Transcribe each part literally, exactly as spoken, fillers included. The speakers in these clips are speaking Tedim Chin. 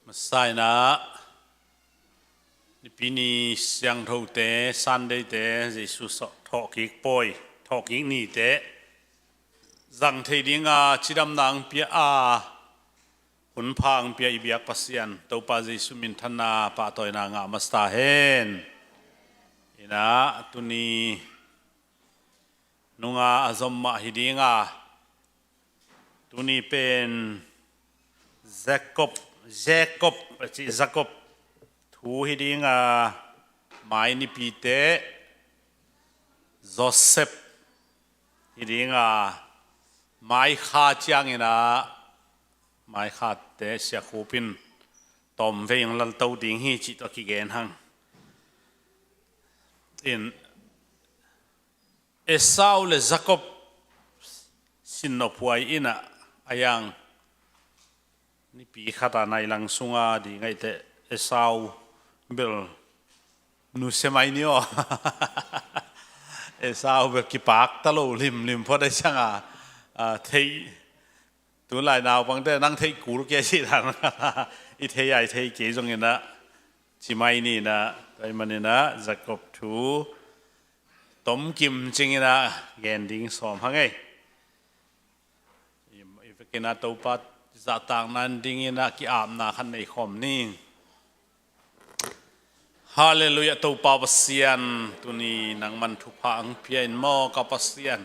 Masa in ah Nipi ni siangthote, Sunday-te, Jesu thawhkik pawi, thawhkik nite zang thei dinga cidamna ang pia a, hunpha ang pia i biak Pasian Topa Jesu minthanna pahtawina ngah masa hen. In ah tuni nunga a zom mah hi dinga, tuni pen Jacob, Jacob a ci, Jacob thu hi dinga, mai nipite Joseph hi dinga, mai kha ciangin ah mai khate siakhupin tawmvei ang lalto ding hi cih tawh kigen hang. In Esau le Jacob sin nophuai in ah, a yang nipi khat a nailang sunga ding ahi teh Esau bel nusia mai ni aw. Esau bel kipak ta lo limlim phot a cianga, a, thei tunlai naupangte nang theih kul kei si dan i thei a i thei kei zongin ah ci mai ni in ah, tua ahih manin ah Jacob thu tomkim cingin ah gen ding sawm hang ei. I, i vekin ah Topa zahtakna dingin ah ki-apna khat nei khawm ni. Halleluiah, Topa Pasian, tuni nangman thupha ang pia in maw ka Pasian.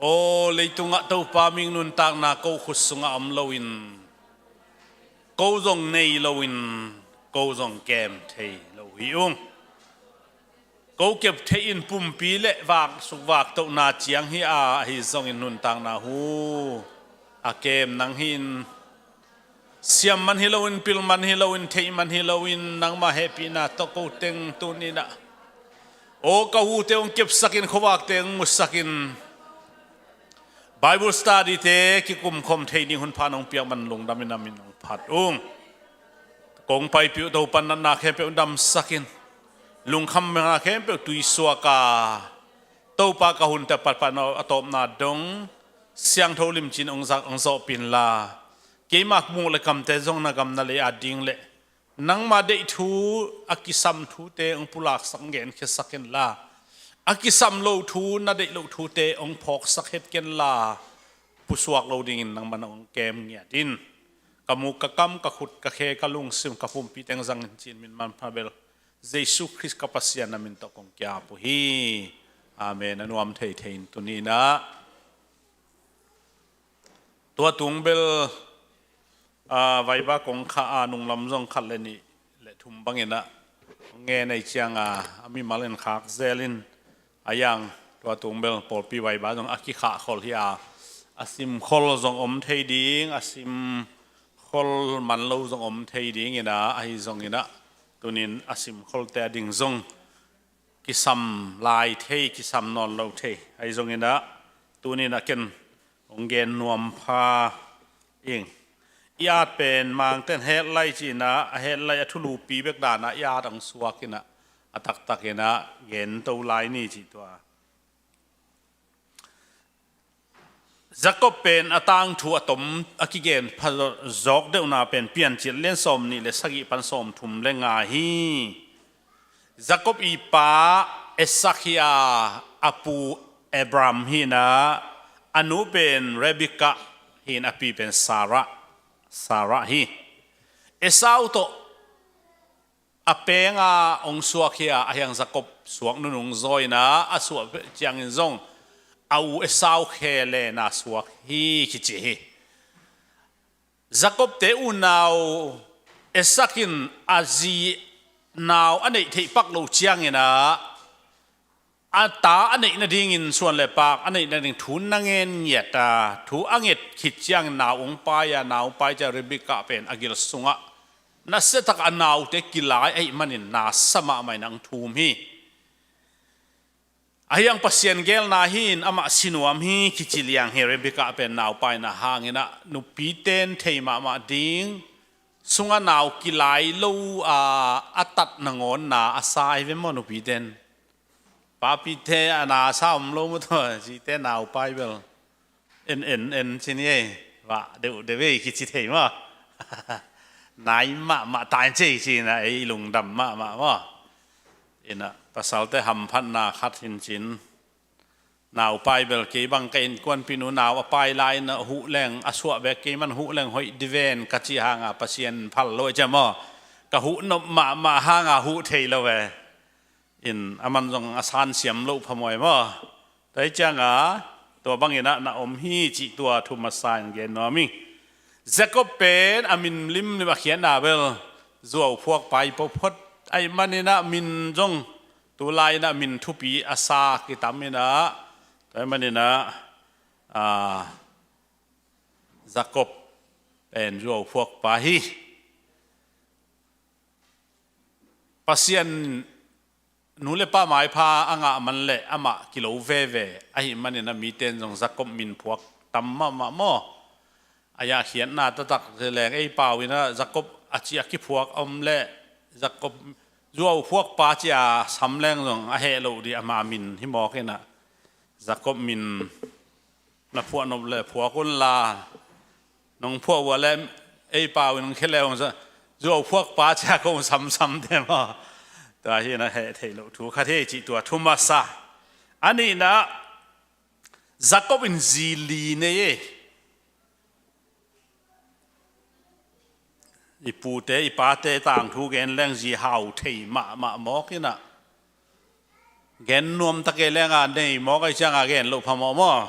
Aw, leitungah Topa mik nuntakna ko khut sungah om loin, ko zong nei loin, ko zong kem thei lo hi ung. Ko kep theih in pumpi le vak sukvak tohna ciang hi a, ahi zongin nuntakna hu a kem nang hi in, siam man hi loin, pil man hi loin, theih man hi loin, nangmah hehpihna tawh ko teng tuni in ah, aw, ka hute hong kepsakin, khuavakte hong musakin, Bible study-te kikumkhawm thei ding hunpha nong piak man lungdamin a min hong phat ung. Kong paipih uh Topa, natna khempeuh damsakin, lungkhamna khempeuh tuisuak a, Topa, ka hunte patpatna a tawpna dong siangtho limcin hong zak hong zawhpih inla, keima muk le kamte zong na gam na lei a ding le nangma deih thu, a kisam thute hong pulaksak, hong genkhiasak inla, a kisam lo thu, na deih loh thute hong phawksak het kenla, pusuak lo dingin nangman hong kem ngiat in. Ka muk, ka kam, ka khut, ka khe, ka lungsim, ka pumpi teng zangin ci-in min manpha bel Jesu Khrist ka Pasian na min tawh kong ki-ap uh hi. Amen. A nuam theithei in tuni in ah tua tung bel, aa, vaiba kong khah a, nunglam zong khat le nih le thum bangin ah hong ngen ahih cianga, a mimal in khak zelin, a yang tua tung bel pawlpi vaiba zong a kikhah khol hi a, a simkhol zong om thei ding, a simkhol man lo zong om thei dingin ah, ahi zongin ah tunin a simkholte a ding zong kisam lai thei, kisam nawn lo thei. Ahi zongin ah tunin ah ken hong gen nuam pha ing. I at pen Mangten headline ci-in ah, a headline a thulupi bek dan ah i at hong suak in ah, a taktak in ah gen to lai ni cih tua. Jacob pen a tangthu a tom a kigen pha zawk deuhna pen Piancil lian sawm nih le sagih pan sawm thum le nga hi. Jacob i pa Esau hi a, a pu Abraham hi in ah, a nu pen Rebekah hi in, a pi pen Sarah, Sarah hi. Esau tawh a penga hong suak hi a, a hiang Jacob suak nunung zaw in ah, a suah ciangin zong a u Esau khe lena suak hi kici hi. Jacob-te unau Esau in a zi nau a neih theih pak loh ciangin ah, a ta a neih nadingin suan le pak a neih nading thu na ngen ngiat a, thu a nget khit ciangin nau hong pai a, nau hong pai ciang Rebekah pen a gil sungah nasia tak a naute kilai ahih manin na sa mahmah in hong thum hi. A hiang Pasian geelna hi in amah si nuam hi kici liang hi. Rebekah pen nau paina hangin ah nupiten thei mahmah ding sungah nau kilai lo a, a tat nangawn na a sa hi ve maw nupiten? Papite a na sa om lo maw tua, zite nau pai bel en en en ci ni ei, vah deuh deuh ei kici thei maw? nai mahmah ta in cei ci-in ah ei lungdam mahmah maw. Inah pasalte hamphatna khat hi-in cin, naupai bel kei bang ka innkuanpih nu nau a pai lai-in ah huh leng a suah bek kei man huh leng hoih diven ka cih hanga Pasian phal lo e cia maw. Ka huh nop mahmah hanga huh thei lo e. In aman zong a san siam loh phamawh e maw. Tua hi cianga tua bangin ah na om hi cih tua thu masa in gen nuam ing. Jacob pen a min limlim a khiatna bel zuauphuakpa hi phot ahih manin ah min zong tulai-in ah min thupi a sa kitam in ah, tua ahih manin ah, a, Jacob pen zuauphuakpa hi. Pasian nu le pa maipha a ngah man leh amah kilo veve ahih manin ah mite in zong Jacob min phuak tam mahmah maw. A ya khiatna taktak leng ei pau in ah Jacob a ci a kiphuak om leh Jacob zuauphuakpa ci a sam leng zong a heh loh ding ama min hi mawk in ah Jacob min na phuah nop leh phuak un la, nong phuah uh leh ei pau in nong khia leh hong zuauphuakpa ci a kong samsam te maw. Tua hi in ah heh theih loh thu khat hi cih tua thu masa. A nihna, Jacob in zi li nei e. I pute i pate tangthu gen leng zi hau thei mahmah mawk in ah, gen nuam ta kei leng a nei mawk ahih cianga gen loh phamawh maw.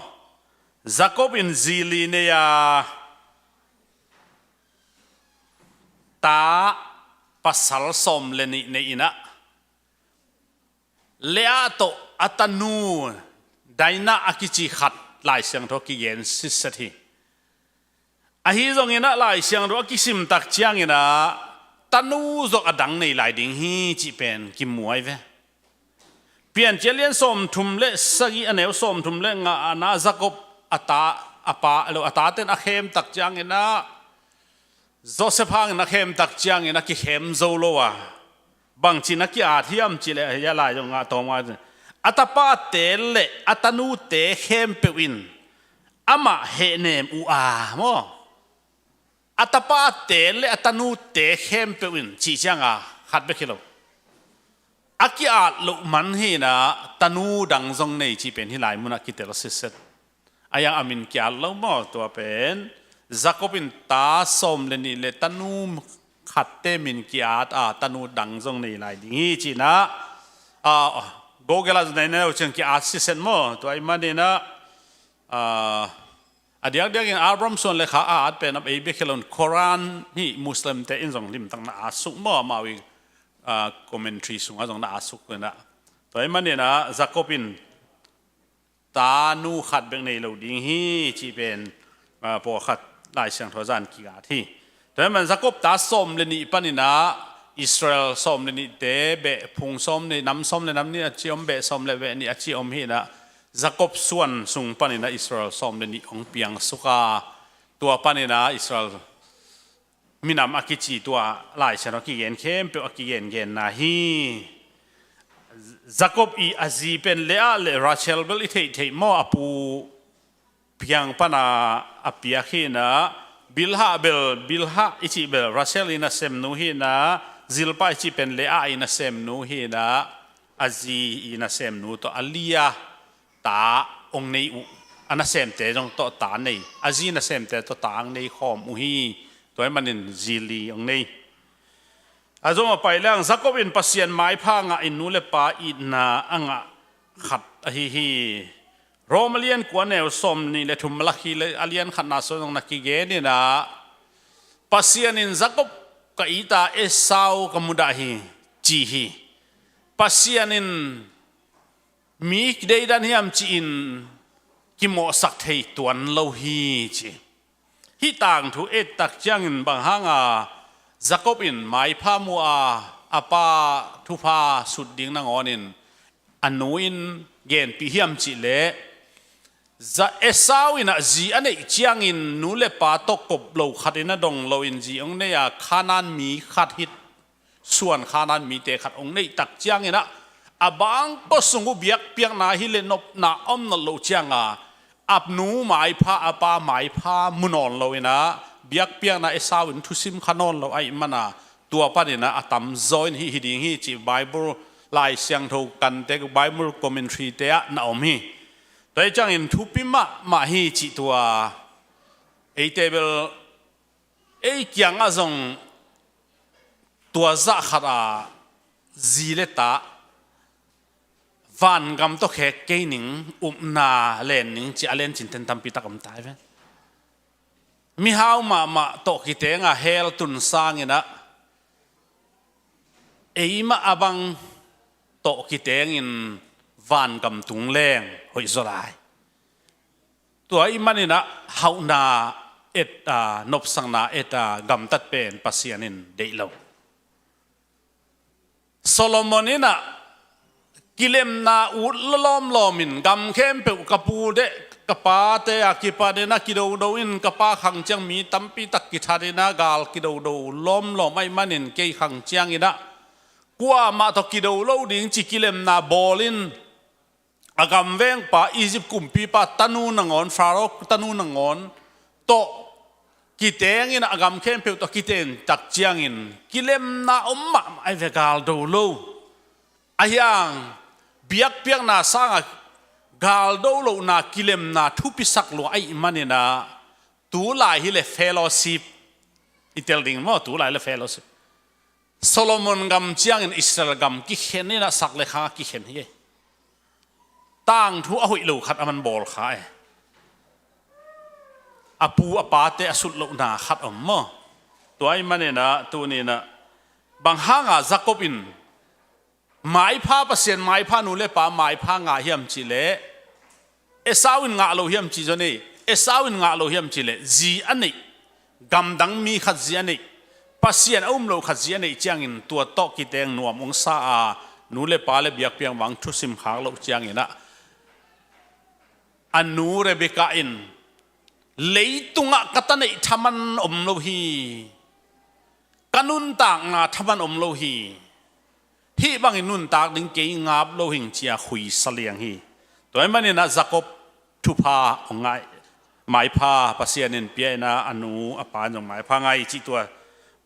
Jacob in zi li nei a, ta pasal sawm le nih nei in ah, Leah tawh a tanu Dinah a kici khat Lai Siangtho kigen sitset hi. Ahi zongin ah Lai Siangtho a kisim tak ciangin ah tanu zong a dang nei lai ding hi cih pen kimu ahi ve. Piancil a lian sawmthum le sagih, a neu sawmthum le ngana, Jacob a ta, a pa lo, a taten a khem tak ciangin ah Joseph hangin a khem tak ciangin a kikhem zo lo a, bangci in a ki-at hiam cih leh, hia lai zong ngah tawm ngai. A tapate le a tanute khempeuh in amah hehnem uh a maw. A tapate le a tanute khempeuh in cih cianga khat bek hi lo. A ki-at loh man hi in ah tanu dang zong nei cih pen hih lai munah kitel sitset. A yang a min ki-at lo maw, tua pen Jacob in ta sawm le nih le tanu khatte min ki-at a, tanu dang zong nei lai ding hi ci-in ah, a, Google ah zong nei neu ciang ki-at sitset maw. Tua ahih manin ah, a, a diakdiakin Abraham suan le kha a at pen a ei bek hi lo in Quran hi Muslim te in zong limtak na at suk maw, amau i, a, commentary sungah zong na at suk in ah. Tua ahih manin ah Jacob in tanu khat bek nei lo ding hi cih pen, a, pawlkhat Lai Siangtho zan kiat hi. Tua ahih man Jacob ta sawm le nih panin ah Israel sawm le nihte beh, phung sawm le, nam sawm le nam nih a ci om, beh sawm le beh nih a ci om hi in ah, Jacob suan sung panin ah Israel sawm le nih hong piang suk a, tua panin ah Israel minam a kici tua Lai Siangtho a kigen khempeuh a kigengenna hi. Jacob i a zi pen Leah le Rachel bel i theihtheih maw, a pu piang pana a piak hi in ah, Bilhah bel, Bilhah i cih bel Rachel i nasemnu hi in ah, Zilpah i cih pen Leah i nasemnu hi in ah, a zi i nasemnu tawh a li a ta hong nei uh. A nasemte zong tawh ta nei, a zi nasemte tawh ta hong nei khawm uh hi. Tua ahih manin zi li hong nei. A zom a pai leng Jacob in Pasian maipha ngah in nu le pa itna a ngah khat ahi hi. Rom a lian kua, neu sawm nih le thum, Malakhi le a lian khatna sung zong na kigen in ah, Pasian in Jacob ka it a, Esau ka mudah hi ci hi. Pasian in mi deidan hiam ci-in kimawhsak thei tuan lo hi ci. Hih tangthu et tak ciangin bang hanga Jacob in maipha mu a, a pa thupha sut ding nangawnin a nu in genpih hiam cih leh, Za-, Esau in ah zi a neih ciangin nu le pa tawh kop lo khat in a dong loin zi hong nei a, Khanaan mi khat hih suan Khanaan mite khat hong neih tak ciangin ah, a bangkua sung uh biakpiakna hi leh nopna om nawn loh cianga, a nu maipha, a pa maipha mu nawn lo in ah, biakpiakna Esau in thusim kha nawn lo ahih mana tua panin ah a tamzaw in hih hi ding hi cih Bible Lai Siangtho kante, Bible commentary te ah na om hi. Tua hi ciangin thupi mahmah hi cih tua eite bel ei kiangah zong tua zah khat a zi le ta vangam tawh khek kei ning, upna len ning ci a len cinten tampi tak om ta hi ve. Mihau mahmah tawh kiteng a hell tun sangin ah eimah a bang tawh kitengin vangam tung leng hoih zaw lai. Tua ahih manin ah hauhna et a, nopsakna et a gamtat pen Pasian in deih lo. Solomon in ah kilemna ut lawmlawm in gam khempeuh ka pu deh ka pate a kipanin ah kidodo in ka pa khang ciang mi tampi tak kithat in ah gal kidodo lawmlawm ahih manin kei khang ciangin ah kuamah tawh kido lo ding ci kilemna bawl in a gamvengpa Egypt kumpipa tanu nangawn, Pharaoh tanu nangawn tawh kitengin a gam khempeuh tawh kiten tak ciangin kilemna om mahmah ahi ve, galdo lo. Ahi hang biakpiakna sangah galdo lohna kilemna thupisak lua ahih manin ah tulai hi le fellowship i tel ding maw, tulai le fellowship. Solomon gam ciangin Israel gam kikhen in ah sak le khang a kikhen hi. Tangthu a hoih lo khat a man bawl kha e. A pu a pate a sut lohna khat om maw? Tua ahih manin ah tuni in ah bang hanga Jacob in maipha, Pasian maipha, nu le pa maipha ngah hiam cih leh Esau in ngah lo hiam cih zong nei, Esau in ngah lo hiam cih leh zi a neih, gamdang mi khat zi a neih, Pasian a um lo khat zi a neih ciangin tua tawh kiteng nuam hong sa a, nu le pa le biakpiak vang thusim khak loh ciangin ah a nu Rebekah in leitungah ka ta neih thaman om lo hi, ka nuntakna thaman om lo hi. Hih bangin nuntak ding kei ngap lo hing ci a khuisa liang hi. Tua ahih manin ah Jacob thupha hong ngah, maipha Pasian in pia in ah a nu a pa in zong maipha ngah hi cih tua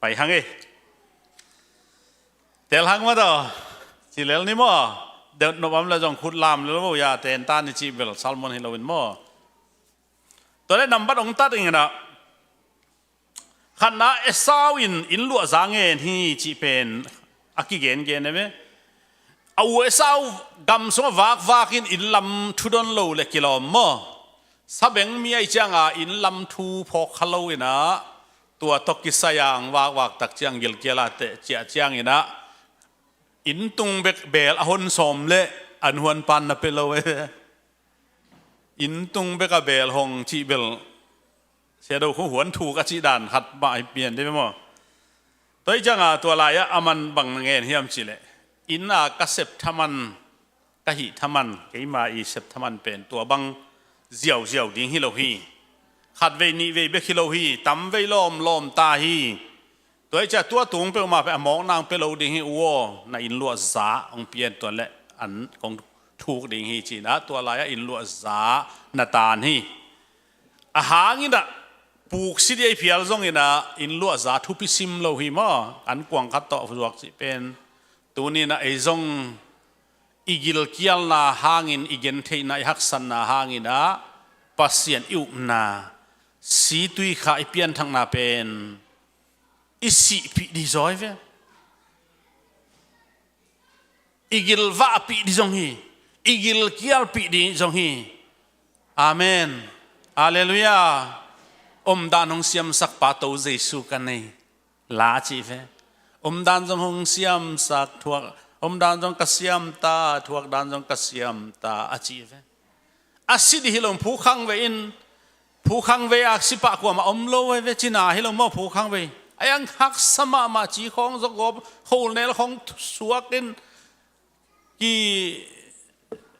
pai hang e. Tel hang maw taw, ci lel ni maw? Deuh nop om le zong khut lam lel vo ya, ten ta ni cih bel sermon hi lo in maw? Tua le nambat hong tat ing in ah khatna Esau in inn luahza ngen hi cih pen a kigengen e ve. A u Esau gam sungah vakvak in inn lam thu don lo le kilawm maw? Sabengmi ahih cianga inn lam thu phawk kha lo in ah tua tawh kisai a hong vakvak tak ciang gilkial a teh ciah ciangin ah inn tung bek beel a hon sawm le an huan pan na pe lo e. Inn tung bek a beel hong cih bel sia do khu huan thuk a cih dan khat mah hi pian dih maw? Tua hi cianga tua lai-ah a man bang na ngen hiam cih leh, inn a ka sep thaman, ka hih thaman, keima i sep thaman pen tua bang ziauziau ding hi lo hi. Khat vei nih vei bek hi lo hi, tam vei lawmlawm ta hi. Tua hi ciah tua tung peuhmah peuh a mawkna hong pia lo ding hi uh aw, na inn luahza hong pian tua leh an kong thuk ding hi ci-in ah tua lai-ah inn luahza na taan hi. A hangin ah puk si dih a i phial zongin ah inn luahza thupi sim lo hi maw? An kuang khat tawh zuak cih pen tuni-in ah ei zong i gilkialna hangin, i gentheihna, i haksatna hangin ah Pasian i upna, situikha i pianthakna pen i sihpih dih zaw hi ve. I gilvahpih dih zong hi. I gilkialpih dih zong hi. Amen. Halleluiah. Omdan hong siamsak pa To Jesu ka nei, la a cih ve. Omdan zong hong siamsak thuak, omdan zong ka siam ta, thuakdan zong ka siam ta a cih ve. A si dih hi lo, phukhang vei in, phukhang vei a si pah kuamah om lo hi ve, cina hi lo maw phukhang vei. A iang haksa mahmah, ci khawng zok gawp, kholnel khawng suak in, ki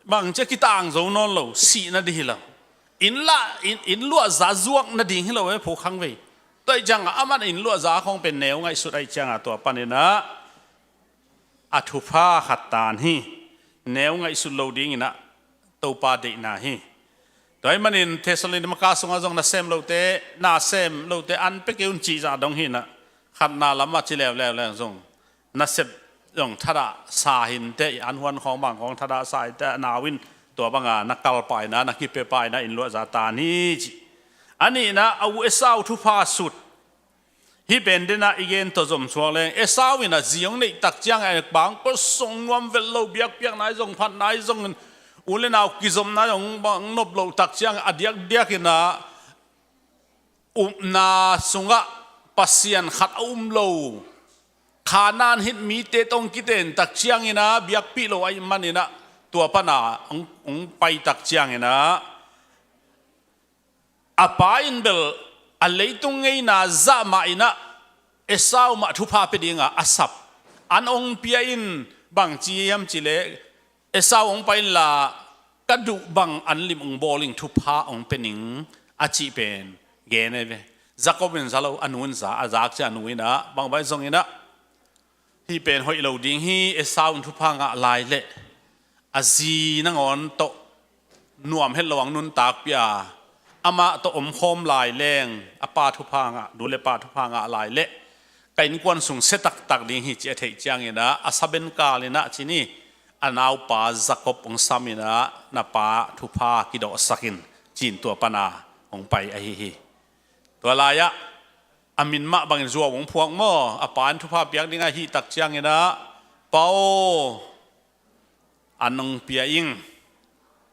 bang cia kitang zo nawn lo, sihna dih hi lo. Inn lah, inn, inn luahza zuak nading hi lo ve phukhang vei. Tua hi ciangah aman inn luahza khawng pen neu ngaihsut ahih ciangah tua panin ah a thupha khat taan hi. Neu ngaihsut lo dingin ah Topa deihna hi. Tua ahih manin Thessalonika sungah zong nasem lote, nasem lote an pia kei un cih zah dong hi in ah, khatna lamah ci leuleu leng zong nasep zong thadah sa hi inteh, i an huan khawng bang khawng thadah sa hi inteh, a nau in tua banga na kal pah in ah, na kipia pah in ah, inn luahza tan hi ci. A nihna, a u Esau thupha sut. Hih pen den ah i gen tawh zom suak leng, Esau in a zi hong neih tak ciangin a bang pawh song nuam vet lo, biakpiakna i zong, phatna i zong, u le nau kizopna i zong bang nop loh tak ciangin a diakdiak in ah upna sungah Pasian khat a um lo Kanaan hit mite tawh hong kiten tak ciangin ah biakpih lo ahih manin ah tua pan a hong, hong pai tak ciangin ah a pa in bel a leitung ngeina zah mah in ah Esau mah thupha pia dinga a sap. An hong pia in bang ci hiam cih leh, Esau hong pai inla ka duh bang an lim hong bawl ing, thupha hong pia ning a cih pen gen ahi ve. Jakob in za lo, a nu in za, a zak ciang a nu in ah, bangbang zong in ah, hih pen hoih lo ding hi, Esau in thupha ngah lai leh a zi nangawn tawh nuam het lo ang nuntakpih a, amah tawh omkhawm lai leng a pa thupha ngah, nu le pa thupha ngah lai leh ka innkuan sung sia taktak ding hi ci a theih ciangin ah, a saben kal in ah ci ni, a naupa Jakob hong sam in ah, na pa thupha kidawhsak in ci-in tua pan a hong pai ahi hi. Tua lai-ah a min mah bangin zuau hong phuak maw, a pa in thupha piak ding ahih tak ciangin ah, Pa aw, an hong pia ing,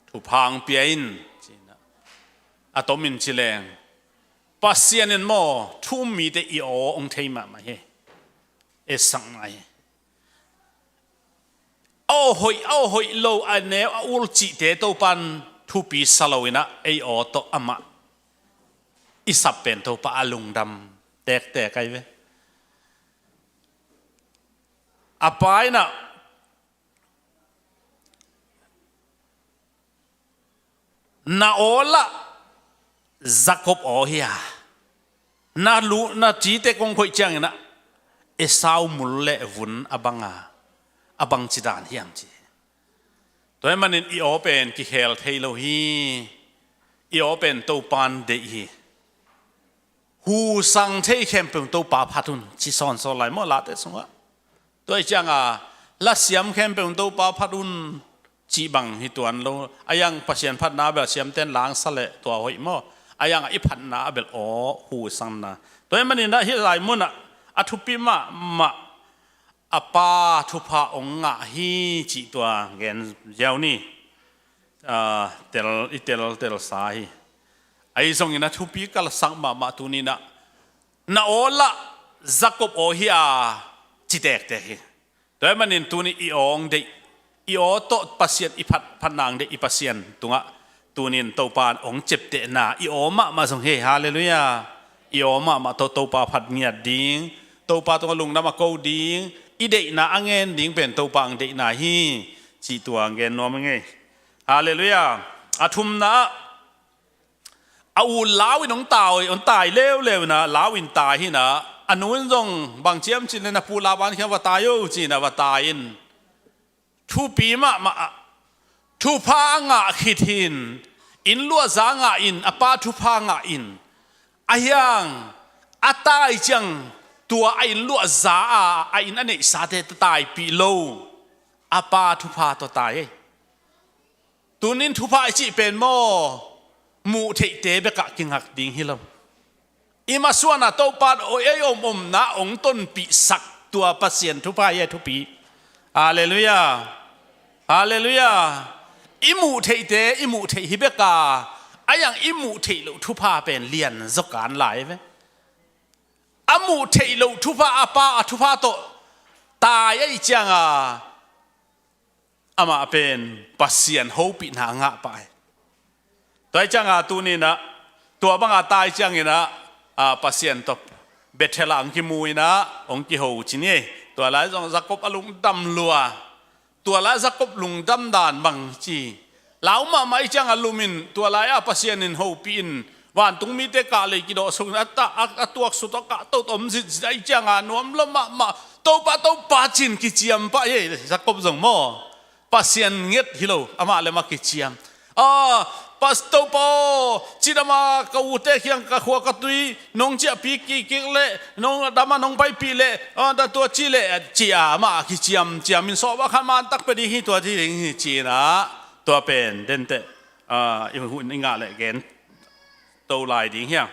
thupha hong pia in, ci-in ah. A tomin ci leng, Pasian in maw, thu um mite i aw hong thei mahmah hi. Etsak mah hi. A aw hoih, a aw hoih lo, a neu a ul cihte Topa in thupi sa lo in ah, ei aw tawh amah i sap pen Topa a lungdam tektek ahi ve. A pa in ah na aw lah Jakob aw hi a, na lu, na cite kong koih ciangin ah Esau mul le vun a bang a, a bangci dan hiam ci. Tua ahih manin i aw pen kikhel thei lo hi. I aw pen Topa in deih hi. Husang thei khempeuh Topa phat un ci sawnsawn lai maw, Late sungah. Tua ahih cianga lasiam khempeuh Topa phat un cih bang hi tuan lo. A iang Pasian phatna bel siamten langsa leh tua hoih maw. A iang i phatna a bel aw husangna. Tua ahih manin ah hih lai munah a thupi mahmah a pa thupha hong ngah hi cih tua gen ziau ni. Ah, tel, i tel, telsa hi. Ahi zongin a thupi kalsak mahmah tuni-in ah, na aw lah Jakob aw hi a, ci tektek hi. Tua ahih manin tuni i aw hong deih, i aw tawh Pasian i phat, phatna hong deih i Pasian tungah tuni-in Topa in hong ciaptehna, i aw mahmah zong hi. Halleluiah. I aw mahmah tawh Topa phat ngiat ding, Topa tungah lungdam a ko ding, i deihna a ngen ding pen Topa hong deihna hi, cih tua gen nuam ing ei. Halleluiah. A thumna ah, a u Lau in hong tai, hong tai leuleu in ah, Lau in tai hi in ah, a nu in zong bang ci hiam cih leh, na pu Laban kiang va tai o ci-in ah va tai in. Thupi mahmah ah, thupha a ngah khit hi in, inn luahza ngah in, a pa thupha ngah in, a hiang a tai ciang tua a inn luahza a, a inn a neihsate tawh taipih lo, a pa thupha tawh tai hi. Tunin thupha i cih pen maw, muh theihte bekah kingak ding hi lo. I masuan a Topa in ei omomna hong tonpihsak tua Pasian thupha hi a, thupi. Halleluiah. Halleluiah. I muh theihte i muh theih hi bek a, a iang i muh theih loh thupha pen lian zaw kan lai ve. A muh theih loh thupha, a pa a thupha tawh tai ahih cianga, amah pen Pasian hopihna a ngah pah hi. Tua ahih cianga tuni-in ah, tua banga tai ciangin ah, a, Pasian tawh Bethel ah hong kimu in ah, hong kiho ci ni. Tua lai zong Jakob a lungdam lua. Tua lai Jakob lungdam dan bang ci. Lau mahmah ahih cianga lum in, tua lai-ah Pasian in hopih in, vantung mite kah lei kidawh suk in, a ta, a, a tuaksut a kah toto om zitzit ahih cianga nuam lo mahmah. Topa, Topa ci-in kiciam pah hi, Jakob zong maw. Pasian nget hi lo, amah le amah kiciam. A, Pastor pa aw, cidama ka ute kiang ka khua ka tui nong ciahpih kikik leh, nong dama nong paipih leh, ah, da tua ci leh, cia amah kiciamciam in sawhbah khat man tak pia ding hi, tua ci ding hi ci-in ah, tua pen denteh, ah, i hun i ngah leh gen to lai ding hiang.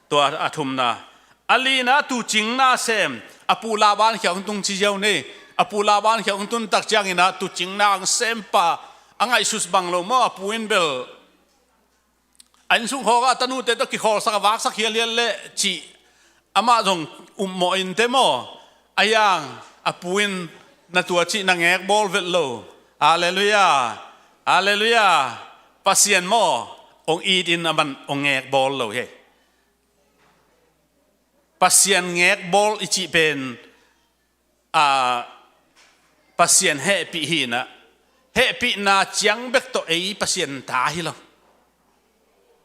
Tua a thumna, a lina tuucing na sem, a pu Laban kiang hong tung ci ziau ni. A pu Laban kiang hong tun tak ciangin ah tuucing na hong sem pa, a ngaihsut bang lo maw, a pu in bel a innsung khawk ah a tanute tawh kikhawlsak a vaksak hialhial leh cih amah zong upmawh in te maw. A hiang a pu in na tua cih na ngekbawl vet lo. Halleluiah. Halleluiah. Pasian maw, hong it in a man hong ngekbawl lo hi. Pasian ngekbawl i cih pen, a, Pasian hehpih hi-in ah, hehpihna ciang bek tawh ei Pasian ta hi lo.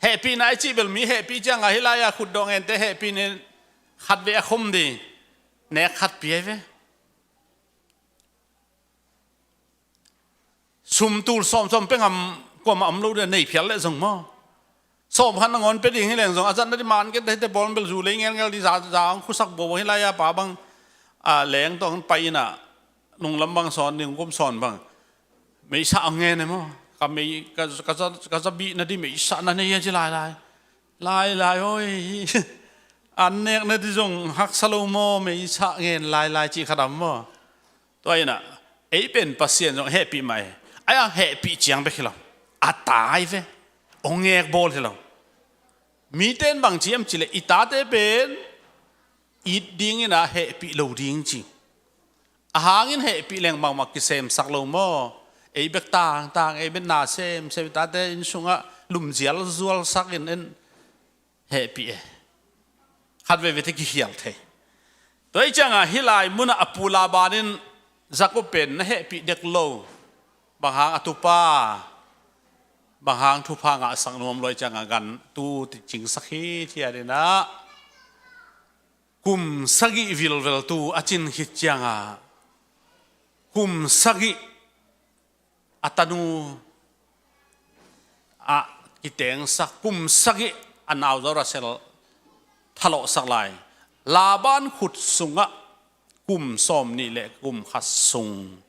Hehpihna i cih bel mi hehpih ciang a hih lai-a khutdawh ngente hehpih ni, khatvei a khom ding, nek khat pia hi ve. Sum tul sawm sawm pengam kuamah om lo ding, nei phial leh zong maw. Sawm khat nangawn pia ding hi leng zong a zatna ding man kei te, te bawl bel zu lei ngelngel ding, za, za hong khusak bo hih lai-a pa bang, a, leng tawh hong pai in ah, nunglam bang sawn ding, kum sawn bang. Meisa hong ngen e maw. Ka mei, ka, ka za, ka za bihna ding meisa na nei a ci lailai. Lailai oi. An nekna ding zong haksa lo maw, meisa ngen lailai cih khat om maw. Tua in ah, ei pen Pasian zong hehpih mah e. A hiang hehpih ciang bek hi lo. A ta hi ve. Hong ngekbawl hi lo. Mite in bang ci hiam cih leh, i tate pen it dingin ah hehpih lo ding ci. A hangin hehpih leng bangmah kisemsak lo maw. Ei bek tangtang, ei bek na semsem, i tate inn sungah lumzialzualsak in, in hehpih e. Khat veivei te kikhial thei. Tua hi ciangah hih lai munah a pu Laban in Jakob pen na hehpih dek lo. Bang hang a tupa, bang hang thupha ngahsak nuam lo hi ciangah gan tu tuucing sak hi, ci-in ah. Kum sagih vilvel tu a cin khit ciangah, kum sagih a tanu ah kitengsak, kum sagih a nauzaw Rachel thalawhsak lai. Laban khut sungah kum sawmnih le kum khat sung,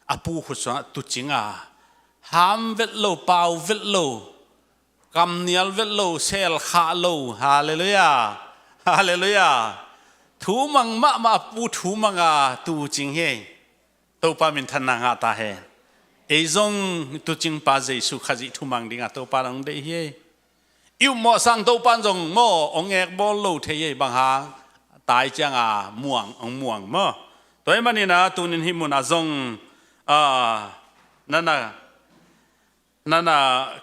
a pu khut sungah tuucing a, ham vet lo, pau vet lo, kamnial vet lo, sel khah lo. Halleluiah. Halleluiah. Thumang mahmah, a pu thumang a tuucing hi. Topa minthanna ngah ta hen. Ei zong tuucing pa Jesu Khazih thumang dingah Topa in hong deih hi. I upmawh sang Topa in zong maw, hong ngekbawl lo thei hi, bang hang, tai ciangah muang, hong muang maw. Tua ahih manin ah tunin hih munah zong, ah, nana, nana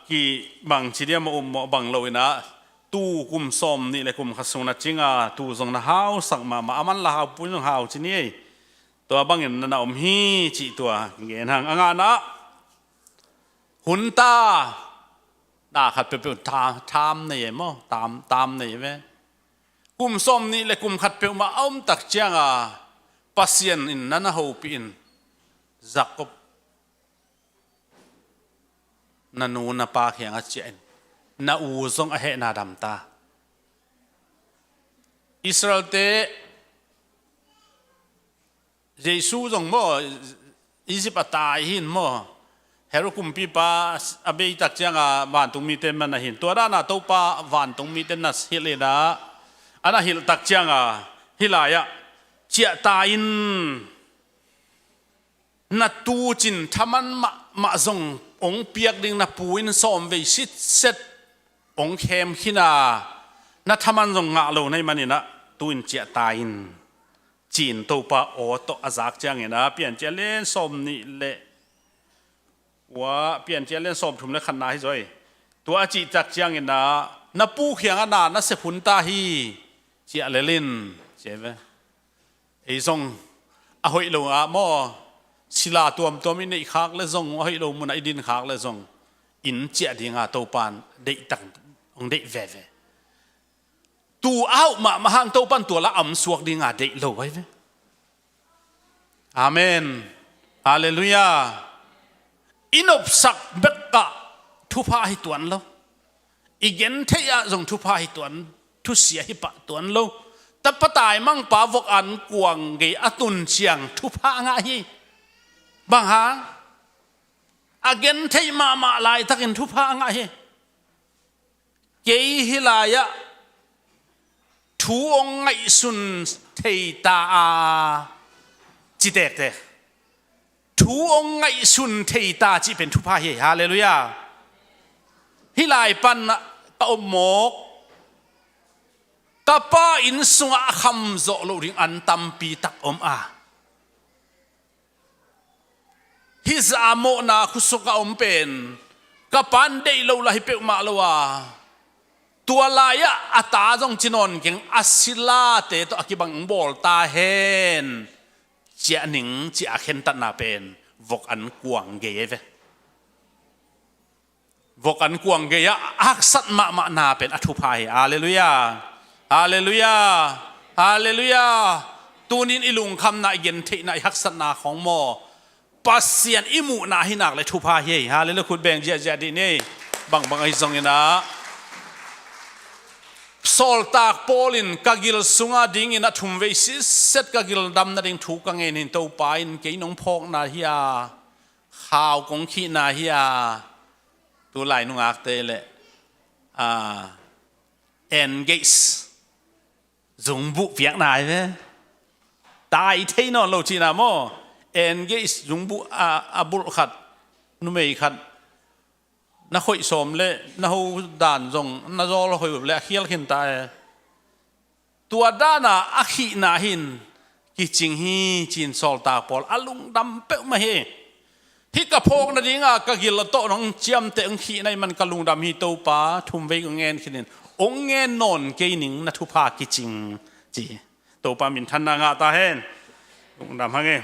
kibang ci diam, a upmawh bang lo in ah, tu kum sawmnih le kum khat sung na cing a, tu zong na hausak mahmah, a manla hau, pu in zong hau ci ni ei. Tua bangin nana om hi cih tua gen hang. A ngana, hun ta, na khat peuhpeuh ta, tam nei e maw, tam, tam nei ve. Kum sawmnih le kum khat peuhmah a om tak ciangah Pasian in nana hopih in, Jakob, na nu na pa kiangah ciah in, na u zong a hehna dam ta. Israelte, Jesu zong maw, Egypt a tai hi-in maw, Herod kumpipa a bei tak ciangah vantungmite in na hilh. Tua dana Topa vantungmite na hilh in ah, a na hilh tak ciangah hih lai-ah, ciah ta in, na tuucin thaman mahmah zong hong piak ding, na pu in sawmvei sitset hong khem khin a, na thaman zong ngah lo na hih manin ah, tu-in ciah ta in, ci-in Topa aw tawh a zak ciangin ah, Piancil a lian sawmnih le, ua, Piancil a lian sawmthum le khatna hi zaw hi. Tua a cih tak ciangin ah, na pu kiangah na, na sep hun ta hi, ciah lel in, ci hi ve. Ei zong a hoih lo ah maw, sila tuamtuam i neih khak le zong, a hoih lo munah i din khak le zong, inn ciah dinga Topa in deih tak, hong deih veve. Tu a hauh mahmah hang Topa in tua la a om suak dinga deih lo ahi ve. Amen. Halleluiah. I nopsak bekah thupha hi tuan lo. I gentheih ah zong thupha hi tuan, thusia hi pah tuan lo. Tapa taimangpa vok an kuang gei a tun ciang thupha a ngah hi. Bang hang? A gentheih mahmah laitakin thupha a ngah hi. Kei hih lai-ah thu hong ngaihsun thei ta a, ci tektek. Thu hong ngaihsun thei ta cih pen thupha hi. Halleluiah. Hih lai pan ka om mawk. Ka pa inn sungah a kham zawh loh ding an tampi tak om a, hih zah a mawhna khuasung a om pen ka pa'n deih lo lah hi peuhmah lo a, tua lai-ah a ta zong ci nawn keng, a silate tawh a kibang bawl ta hen, ciah ning, ci a khentatna pen vok an kuang gei ahi ve. Vok an kuang gei-ah a haksat mahmahna pen a thupha hi. Halleluiah. Halleluiah. Halleluiah. Tunin i lungkhamna, i gentheihna, i haksatna khawng maw, Pasian i muhna hi nak le thupha hi. Halleluiah. Khut beng ziahziah dih ni. Bangbang ahi zongin ah, Sawltak Paul in ka gil sungah dingin a thumvei sitset ka gil dam nading thu ka ngen hi in, Topa in kei nong phawkna hi a, khau kong khihna hi a, tu lai nungakte le, ah, engage zungbuh piakna hi ve. Tai thei nawn lo cihna maw? Engage zungbuh a, a bulh khat, numei khat na khoih sawm le na ho dan zong na zawl hoih le a khial khin ta e. Tua dana a khihna hi in kicing hi, ci-in Sawltak Paul a lungdam peuhmah hi. Hih ka phawk nadinga ka gil tawh nong ciamteh hong khihna ahih man ka lungdam hi, Topa, thumvei kong ngen khin in, hong ngen nawn kei ning, na thupha kicing, ci. Topa minthanna ngah ta hen. Lungdam hang e.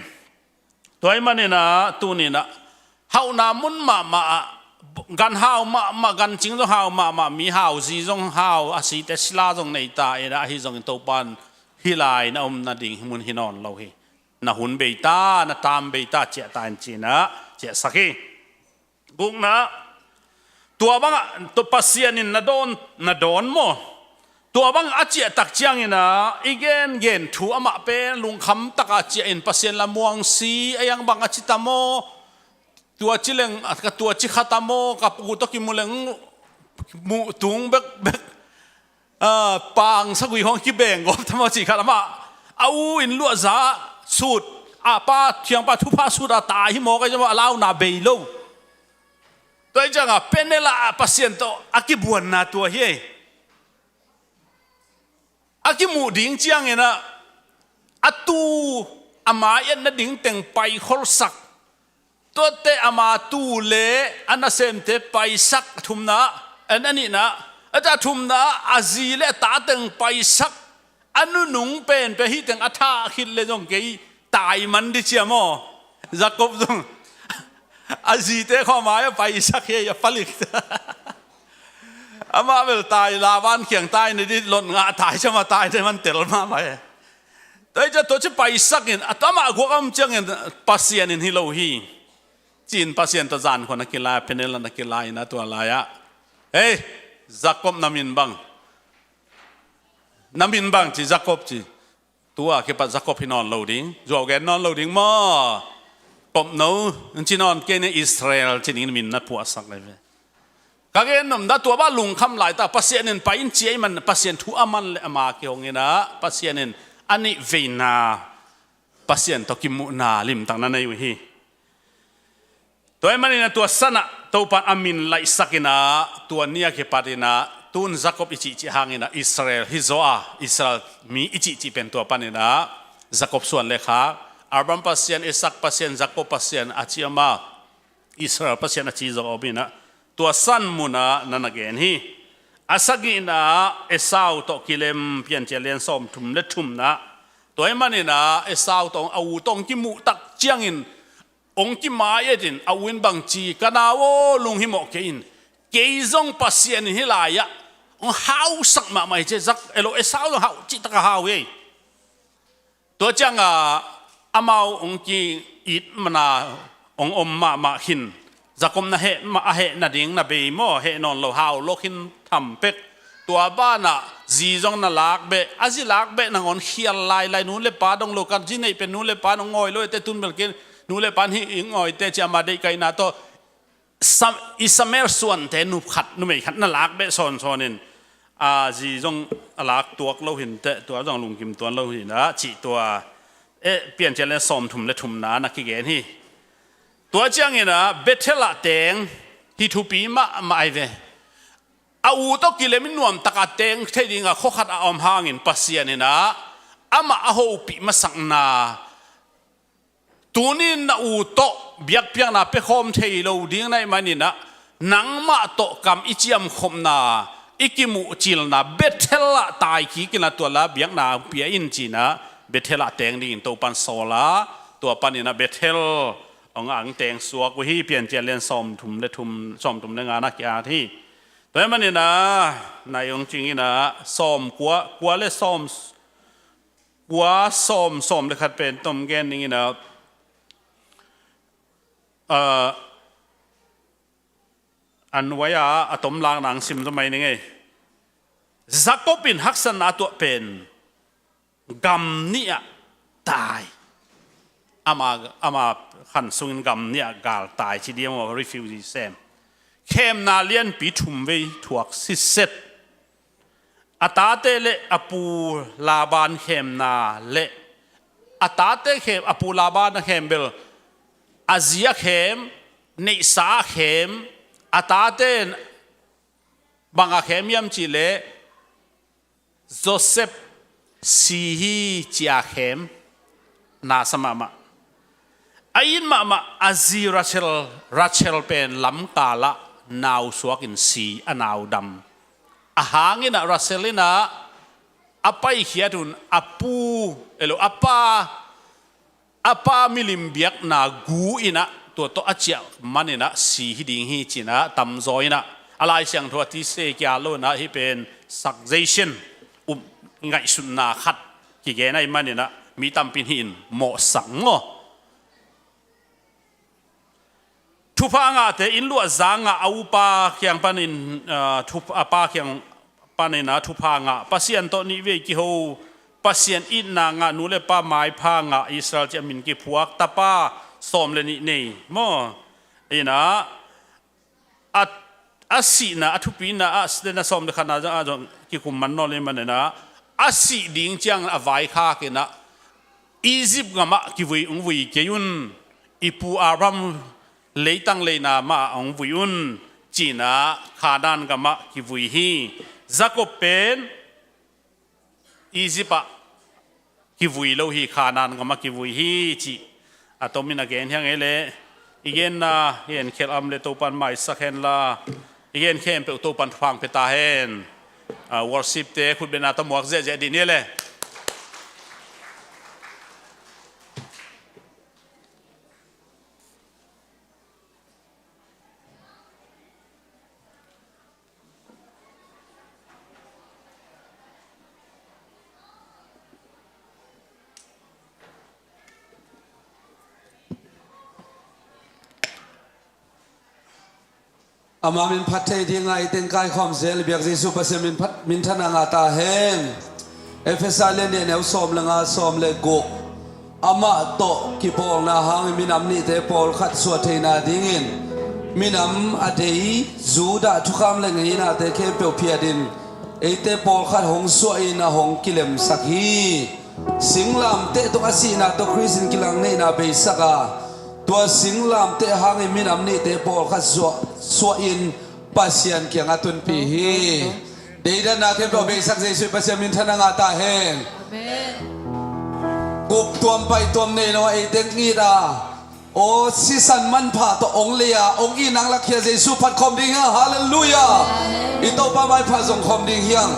Tua ahih manin ah, tunin ah, hauhna mun mahmah ah, gan hau mahmah, gan cing zong hau mahmah, mi hau, zi zong hau, a site sila zong nei ta in ah, ahi zongin Topa in hih lai na om nading mun hi nawn lo hi. Na hun bei ta, na taam bei ta, ciah ta in, ci-in ah ciahsak hi. Gukna, tua bangah, tua Pasian in na dawn, na dawn maw? Tua bang a ciah tak ciangin ah, i gengen thu amah pen lungkham taka ciah in, Pasian lam muang si, a iang bang a ci ta maw? Tua ci leng, ka tua ci kha ta maw? Ka pu tawh kimu leng, muh tung bekbek. Ah, pang sagui hong kibeng gawp ta maw cih khat amah, a u in luahza sut, a pa thiangpa thupha sut a tai hi mawk ahi zong a launa bei lo. Tua ahih ciangah Peniel ah Pasian tawh a kibuanna tua hi. A kimuh ding ciangin ah, a tu, a mai-et nading teng paikholsak. Tuate ama tu le a nasemte paisak, a thumna, a nihna, a ta thumna, a zi le a ta teng paisak, a nunung penpen hih teng a thah khit le zong kei tai man ding ci a maw? Jacob zong a zite khawng a mai-ah paisak hi a, palik. Amah bel tai, Laban kiang tai na ding, Lot ngah tai, ci a, amah tai na man tel mahmah hi. Tua hi ciah tua ci paisak in, a tua amah guak a om ciangin Pasian in hi lo hi, ci-in Pasian tawh zan khawng na kilai, Peniel ah na kilai in ah, tua lai-ah, "Hei, Jacob, na min bang? Na min bang?" ci, "Jacob," ci. "Tua kipat Jacob hi nawn lo ding, zuau gen nawn lo ding maw? Kopno, ci nawn kei ni, Israel ci ding min na phuahsak lai ve." Ka gen nopna, tua bang lungkham laitak, Pasian in pai in ci ahih man, Pasian thu a man le ama kihong in ah, Pasian in a nih veina, Pasian tawh kimuhna limtak na nei uh hi. Tua ahih manin ah tua san ah Topa'n a min laihsak in ah, tua ni a kipat in ah, tun Jacob i cihcih hangin ah Israel hi zaw a, Israel mi i cihcih pen tua panin ah, Jacob suan le khak, Abraham Pasian, Isaac Pasian, Jacob Pasian a ci a, amah Israel Pasian a ci zaw a om in ah, tua san mun ah na na gen hi. A sagihna, Esau tawh kilem, Piancil lian sawmthum le thumna. Tua ahih manin ah Esau tawh, a u tawh hong kimuh tak ciangin hong kimai-et in, a u in bang ci, "Ka nau aw, lunghimawh kei in. Kei zong Pasian in hih lai-ah hong hausak mahmah hi," ci. Zak, elo, Esau zong hau cihtak a hau hi. Tua ciangah amau hong ki-it man a hong om mahmah khin. Jakob na heh mah, a heh nading na bei maw, heh nawn lo, hau lo khin tham pek. Tua banah zi zong na lak beh, a zi lak beh nangawn khial lailai, nu le pa dong lo, ka zi neih pen nu le pa nong ngawi lo ete, tun bel kei nu le pa in hih ing ngawi te ci, ama deihkaihna tawh Sam-, Ishmael suante nu khat, numei khat na lak beh sawnsawn in, a zi zong a lak tuak lo hi inteh, tua zong lungkim tuan lo hi inah cih tua, eh, Piancil lian sawmthum le thumna na kigen hi. Tua ciangin ah Bethel ah teng hi thupi mahmah ahi ve. A u tawh kilem in nuamtak a teng thei ding a khua khat a om hangin Pasian in ah amah a hopih masakna, tuni-in na u tawh biakpiakna pia khawm thei lo ding na hih manin ah, nangmah tawh kam i ciamkhopna, i kimuhcilna Bethel ah tai kik in ah, tua la biakna pia in ci-in ah Bethel ah teng dingin Topan sawl a, tua panin ah Bethel hong ang teng suak uh hi. Piancil lian sawmthum le thum, sawmthum le nga na ki-at hi. Tua hih manin ah nai hong cing in ah, sawmkua, kua le sawm, kua, sawm, sawm le khat pen tom gen ning in ah, ah, a nuai-a a tom lakna ang sim zaw mai ning ei. Jakob in haksatna a tuah pen gam nih ah tai. Ama, ama khan sungin gam nih ah galtai ci ding maw, refugee sem. Khemna lianpi thum vei thuak sitset. A tate le a pu Laban khemna le a tate khem, a pu Laban a khem bel, a zi a khem, neihsa a khem, a tate bang a khem hiam cih leh Joseph si hi ci a khem, nasa mahmah. A it mahmah a zi Rachel, Rachel pen lamkal ah nau suak in si, a nau dam. A hang in ah Rachel in ah a paikhiat un a pu, elo, a pa, a pa milim biakna gu in ah tua tawh a ciah man in ah si hi ding hi ci-in ah tamzaw in ah, a Lai Siangtho a tise kia lo in ah hih pen suggestion, um, ngaihsutna khat kigen ahih manin ah mi tampi in hih in mawhsak maw. Thupha ngahte inn luahza ngah, a upa kiang panin, ah, thup-, a pa kiang panin ah thupha ngah, Pasian tawh nihvei kiho, Pasian itna ngah, nu le pa maipha ngah, Israel ci a min kiphuak, tapa sawm le nih nei maw. In ah a, a sihna, a thupina ah, sitena sawm le khatna zong ah zong kikum man nawn le man in ah, a sih ding ciang a vaikhak in ah, Egypt gam ah kivui hong vui kei un, i pu Abraham leitang leina mah ah hong vui un ci-in ah Kanaan gam ah kivui hi. Jakob pen Egypt ah kivui lo hi, Kanaan gam ah kivui hi cih a tomin a gen hi ing ei leh. I genna, i en khial a om leh Topan maisak hen la, i gen khempeuh Topan thupha pia ta hen. Ah, worship te khutbetna tawh muak ziahziah dih ni leh. Ama min phat thei dingin i teng kaikhawm zel, biak Jesu Pasian min phat, minthanna ngah ta hen. Efesa lian nih, a neu sawm le nga, sawm le guk. Amah tawh kipawlna hangin minam nihte pawlkhat suah theihna dingin minam a dei Judah thukham le ngeinate khempeuh phiatin eite pawlkhat hong suahin a hong kilemsak hi. Singlamteh tung a sihna tawh Khrist in kilang neihna beisak a, tua singlamteh hangin minam nihte pawlkhat suah, suahin Pasian kiangah tunpih hi. Deidanna khempeuh a beisak Jesuh Pasian minthanna ngah ta hen. Amen. Guptuam paihtuam nei lo a, ei teng it a, aw sisan manpha tawh hong lei a, hong it nang lakhia Jesuh phat khawm ding hi hang. Halleluiah. Amen. I Topa maipha zong khawm ding hi hang.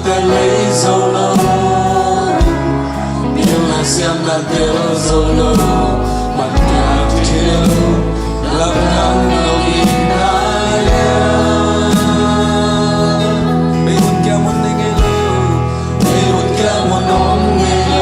Te lei zo lo, bil na siam na tel zo lo, man piak thei lo, lamdang lo in na lian. Bei hun kia mun nei ngei lo, bei hun kia mun om ngei lo.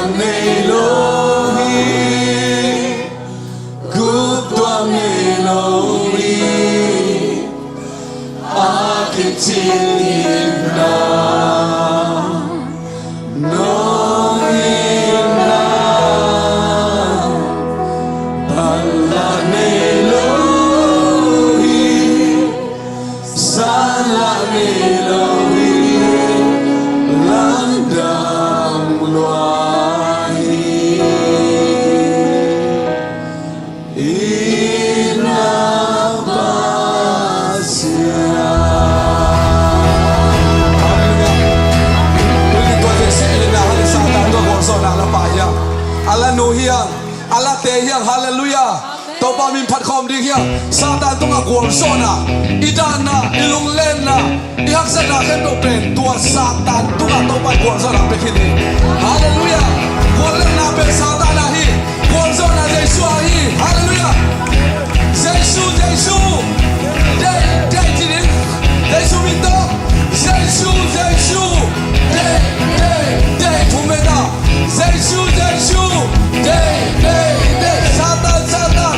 Nei lo hi, guptuam nei lo hi, a kicin in na, nong in na, panla nei lo hi, sanla nei lo hi, lamdang lua hi. Ina Pasian. Hallelujah. Tuni tua Jesu i na hale Satan tua gualzawhna a la pa hiang, a la nu hiang, a la te hiang. Hallelujah. Amen. Topa min phat khawm ding hiang. Satan tungah gualzawhna, i danna, i lunglenna, i haksatna khempeuh pen tua Satan tungah Topa in gualzawhna pia khin hi. Hallelujah. Guallelhna pen Satan ah hi. Gualzawhna Jesu ah hi. Hallelujah. Jesu, Jesu. Deih, deih ci ding. Jesu min tawh. Jesu, Jesu. Deih, deih, deih. Thum vei ta. Jesu, Jesu, deih, deih, deih. Satan, Satan,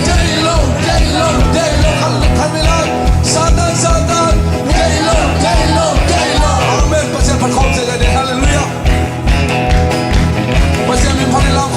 deih lo, deih lo, deih lo. Khan, khan vei lai. Satan, Satan, deih lo, deih lo, deih lo. Amen. Pasian phat khawm se deih. Hallelujah. Pasian min phat in lam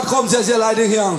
Khawm ziahziah lai ding hiang.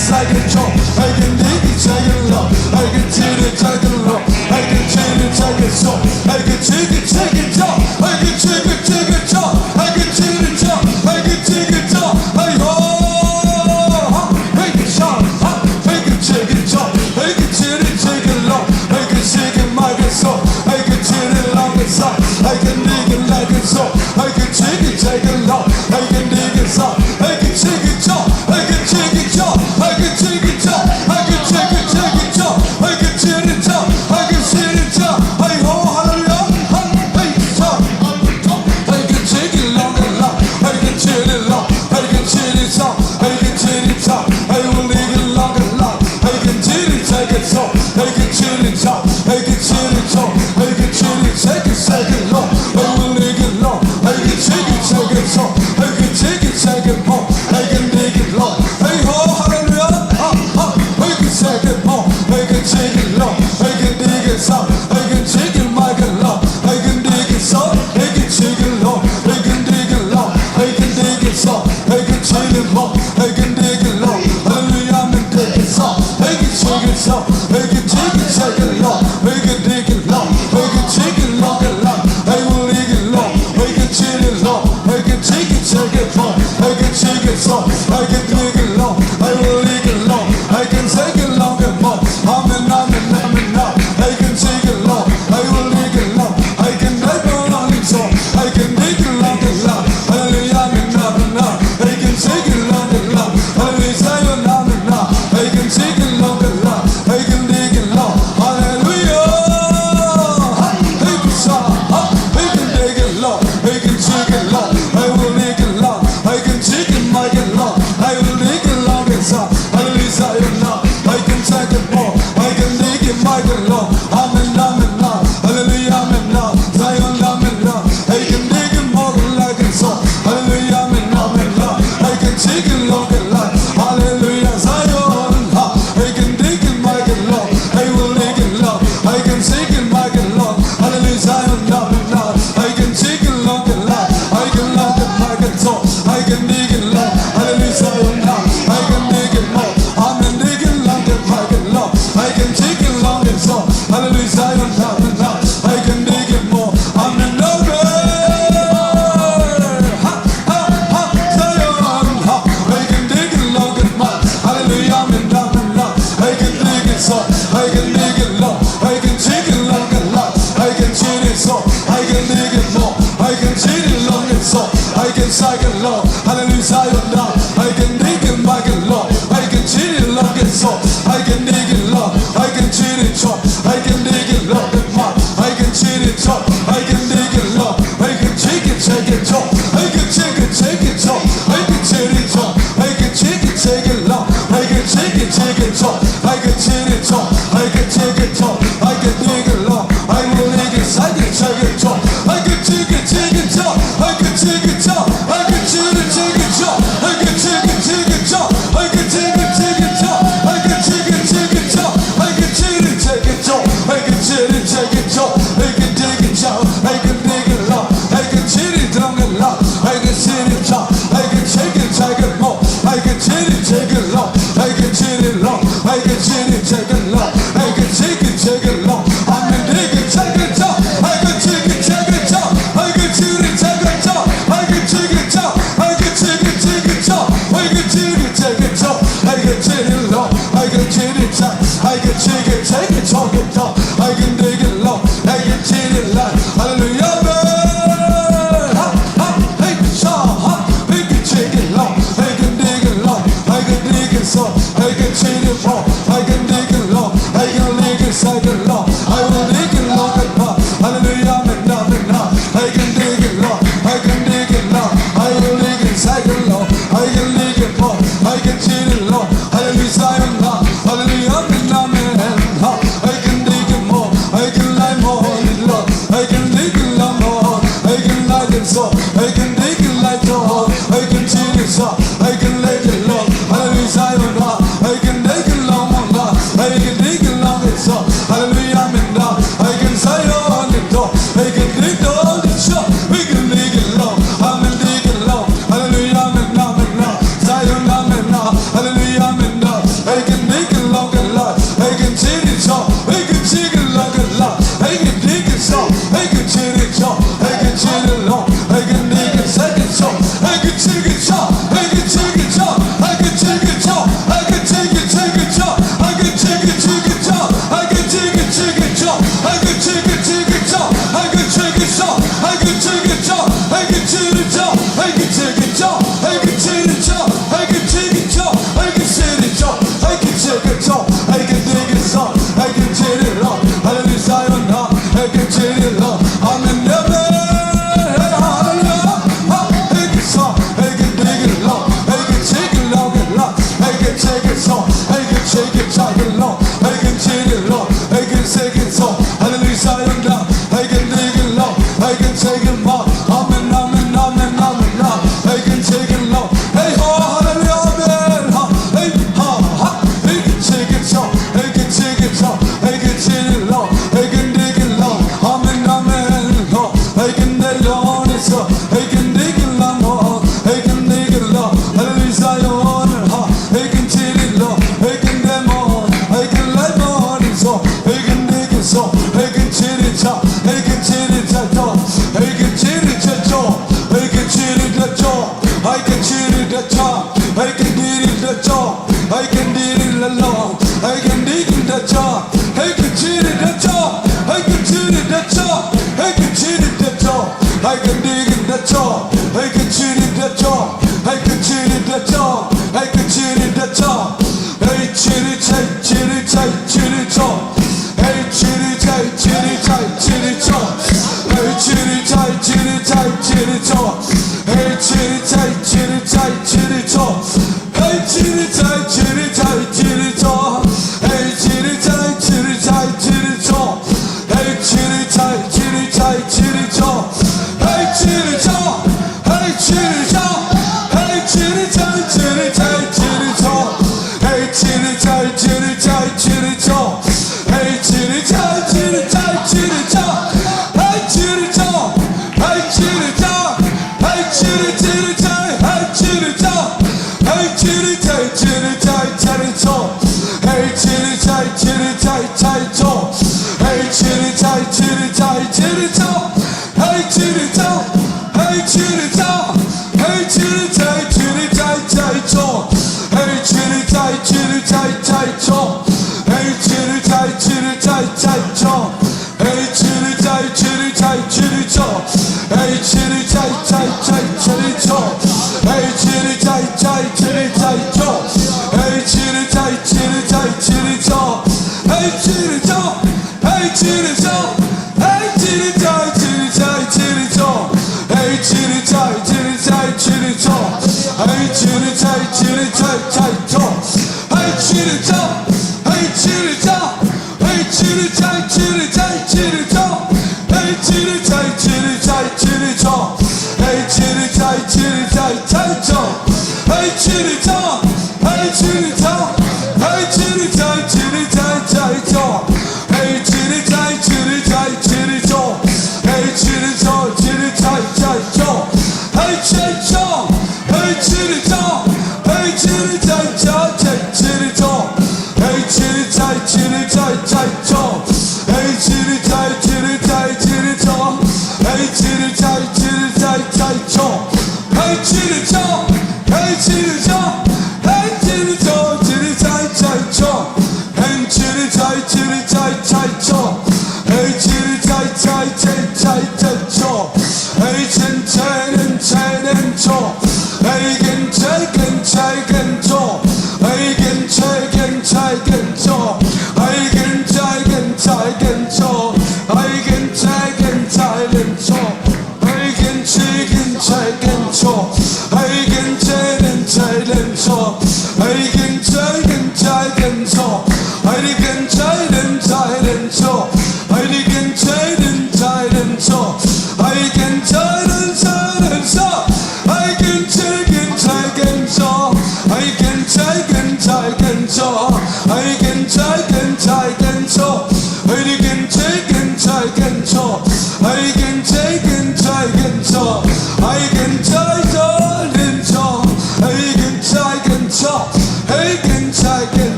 second jump, I can dig it, take it low, I can dig it, take it low, I can dig it, take it so, I can dig it, take it jump, I can dig it, take it jump, I can dig it jump, I can dig it jump, I oh, I can jump, I can dig it jump, I can dig it, take it low, I can dig it, make it so, I can dig it, long it so, I can dig it, like it so, I can dig it, take it low, I can dig it so, I can dig it jump, I can dig it jump, I can dig it jump, I can dig it, take it jump, I can dig it jump, I can dig it jump, I oh, hallelujah, hallelujah, jump, I can dig it long and long, I can dig it long, I can dig it jump, I can dig it jump, I will dig it long and long, I can dig it, take it so, I can dig it jump, I can dig it jump, I can dig it, take it, take it long, I will dig it long, I can dig it, take it so, I can dig it, take it more, I can dig it long, I oh, hallelujah, ha, ha, I can take it more, I can dig it long, I can dig it jump, I can dig it, make it long, I can dig it so, I can dig it long, I can dig it long, I can dig it so, I can dig it more, I can dig it long, hallelujah, I can dig it so, I can dig it so, I can dig it, take it long, I can dig it long, I can dig it long and long, I will dig it long, I can dig it long, I can dig it, take it long, I can dig it so, I can dig it long, I will dig it long, I can take it long and more, amen, amen, amen, amen, I can dig it long, I will dig it long, I can dig it long and so, I can dig it long and long, hallelujah, amen, amen, amen, I can dig it long and long, hallelujah, Zion, amen, amen, I can dig it long and long, I can dig it long, hallelujah, I can shout, I can dig it long, I can dig it long, I will dig it long, I can dig it, make it long, I will dig it long and so, hallelujah, Zion, now, I can take it more, I can dig it, make it long, amen, amen, now, hallelujah, amen, now, Zion, amen, now, I can dig it more than like it so, hallelujah, amen, amen, now, I can dig it long and long, hallelujah, Zion, ha, I can dig it, make it long, I will dig it long, I can dig it, make it long, hallelujah, Zion, amen, now, I can dig it long and long, I can long and make it so, I can dig it long, hallelujah, Zion, now, I can dig it more, amen, dig it long and make it long, I can dig it long and so, hallelujah, Zion, now, now, I can dig it more, amen, amen, ha, ha, ha, Zion, ha, I can dig it long and long, hallelujah, amen, amen, now, I can dig it so, I can dig it long, I can dig it long and long, I can dig it so, I can dig it more, I can dig it long and so, I can take it long, hallelujah, Zion, now, I can dig it, make it long, I can dig it long and so, I can dig it long, I can dig it so, I can dig it long and more, I can dig it so, I can dig it long, I can dig it, take it so, I can dig it, take it so, I can dig it so, I can dig it, take it long, I can dig it, take it so, I can dig it so, I can dig it so, I can dig it long, I will dig it, I can dig it so, I can dig it, take it so, I can dig it so, I can dig it, take it so, I can dig it, take it so, I can dig it, take it so, I can dig it, take it so, I can dig it, take it so, I can dig it, take it so, I can dig it so, I can dig it long, I can dig it long and long, I can dig it so, I can take it, take it more, I can dig it, take it long, I can dig it long, I can dig it, take it long, I can dig it, take it long, I can dig it, take it so, I can dig it, take it so, I can dig it, take it so, I can dig it, take it so, I can dig it, take it so, I can dig it, take it so, I can dig it long, I can dig it, take, I can dig it, take it, take it long, I can dig it long, I can dig it long, hallelujah, amen. Ha, ha, hey, sha, ha, I can dig it long, I can dig it long, I can dig it so, I can dig it more, I can dig it long, I can dig it, take it long, I will dig it long and more, hallelujah, amen, amen, amen. I can dig it long, I can dig it long, I will dig it, take it long, I can dig it more, I can dig it long, hallelujah, Zion, ha, hallelujah, amen, amen, ha. I can dig it more, I can lie more on it, Lord, I can dig it long more, I can lie it so, I can dig it light so, I can dig it so, I can lie it long, hallelujah, Zion, ha. I can dig it long, long, ha. I can dig it long, it's so, hallelujah, amen, ha. I can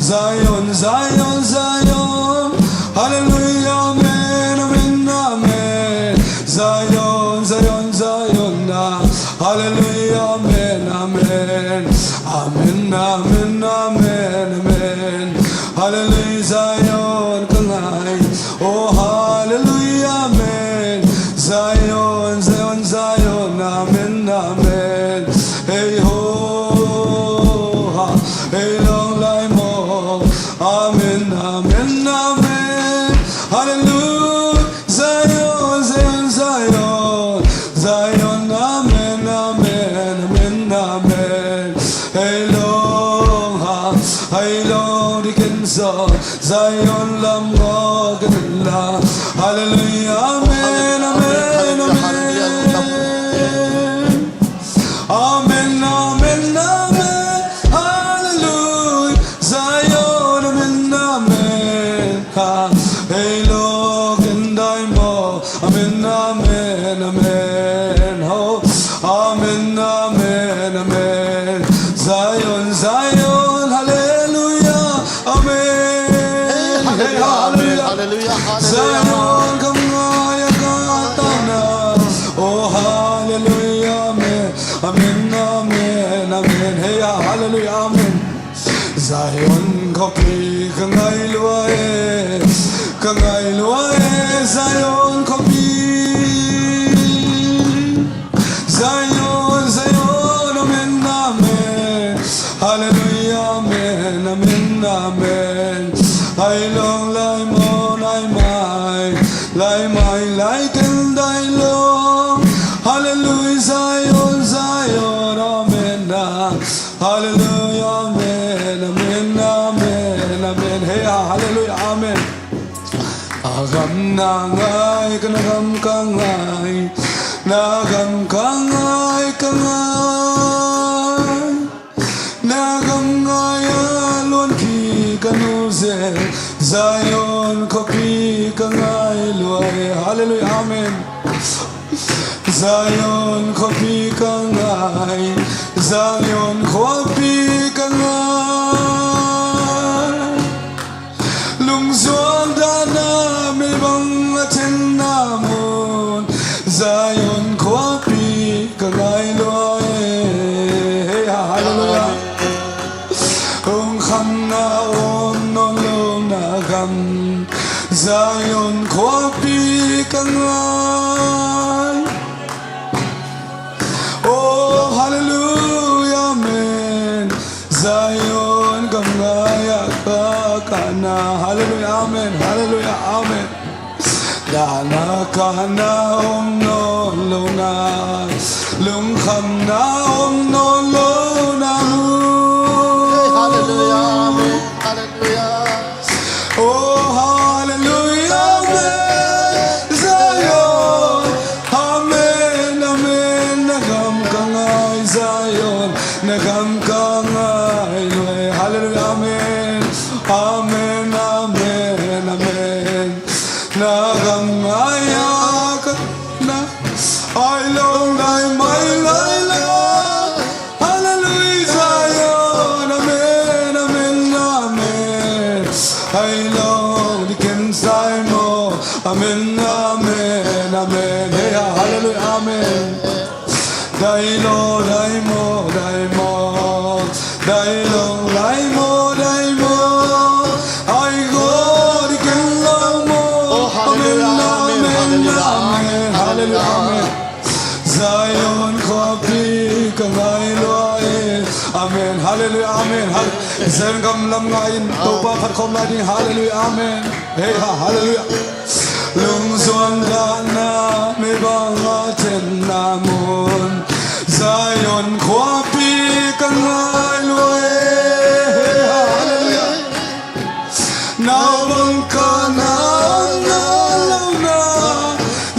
Zion, Zion, Zion. Hallelujah, amen, amen, amen. Zion, Zion, Zion, ah. Hallelujah, amen, amen. Amen, amen, amen, amen. Hallelujah, Zion ka ngai. Oh, hallelujah, amen. Zion, Zion, Zion, amen, amen. Hey ho, ha, hey long lai mo. Amen, amen, amen. Hallelujah. Zion, Zion, Zion, Zion, amen, amen, amen, amen. Hey long, ha, hey long, di ken so, Zion lam ngo ken la. Hallelujah, amen, amen, amen. Amen, amen, amen. Hallelujah. Zion, amen, amen. Ha. Hey, lo, ken dai mo. Amen, amen, amen. Ho. Amen, amen, amen. Zion, Zion. Hallelujah. Amen. Hey, hallelujah, hallelujah, hallelujah. Zion, kam ngai a ka tana. Oh, hallelujah, amen. Amen, amen, amen. Hey, hallelujah, amen. Zion khuapi ka ngai lua e, ka ngai lua e, Zion khuapi. Zion, Zion, amen, amen. Hallelujah, amen, amen, amen. Ai long lai mo, lai mai, lai mai, lai ken dai long. Hallelujah, Zion, Zion, amen, ah. Hallelujah, amen, amen, amen, amen. Hey, ah, hallelujah, amen. A gam na ngai, ka na gam ka ngai, na gam ka ngai, ka ngai. Na gam ngai a luan ki ka nu zel, Zion khuapi ka ngai lua e. Hallelujah, amen. Zion khuapi ka ngai, Zion khuapi ka ngai. Lungzuang dahna meibang a thenna mun, Zion khuapi ka ngai lua e. Hey, ha, hallelujah. Ong khamna om nawn lo na gam, Zion khuapi ka ngai. Oh, hallelujah, amen. Zion gam ngai a ka kahna. Hallelujah, amen. Hallelujah, amen. Dahna kahna om nawn lo na, lungkhamna om nawn lo na. Hey, hallelujah, amen. Hallelujah. Oh, hallelujah, amen, Zion. Amen, amen, na gam ka ngai, Zion, na gam ka ngai lua e. Hallelujah, amen. Amen, amen, amen. Na gam ngai a ka na. Ai long lai mai lai la. Hallelujah, Zion. Amen, amen, amen. Ai long di ken sai mo. Amen, amen, amen. Hey, hallelujah, amen. Dai lo, dai mo, dai mo. Dai long, dai mo, dai mo. Ai go di ken lo mo. Oh, hallelujah, amen, amen, hallelujah, amen, amen, hallelujah, amen. Zion khuapi ka ngai lua e. Amen. Hallelujah. Amen. Hall-, Zion gam lam ngai in Topa phat khawm lai ding. Hallelujah. Amen. Hey, ha, hallelujah. Lungzuan dahna meibang a thenna mun, Zion khuapi ka ngai lua e. Hey, ha, hallelujah. Naupang ka na, na lo na,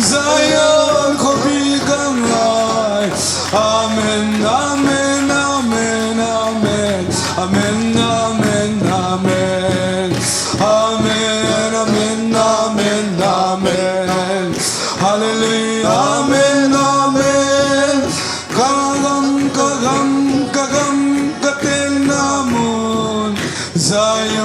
Zion khuapi ka ngai. Amen, amen, amen, amen. Amen, amen, amen. Amen, amen, amen, amen. Hallelujah, amen, amen. Ka gam, ka gam, ka gam, ka tenna mun, Zion.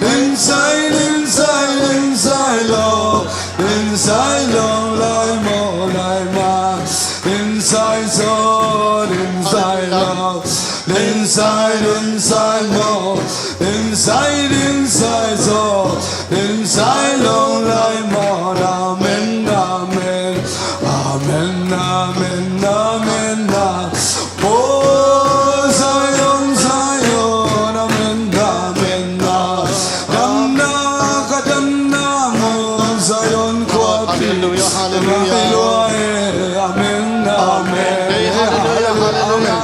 Din sai, din sai, din sai lo. Din sai lo lai maw, lai maw. Din sai so, din sai lo. Din sai, din sai maw. Din sai, din sai so. Din sai lo lai maw. Amen, amen. Amen, amen, amen, amen. Oh, Zion, Zion, amen, amen, amen. Damna ka damna maw, Zion khuapi. Hallelujah, hallelujah. Amen, amen. Hey, hallelujah, hallelujah.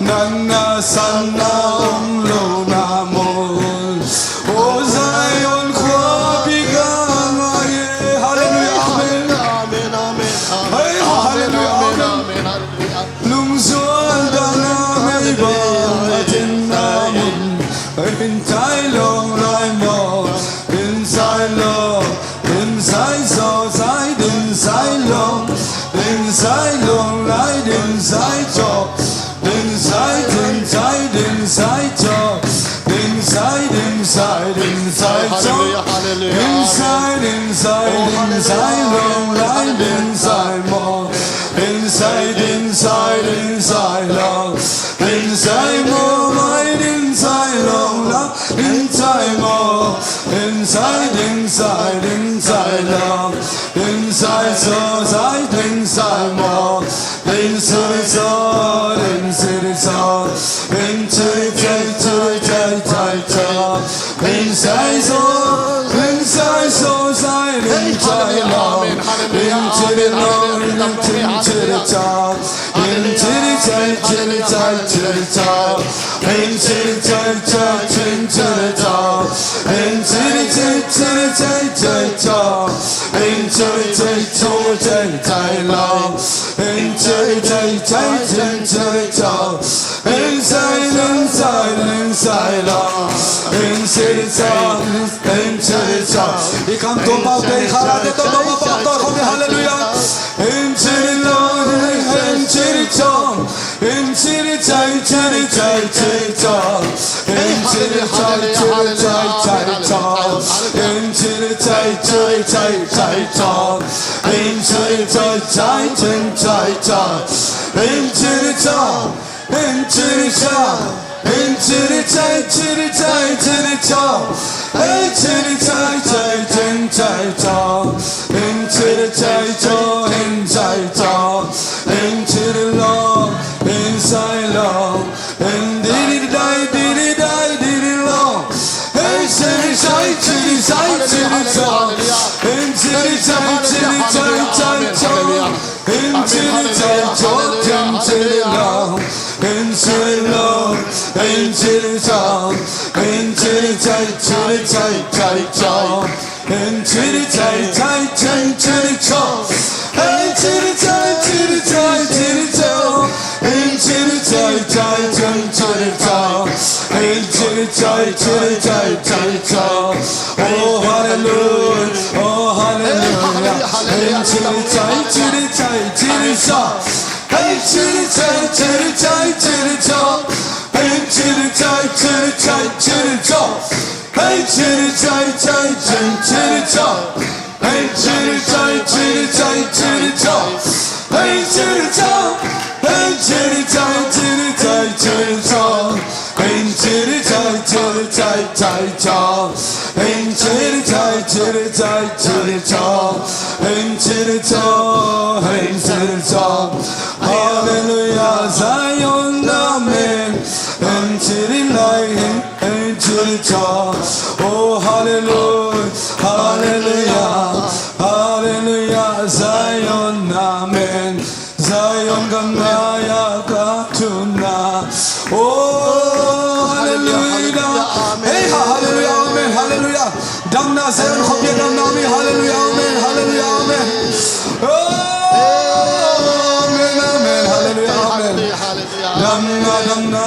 Nana sana ong lo na maw. Oh, Zion khuapi ka ngai. Hallelujah, amen. Amen, amen, amen. Hey, hallelujah, amen. Amen, amen, amen. Lungzual dana mei bang a tinna mun. Din sai long lai maw. Din sai long. Din sai so sai, din sai long. Din sai long lai, din sai so. Din sai, din sai, din sai so. Din sai, din sai, din sai so. Hallelujah, hallelujah. Din sai, din sai, oh, din sai long lai, din sai maw. Din sai, din sai, din sai long. Din sai maw mai, din sai long la. Din sai maw. Din sai, din sai, din sai long. Din sai so sai, din sai maw. Din sai so, din sai so. Din sai sai, sai, sai, sai, sai. Din sai so, din sai so sai, din sai long. Din sai long, din sai so. Din sai sai, sai, sai, sai, sai. Din sai sai, sai, sai, sai, sai. Din sai sai, sai, sai, sai, sai. Din sai sai, sai, sai, sai, sai long. Din sai sai, sai, sai, sai, sai. Din sai, din sai, din sai long. Din sai sai, din sai sai. I kam tua pau te, i khala te tawh, tawh, tawh, tawh, tawh, tawh, hallelujah. Din sai long, din sai sai. Din sai sai, sai, sai, sai, sai. Din sai sai, sai, sai, sai, sai. Din sai sai, sai, sai, sai, sai. Din sai sai, sai, sai, sai, sai. Din sai sai. Hey, chiri chai, chiri chai, chiri chai. Hey, chiri chai, chai, chiri chai, chai. Hey, chiri chai, chai, chiri chai, chai. Hey, chiri long, hey, sai long. Hey, diri dai, diri dai, diri long. Hey, chiri chai, chiri chai, chiri chai. Hey, chiri chai, chiri chai, chai, chai. Din chiri chai cho, din chiri long. Din chiri long, din chiri cho. Din chiri chai, chiri chai, chai cho. Din chiri chai, chai, chai, chiri cho. Din chiri chai, chiri chai, chiri cho. Din chiri chai, chai, chai, chiri cho. Din chiri chai, chiri chai, chai cho. Oh, hallelujah. Oh, hallelujah. Hey, chiri chai, chiri chai, chiri cha. Hey, chiri chai, chiri chai, chiri cha. Hey, chiri chai, chiri chai, chiri cha. Hey, chiri chai, chai, chiri, chiri cha. Hey, chiri chai, chiri chai, chiri cha. Hey, chiri cha. Hey, chiri chai, chiri chai, chiri cha. Hey, chiri chai, chiri chai, chai cha. Hey, chiri chai, chiri chai, chiri cha. Hey, chiri cha. Hey, chiri cha. Hallelujah, Zion, amen. Hey, chiri lai, hey, hey, chiri cha. Oh, hallelujah, hallelujah, hallelujah, Zion, amen. Zion ka ngai a ka tun na. Oh, hallelujah. Hey, hallelujah. Damna Zion khuapi ah damna om hi. Halleluiah, amen. Halleluiah, amen. Oh, amen, amen. Halleluiah, amen. Damna, damna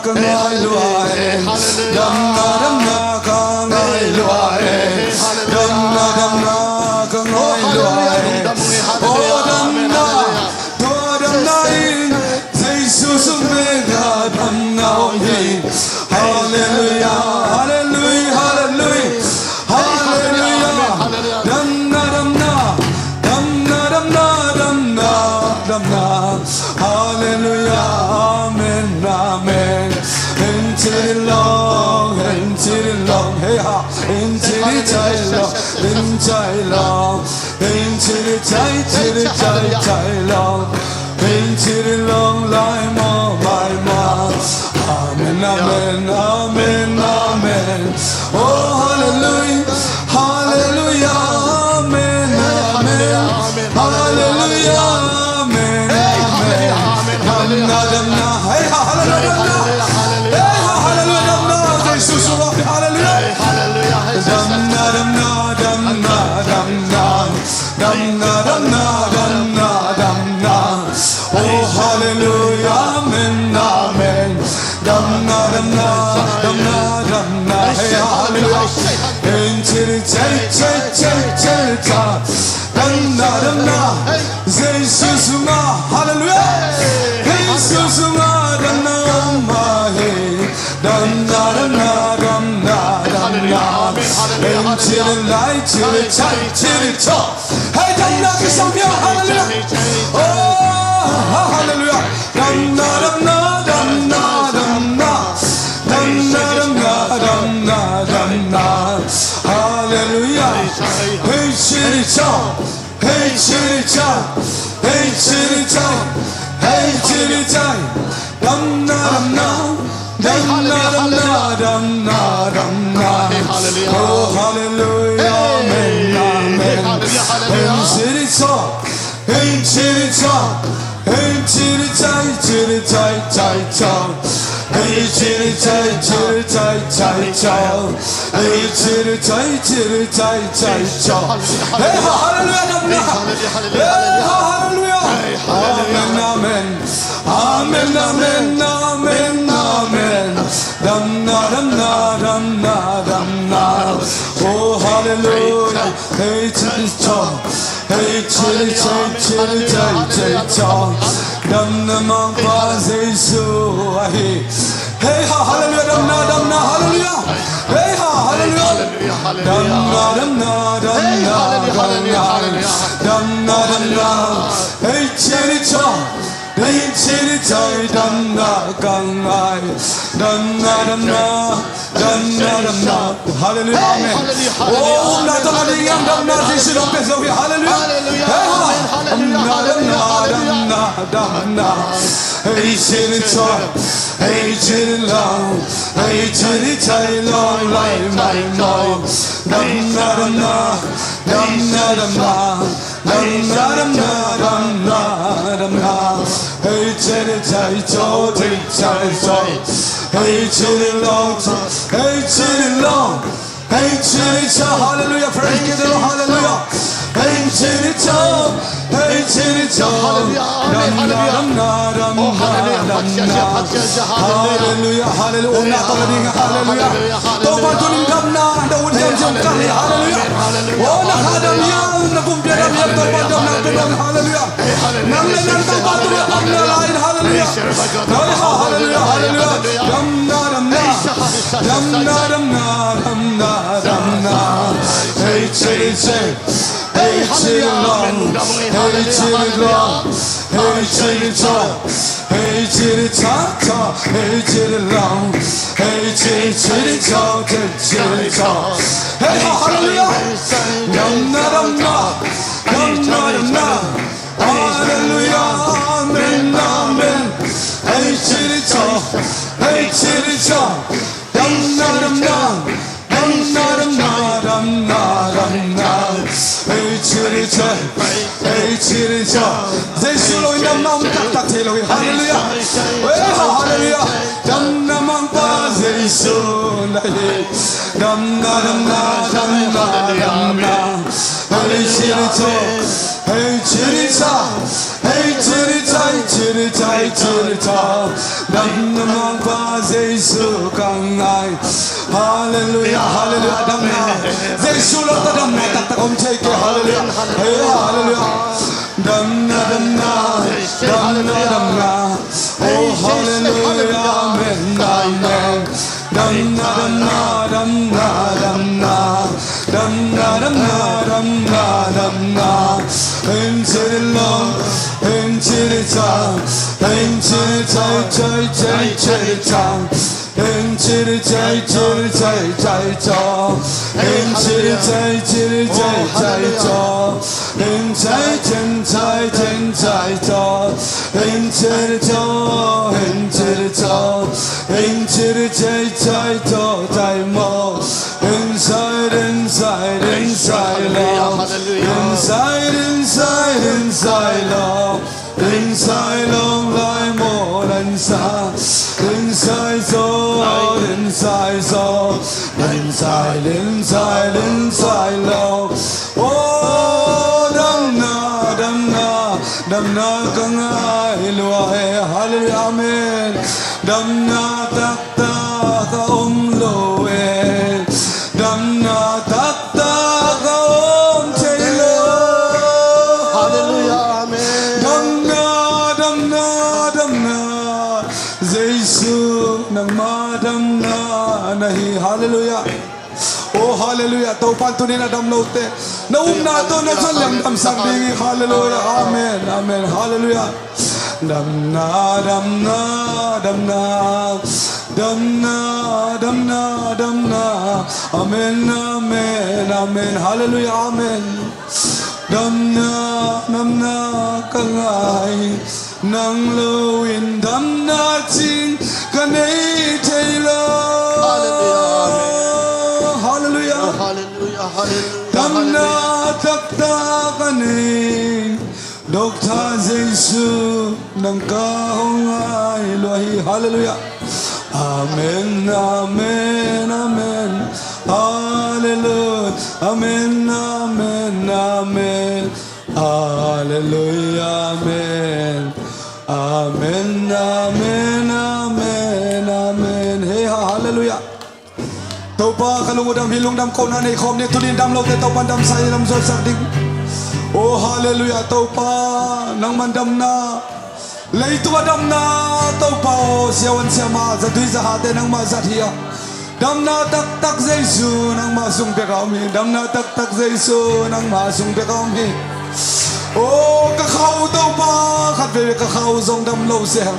ka ngai lua e. Damna, damna ka ngai lua e. Damna, damna ka ngai lua e. Oh, damna. Tua damna in Jesu sung bek ah damna om hi. Halleluiah, halleluiah, halleluiah, halleluiah. Damna, damna, damna, damna, damna, damna. Halleluiah, amen, amen. Hei, chiri long, hei, chiri long, hei ha, hei, chiri chai long, hei, chai long. Hei, chiri chai, chiri chai, chai long. Hei, chiri long lai maw, lai maw. Amen, amen, amen, amen. Oh, halleluiah, halleluiah, amen, amen. Halleluiah, amen, amen. Damna, damna. Hei, ha, halleluiah, damna. Hei, ha, halleluiah, damna. Jesu sung ah, halleluiah. Damna, damna, damna, damna. Damna, damna, damna, damna. Oh, halleluiah, amen, amen. Damna, damna, damna, damna. Hei, halleluiah. Hei, chiri chai, chai, chai, chiri cha. Damna, damna. Jesu sung ah, halleluiah. Jesu sung ah damna om hi. Damna, damna, damna, damna. Hei, chiri lai, chiri chai, chiri cha. Hei, damna kisam hi, halleluiah. Oh, halleluiah. Damna, damna, damna, damna. Damna, damna, damna, damna. Halleluiah. Hei, chiri cha. Hei, chiri cha. Hei, chiri cha. Hei, chiri cha. Damna, damna. Damna, damna, damna, damna. Oh, halleluiah, amen, amen. Hei, chiri cha. Hei, chiri cha. Hei, chiri chai, chiri chai, chai cha. Hei, chiri chai, chiri chai, chai cha. Hei, chiri chai, chiri chai, chai cha. Hei, ha, halleluiah, damna. Hei, ha, halleluiah. Amen, amen. Amen, amen, amen, amen. Damna, damna, damna, damna. Oh, halleluiah. Hei, chiri cha. Hei, chiri chai, chiri chai, chai cha. Damna Mangpa Jesu ahi. Hei, ha, halleluiah, damna, damna, halleluiah. Hei, ha, halleluiah. Damna, damna, damna, damna. Damna, damna. Hei, chiri cha. Hei, chiri chai, damna ka ngai. Damna, damna, damna, damna. Halleluiah, amen. Oh, na tawh ka ding hiam, damna Jesu in hong pia zo hi. Halleluiah. Hei, ha. Damna, damna, damna, damna. Hei, chiri cha. Hei, chiri long. Hei, chiri chai long lai mai maw. Damna, damna, damna, damna. Damna, damna, damna, damna. Hei, chiri chai cho, chiri chai cho. Hei, chiri long cho. Hei, chiri long. Hei, chiri cha. Halleluiah. Praise the Lord. Halleluiah. Hei, chiri cha. Hei, chiri cha. Damna, damna, damna, damna. Halleluiah. Halleluiah. Oh, na tawh ka ding. Halleluiah. Topa tuni in damna na ut hiam ci hong kal hi. Halleluiah. Oh, na kha dam hiam, na pumpi dam hiam, Topa damna pia in. Halleluiah. Nang le nang Topa tungah damna la in. Halleluiah. Hei, ha, halleluiah, halleluiah. Damna, damna. Damna, damna, damna, damna. Hei, chiri chai. Hei, chiri long. Hei, chiri long. Hei, chiri cha. Hei, chiri cha cha. Hei, chiri long. Hei, chiri, chiri cha, chiri, chiri cha. Hei, ha, halleluiah. Damna, damna. Damna, damna. Halleluiah. Amen, amen. Hei, chiri cha. Hei, chiri cha. Damna, damna. Damna, damna, damna, damna. Hei, chiri cha. Hei, chiri cha. Jesu lo in damna om taktak thei lo hi. Halleluiah. Hei, ha, halleluiah. Damna Mangpa Jesu na hi. Damna, damna, damna, damna. Hei chiricha, hei chiricha, hei chiricha, hei chiricha, hei chiricha. Damna Mangpa Jesu ka ngai. Halleluiah, halleluiah, damna. Jesu lo ta damna taktak om thei kei, halleluiah. Hei, halleluiah. Damna, damna, damna, damna. Oh, halleluiah, amen, amen. Damna, damna, damna, damna. Damna, damna, damna, damna. Hei chiricha, hei chiricha, hei chiricha, hei chiricha. Hei chiricha, hei chiricha, hei chiricha. Hei chiricha, hei chiricha, hei chiricha. Hei chiricha, hei chiricha, hei chiricha. Hei chiricha, hei chiricha, hei chiricha, hei chiricha, hei chiricha. Inside, inside, inside, Lord. Inside, inside, inside, Lord. Inside, Lord, lai mo lan sa. Inside, Lord, inside, Lord. Inside, inside, inside, Lord. Oh, damna, damna, damna ka ngai lua e. Halleluiah, amen. Damna taktak a om lo e. Damna taktak a om thei lo. Halleluiah, amen. Damna, damna, damna. Jesu, nangma damna na hi. Halleluiah. Oh, halleluiah. Topa'n tuni-in a dam lote na upna tawh na zon leng damsak ding hi. Halleluiah. Amen. Amen. Halleluiah. Damna, damna, damna. Damna, damna, damna. Amen, amen, amen. Halleluiah, amen. Damna, damna ka ngai. Nang lo in damna cing ka nei thei lo. Halleluiah, amen. Halleluiah. Oh, halleluiah, halleluiah, damna, halleluiah, taktak a nei. Doctor Jesu, nang ka hong ngai lua hi. Halleluiah. Amen, amen, amen. Halleluiah. Amen, amen, amen. Halleluiah, amen. Amen, amen, amen, amen. Hei ha, halleluiah. Topa, ka lung uh dam hi, lungdam kohna nei khawm ni. Tuni-in dam lote Topa'n damsak, damsak ding. Oh, halleluiah, Topa, nangman damna. Leitung a damna, Topa aw, siavuan siamah, zatui zahate nangmah zat hi a. Damna taktak Jesu nangmah sung bek a om hi. Damna taktak Jesu nangmah sung bek a om hi. Oh, ka kha uh Topa, khat veve ka kha uh zong dam lo seh.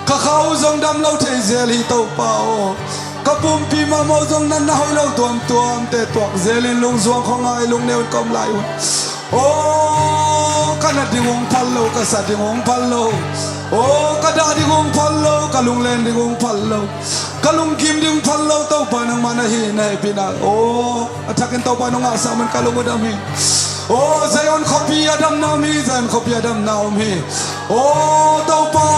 Ka kha uh zong dam lo thei zel hi Topa aw. Ka pumpi mahmah uh zong natna hoih lo tuamtuamte tuak zelin lungzuang khuangai lungneu in ka om lai un. Oh, ka nat ding hong phal lo, ka sat ding hong phal lo. Oh, ka dah ding hong phal lo, ka lunglen ding hong phal lo. Ka lungkim ding phal lo, Topa nangmah na hi, na hehpihna. Oh, a thakin Topa nong ngahsak man ka lung uh dam hi. Oh, Zion khuapi a damna om hi, Zion khuapi a damna om hi. Oh, Topa,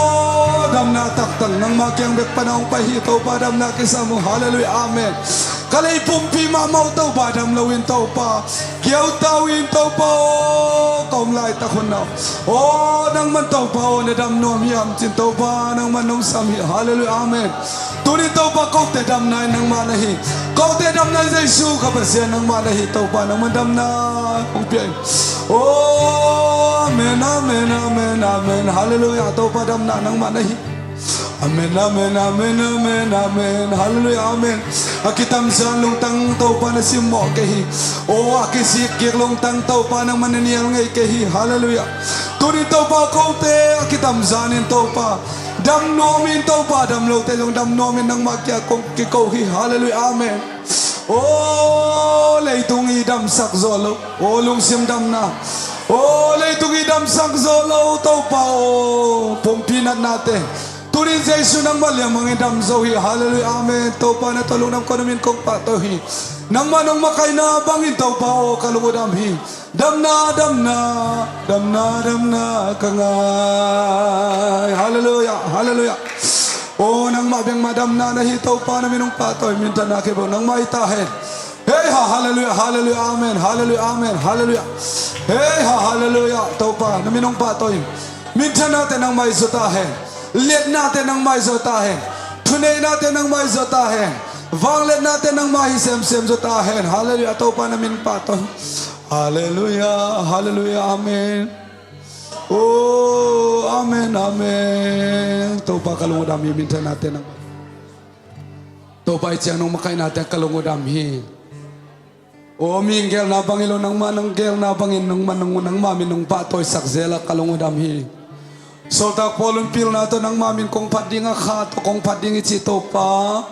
damna taktak nangmah kiang bek pan a hong pai hi, Topa damna kisam uh. Halleluiah, amen. Ka lei pumpi mahmah uh Topa dam lo in Topa. Kiauta uh in Topa aw, ka om laitak hun uh. Aw, nangman Topa aw, na dam nuam hiam cin Topa, nangman nong sam hi. Halleluiah, amen. Tuni Topa kote damna in nangmah na hi. Kote damna in Jesu ka Pasian nangmah na hi Topa, nangman damna hong pia in. Aw, amen, amen, amen, amen. Halleluiah, Topa damna nangmah na hi. Amen, amen, amen, amen, amen. Halleluiah, amen. A kitamzan lungtang Topa na simmawh kei hi. Aw, a kisik kik lungtang Topa nangman na nial ngei kei hi. Halleluiah. Tuni Topa kote a kitamzan in Topa dam nuam in Topa, dam lote zong dam nuam in nangmah kiang kong kiko hi. Halleluiah, amen. Aw, leitung i damsak zo lo. Aw, lungsim damna. Aw, leitung i damsak zo lo Topa aw, pumpi natnate. Tuni Jesu nangmah liamang in dam zo hi. Halleluiah, amen. Topa na tawh lungdam kong nuam in kong pahtawi hi. Nangmah nong makaihna bangin Topa aw, ka lung uh dam hi. Damna, damna, damna, damna ka ngai. Halleluiah, halleluiah. O, nangmah bek mah damna na hi, Topa, na min hong pahtawi, minthanna khempeuh nangmah hi ta hen. Hei ha, halleluiah, halleluiah, amen, halleluiah, amen, halleluiah. Hei ha, halleluiah, Topa, na min hong pahtawi. Minthannate nangmah hi zaw ta hen. Liatnate nangmah hi zaw ta hen. Thuneihnate nangmah hi zaw ta hen. Vangliatnate nangmah hi semsem zaw ta hen. Halleluiah, Topa, na min pahtawi. Halleluiah, halleluiah, amen. O, amen, amen. Topa, ka lung uh dam hi, minthannate nangmah. Topa, i ciang nong makaihnate ka lung uh dam hi. O, mihing geelna bang hi lo, nangmah nong geelna bangin nangmah, nang, nangmah min nong pahtawisak zel a ka lung uh dam hi. Sawltak Paul in pilna tawh nangmah min kong phat ding a, kha tawh kong phat ding hi ci, Topa.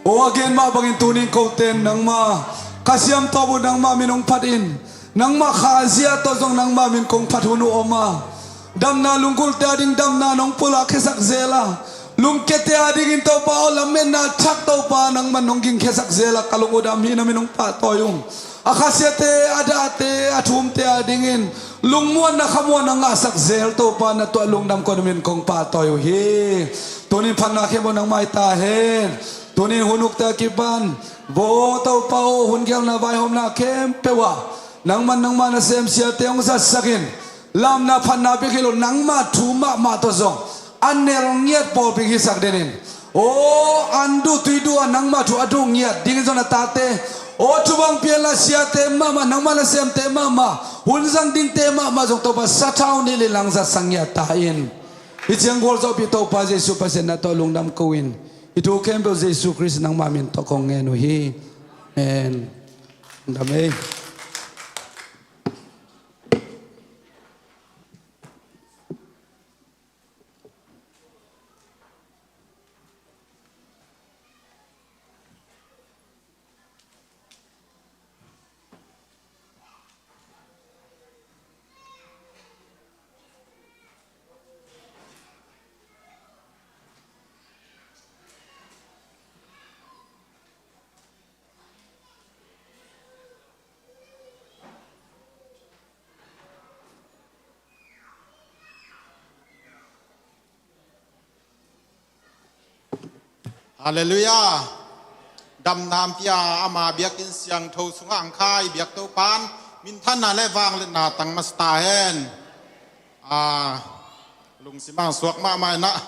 O, a gen mah bangin tuni in kote in nangmah Kha Siangtho uh nangmah min hong phat in, nangmah Kha zia tawh zong nangmah min kong phat hun uh om a, damna lungkulte ading damna nong pulak khiasak zel a, lungkiate adingin, Topa aw, lametna thak, Topa, nangmah nong ging khiasak zel a ka lung uh dam hi, na min hong pahtawi ung. A khasiate, a dahte, a thumte adingin lungmuanna, khamuanna ngahsak zel, Topa, na tuah lungdam kong, na min kong pahtawi uh hi. Tuni in phatna khempeuh nangmah hi ta hen. Tuni in hun ukte a kipan, vo Topa aw, hun geelna vaihawmna khempeuh ah nangmah, nangmah nasem siate hong zatsak in, lamna phatna bek hi lo, nangmah thu mahmah tawh zong a nel ngiat pawlpi hisak den in. O, an duh tui duh a nangmah thu a duh ngiat dingin zong na tate, o, thubang pianla siate mahmah, nangmah nasemte mahmah, hun zang dingte mahmah zong, Topa, sathau nih le lang zatsak ngiat ta in. Hih ciang gualzawhpih Topa Jesuh Pasian na tawh lungdam ko in, hih thu khempeuh Jesuh Khrist nangmah min tawh kong ngen uh hi. Amen. Lungdam ei. Halleluiah. Damna hong pia ama biakinn siangtho sungah hong kha i biak Topa'n minthanna le vangliatna tang masa ta hen. A, lungsim ah suak mahmah in ah,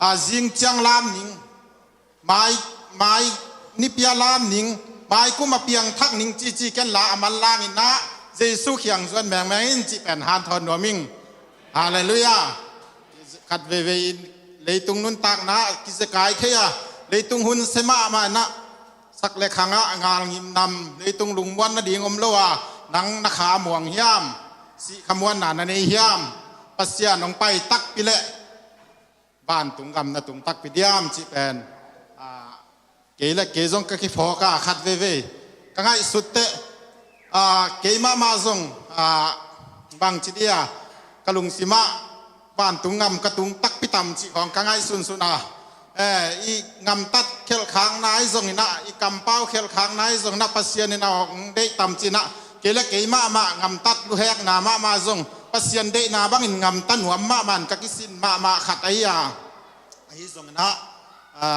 a, zing ciang lam ning, mai, mai nipi a lam ning, mai kum a piangthak ning cici ken la a manlang in ah, Jesuh kiang zuan mengmeng in cih pen hanthawn nuam ing. Halleluiah. Khat veivei in leitung nuntakna kizekai thei a, leitung hun sia mahmah in ah, sak le khang ah ngalngim nam, leitung lungmuan nading om lo a, nang na kha muang hiam? Sih khamuanna na nei hiam? Pasian hong pai takpi leh vantung gam na tung takpi diam cih pen, a, kei le kei zong ka kiphawk a, khat veivei ka ngaihsut teh, a, kei mahmah zong, a, bangci dia ka lungsim ah vantung gam ka tung takpi tam cih khawng ka ngaihsunsun a, eh, i gamtat khelhkhakna ahi zongin ah, i kampau khelhkhakna ahi zongin ah, Pasian in a hong deih tam cih in ah, kei le kei mahmah gamtat luhekna mahmah zong, Pasian deihna bangin gamta nuam mahmah in ka kisin mahmah khat ahi a. Ahi zongin ah, a,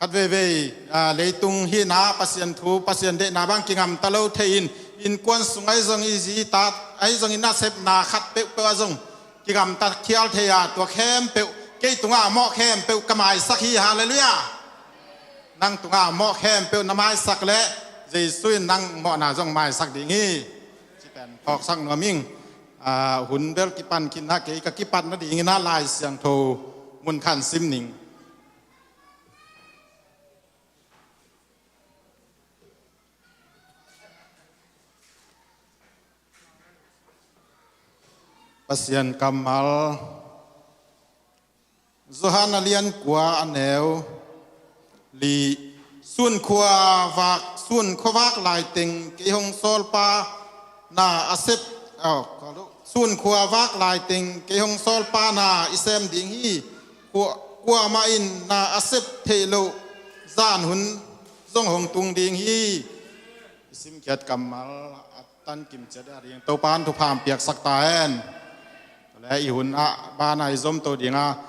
khat veivei, a, leitung hihna, Pasian thu, Pasian deihna bang kigamta lo thei in, innkuan sung ahi zong, i zi i ta ahi zongin nasepna khat peuhpeuh ah zong kigamta khial thei a, tua khempeuh kei tungah a mawh khempeuh ka maisak hi. Halleluiah. Nang tungah a mawh khempeuh na maisak leh Jesuh in nang mawhna zong maisak ding hi. Cih pen phawksak nuam ing. A, hun bel kipan khin a, kei ka kipat nadingin ah Lai Siangtho mun khat sim ning. Pasian kammal, Johan a lian kua, a neu li. Sun khua vak, sun khua vak laiteng kei hong sawlpa na a sep, oh, sun khua vak laiteng kei hong sawlpa na i sem ding hi. Kua, kuamah in na a sep theih loh zan hun zong hong tung ding hi. I simkhiat kammal a tan kim ciat a ding Topa'n thupha hong piaksak ta hen. Tua leh i hun ah ban ah i zom to ding a,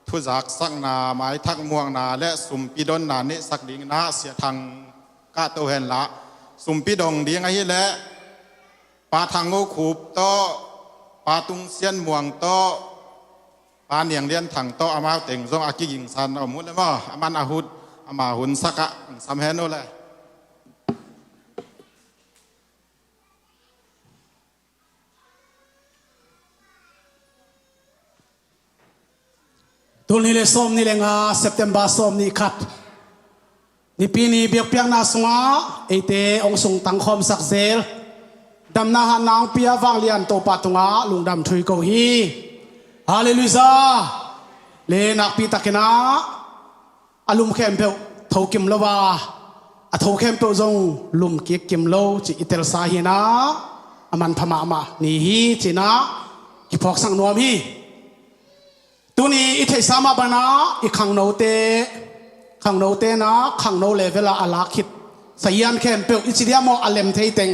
thuzaksakna, maithak muakna le sumpi donna neihsak dingin ah Sia Thang kahto henla, sumpi dong ding ahih leh Pa Thang Ngo Khup tawh, Pa Tung Sian Muang tawh, Pa Niang Lian Thang tawh, amau teng zong a kigingsan a om uh le maw, a man a hut, ama hun sakah hong sam hen uh le. Tul nih le sawm nih le nga, September sawm nih khat, Nipi ni biakpiakna sungah eite hong sungtang khawmsak zel, damna hatna hong pia vanglian Topa tungah lungdam thu ko hi. Halleluiah. Le nakpi takin ah a lum khempeuh thokim lo a, a tho khempeuh zong lum kik kim lo cih i telsa hi-in ah, a manpha mahmah ni hi ci-in ah kiphawksak nuam hi. Tuni i theihsa mah bangin ah i khangnote, khangnote in ah khangno level ah a lak khit sahian khempeuh i ci diam maw, a lem thei teng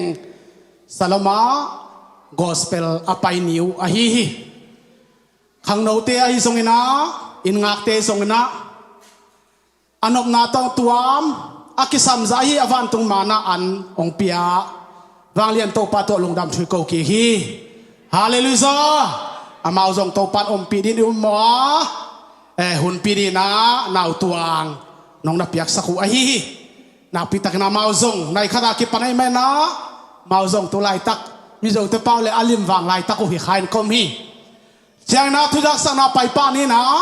Saloma gospel a pai ni uh ahi hi. Khangnote ahi zongin ah, inn ngakte zongin ah, a nopna tawh tuam a kisam zah hi. A vantung man-ah an hong pia vanglian Topa tungah lungdam thu ko kik hi. Halleluiah. Amau zong Topa in ompih dingin i um maw a, eh, hunpih dingin ah nautuang nong na piaksak uh ahi hi. Nakpi takin amau zong nai khat a kipan ahih manin ah, amau zong tu laitak Mizote pau le a lim vang laitak uh hi kha in ka om hi. Ciangin ah thuzaksakna pai pah ni-in ah,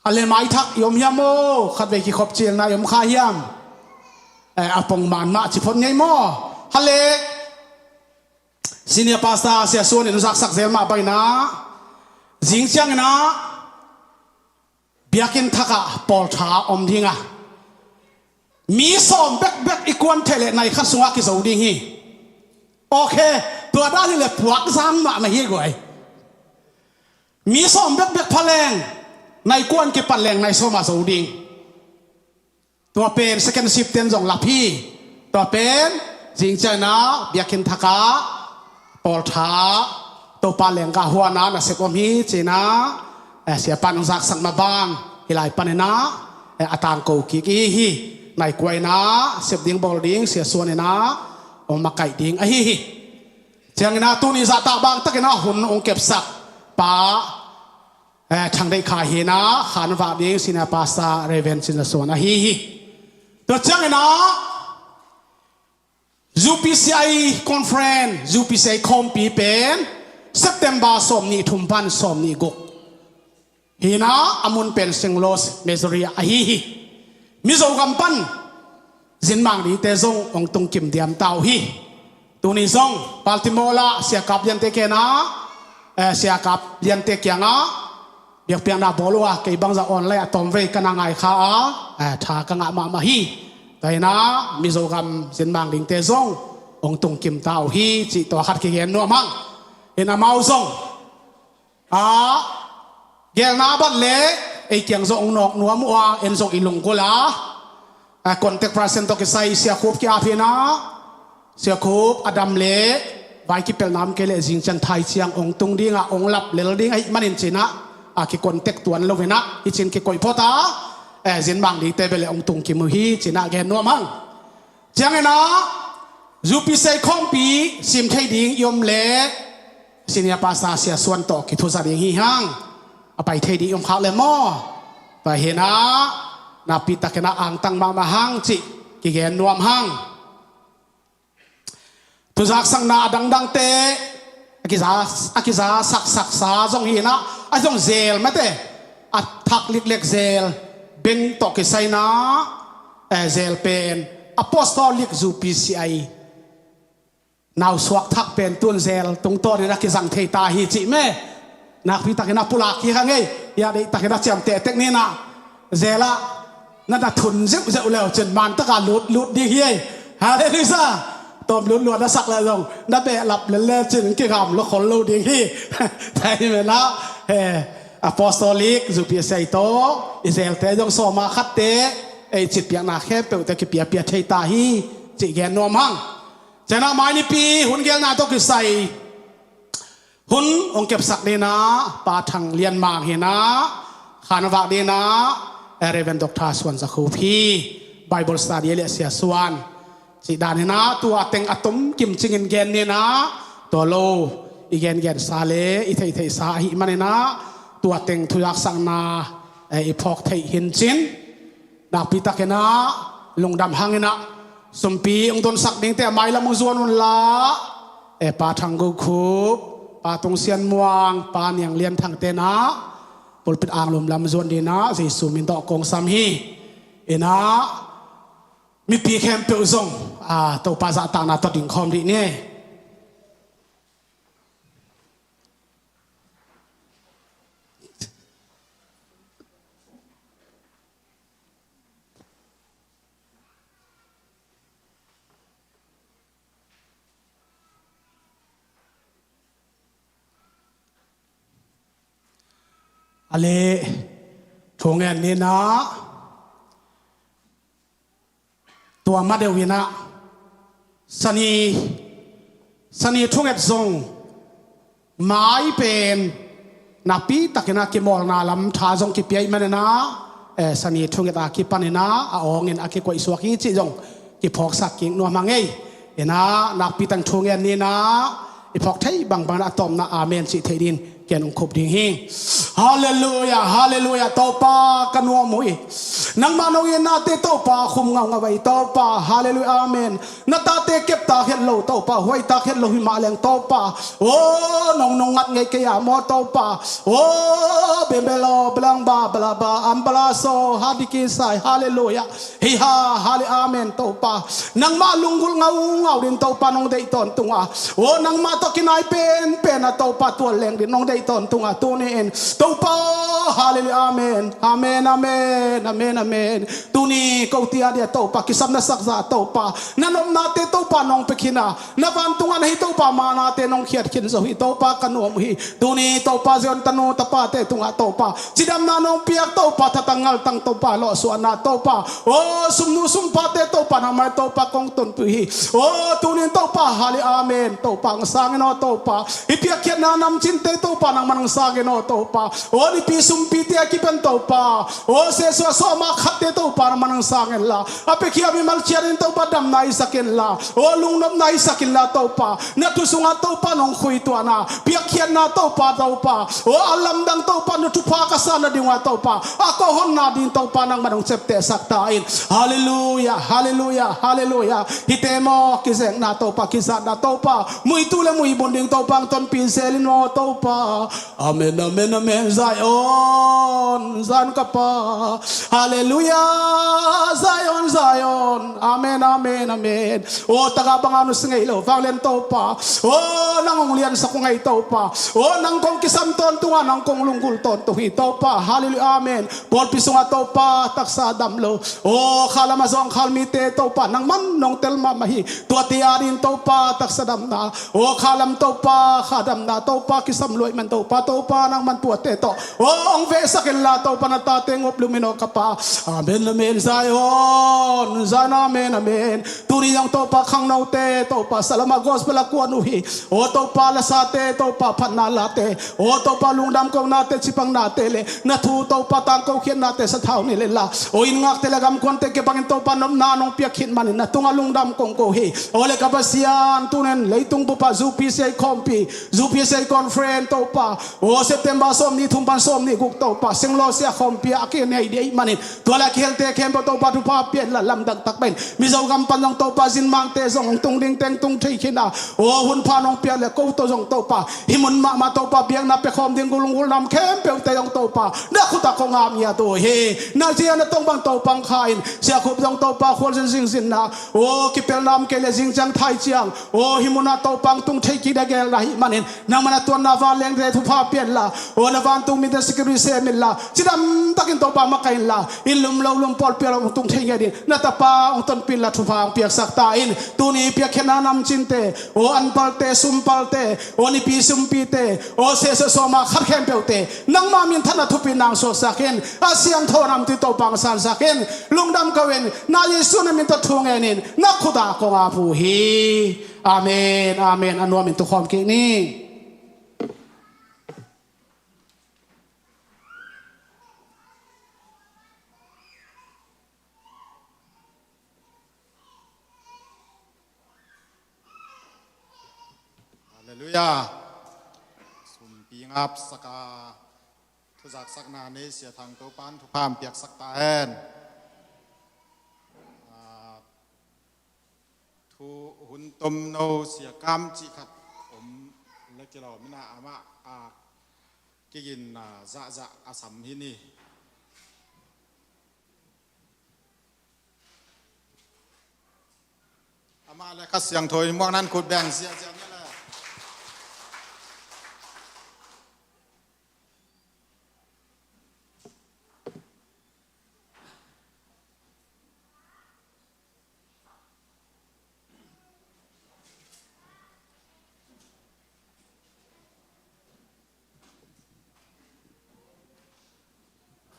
a le maithak i om hiam maw? Khatvei kikhop cilna i om kha hiam? Eh, a pongman mah ci phot ngei maw? Hale, Senior Pastor Sia Suan in zaksak zel mah bangin ah, zing ciangin ah biakinn thakah pawltha om ding a, mi sawm bekbek i kuan theih leh nai khat sungah kizo ding hi. Ok, tua dan hi leh puak zang mah na hi guai. Mi sawm bekbek pha leng, nai kuan kipan leng nai sawm a zo ding. Tua pen second shift ten zong lap hi. Tua pen zing ciangin ah biakinn thakah pawltha, Topa lenggah huan a nasep om hi ci-in ah, eh, Siapa in hong zaksak mah bang hih lai panin ah, eh, a tangko kik i hi hi. Nai kua in ah sep ding bawl ding Sia Suan in ah hong makaih ding ahi hi. Ciangin ah tuni zahtak bang takin ah hun hong kepsak Pa, eh, Thang Deih Khai hi-in ah khan vak ding Senior Pastor Reverend Cin Za Suan ahi hi. Tua ciangin ah U P C I conference, U P C I khawmpi pen September sawm nih thum pan sawm nih guk hi-in ah, a mun pen Saint Louis, Missouri ahi hi. Mizo gam pan zin mang dingte zong hong tungkim diam ta uh hi. Tuni zong Baltimore ah Sia Kap Liante kiangah, eh, Sia Kap Liante kiangah biakpiakna bawl uh a, kei bangzah online ah tawmvei ka na ngai kha a, eh, tha ka ngah mahmah hi. Tua hi-in ah Mizo gam zin mang dingte zong hong tungkim ta uh hi cih tua khat kigen nuam hang. In amau zong a, gelna a bat leh ei kiang zong hong nawk nuam uh a, en zong i lunggulh a, a, contact person tawh kisai Sia Khup ki-ap hi-in ah, Sia Khup a dam leh vai kipelh nam kei leh zing ciang thai ciang hong tung ding a, hong lap lel ding ahih manin ci-in ah, a, ki-contact tuan lo hi-in ah, hi ci-in kikoih phot a, eh, zin mang dingte bel leh hong tungkim uh hi ci-in ah gen nuam hang. Ciangin ah U P C I khawmpi sim thei ding i om leh Senior Pastor Sia Suan tawh kithuza ding hi hang. A pai thei ding i om khak le maw? Tua hi-in ah nakpi takin ah angtang mahmah hang cih kigen nuam hang. Thuzaksakna a dangdangte a kiza, a kiza saksaksa zong hi-in ah, a zong zel mate, a thak liklek zel beng tawh kisai-in ah, eh, zel pen Apostolic U P C I nausuak thak pen tun zel tungtawnin a kizang thei ta hi cih me. Nakpi takin a pulak hi hang ei, i a deih takin a ciamteh tek ni-in ah, zel ah na na thun zeuhzeuh le uh cin man taka lut lut ding hi ei. Halleluiah. Tawm lut luat a sak le zong na behlap lel le cin kigam lo khol lo ding hi. Tua hi-in ah, eh, Apostolic U P C I tawh i zelte zong sawma khatte, ei citpiakna khempeuhte kipiapia thei ta hi cih gen nuam hang. Ciangin ah mai nipi hun gelna tawh kisai hun hong kepsak dingin ah Pa Thang Lian Mang hi-in ah, Khan a vak dinah, eh, Reverend Doctor Suan Za Khup hi. Bible study le Sia Suan cih daninah tua teng a tom kimcingin gen ninah, tua lo i gengensa le i theihtheihsa ahih maninah tua teng thuzaksakna, eh, i phawk theih hincin. Nakpitakinah lungdam hanginah sumpi hong donsak dingte a mailam hong zuan unla, eh, Pa Thang Go Khup, Pa Tung Sian Muang, Pa Niang Lian Thang tenah pulpit anglum lam zuan dinah Jesu min tawh kong sam hi. Inah mipi khempeuh zong, ah, Topa zahtakna tawh dingkhawm dih ni. A leh thungen ninah tua ma deuh inah sani, sani thunget zong mai pen nakpitakinah kimawlna lam tha zong kipia ih maninah, eh, sani thunget a kipaninah a awngin a kikoihsuak hi cih zong kiphawksak kik nuam hang ei. Inah nakpitang thungen ninah i phawk thei bangbang inah a tawpna amen cih theih din ken hong khup ding hi. Halleluia, halleluia, Topa ka nuam uh hi. Nangmah nong itnate Topa khum ngaungau ahi Topa, halleluia, amen. Na tate keptak het lo Topa, huaitak het lo himah leng Topa, o nong nong ngat ngei kei a maw Topa, o bembelo belangba balaba ambalaso hadikisai, halleluia. Hei ha, hale, amen, Topa. Nangmah lunggulh ngaungau din Topa nong deih tawntunga, o nangmah tawh kinai penpen a Topa tual leng din nong deih tawntunga tuni-in Topa, haleluia, amen, amen, amen, amen, amen. Tuni ko tia dia Topa kisam na sakza Topa, na nopnate Topa nong pia khin a, na vantunga na hi Topa manate nong khiat khin zo hi Topa ka nuam uh hi. Tuni Topa Zion tanu tapate tungah Topa cidamna nong piak Topa, thatang ngaltang Topa, lawhsuahna Topa, o sumnu sumpate Topa nangmah Topa kong tonpih uh hi. O tunin Topa, hale, amen, Topa hong sangin aw Topa, i piakkhiatna namcinte Topa nangmah hong sangin aw Topa, o nipi sumpite a kipan Topa, o sehsuah sawma khatte Topa nangmah hong sangin la, a piakhia mimal ciatin Topa damna i sakin la, o lungnopna i sakin la Topa, na thu sungah Topa nong khuituahna, piakkhiatna Topa, Topa, o a lamdang Topa, na thupha ka sa nading uh a Topa, a kawhhonna ding Topa nangmah hong ciaptehsak ta in. Halleluia, halleluia, halleluia. Hite maw kizekna Topa, kizatna Topa, muitu le muibun ding Topa hong tonpih zel in maw Topa. Amen, amen, amen. Zion, Zion ka pa. Halleluia. Zion, Zion. Amen, amen, amen. O taga banga nusia ngei lo vanglian Topa, o nang hong liansak uh ngei Topa, o nang kong kisam tawntunga nang kong lunggulh tawntung hi Topa, haleluia, amen. Pawlpi sungah Topa taksa dam lo, o khalam a zawngkhal mite Topa nangman nong tel mahmah hi. Tuate ading Topa taksa damna, o khalam Topa kha damna Topa kisam luai man Topa, Topa nangman tuate tawh, o hong vehsak inla Topa na tate ngop lumin aw ka pa. Amen, amen. Zion, Zion, amen, amen. Tuni zong Topa khangnote Topa salama gospel a kuan uh hi. O Topa lasate Topa phatna late, o Topa lungdam konate cipangnate le na thu Topa tangko khiatnate sathau ni le la, o inn ngakte le gamkuante kibangin Topa nopna nong piak khit manin na tungah lungdam kong ko hi. O le ka Pasian, tunin leitung bupa U P C A khawmpi, U P C A conference Topa, o September sawmnih thum pan sawmnih guk Topa Senglawsia khawmpi ah a kinei dih ahih manin tua le a kihelte khempeuh Topa thupha pia inla, lamdang tak pen Mizo gam pan zong Topa zinmangte zong hong tung ding teng tung thei khin a, o hunpha nong piak le ko tawh zong Topa hih mun mahmah Topa biakna pia khawm ding gulunggul nam khempeuhte zong Topa na khut ah kong ap ngiat uh hi. Na zia na tong bang Topa hong kha in, Sia Khup zong Topa khualzin zingzinna, o kipelna om kei le zing ciang thai ciang, o hih mun ah Topa hong tung thei kik ding a gelna ahih manin nangmah na tuanna vanlengte thupha pia inla, o na vantung mite security sem inla, cidam takin Topa makaih inla, inn lum lo lum pawlpi ah lo hong tung thei ngiat ding na tapa hong tonpih inla thupha hong piaksak ta in. Tuni piakkhiatna namcinte, o anpalte, sumpalte, o nipi sumpite, o sehsuah sawma khat khempeuhte nangma minthanna thupina hong suaksak in, a siangtho namtui Topa hong sansak in. Lungdam ko in, na Jesu na min tawh thu ngen in na khut ah kong ap uh hi. Amen, amen. A nuamin tukhawm kik ni. Halleluiah. Sumpi ngapsaka thuzaksakna nei Sia Thang Topa'n thupha piaksak ta hen. Ah, thu hun tomno Sia Kam cih khat om le kilawm in ah amah, ah, kigin, ah, zahzah a sam hi ni. Amah le Kha Siangtho in muak nan khut beng ziahziah ni le.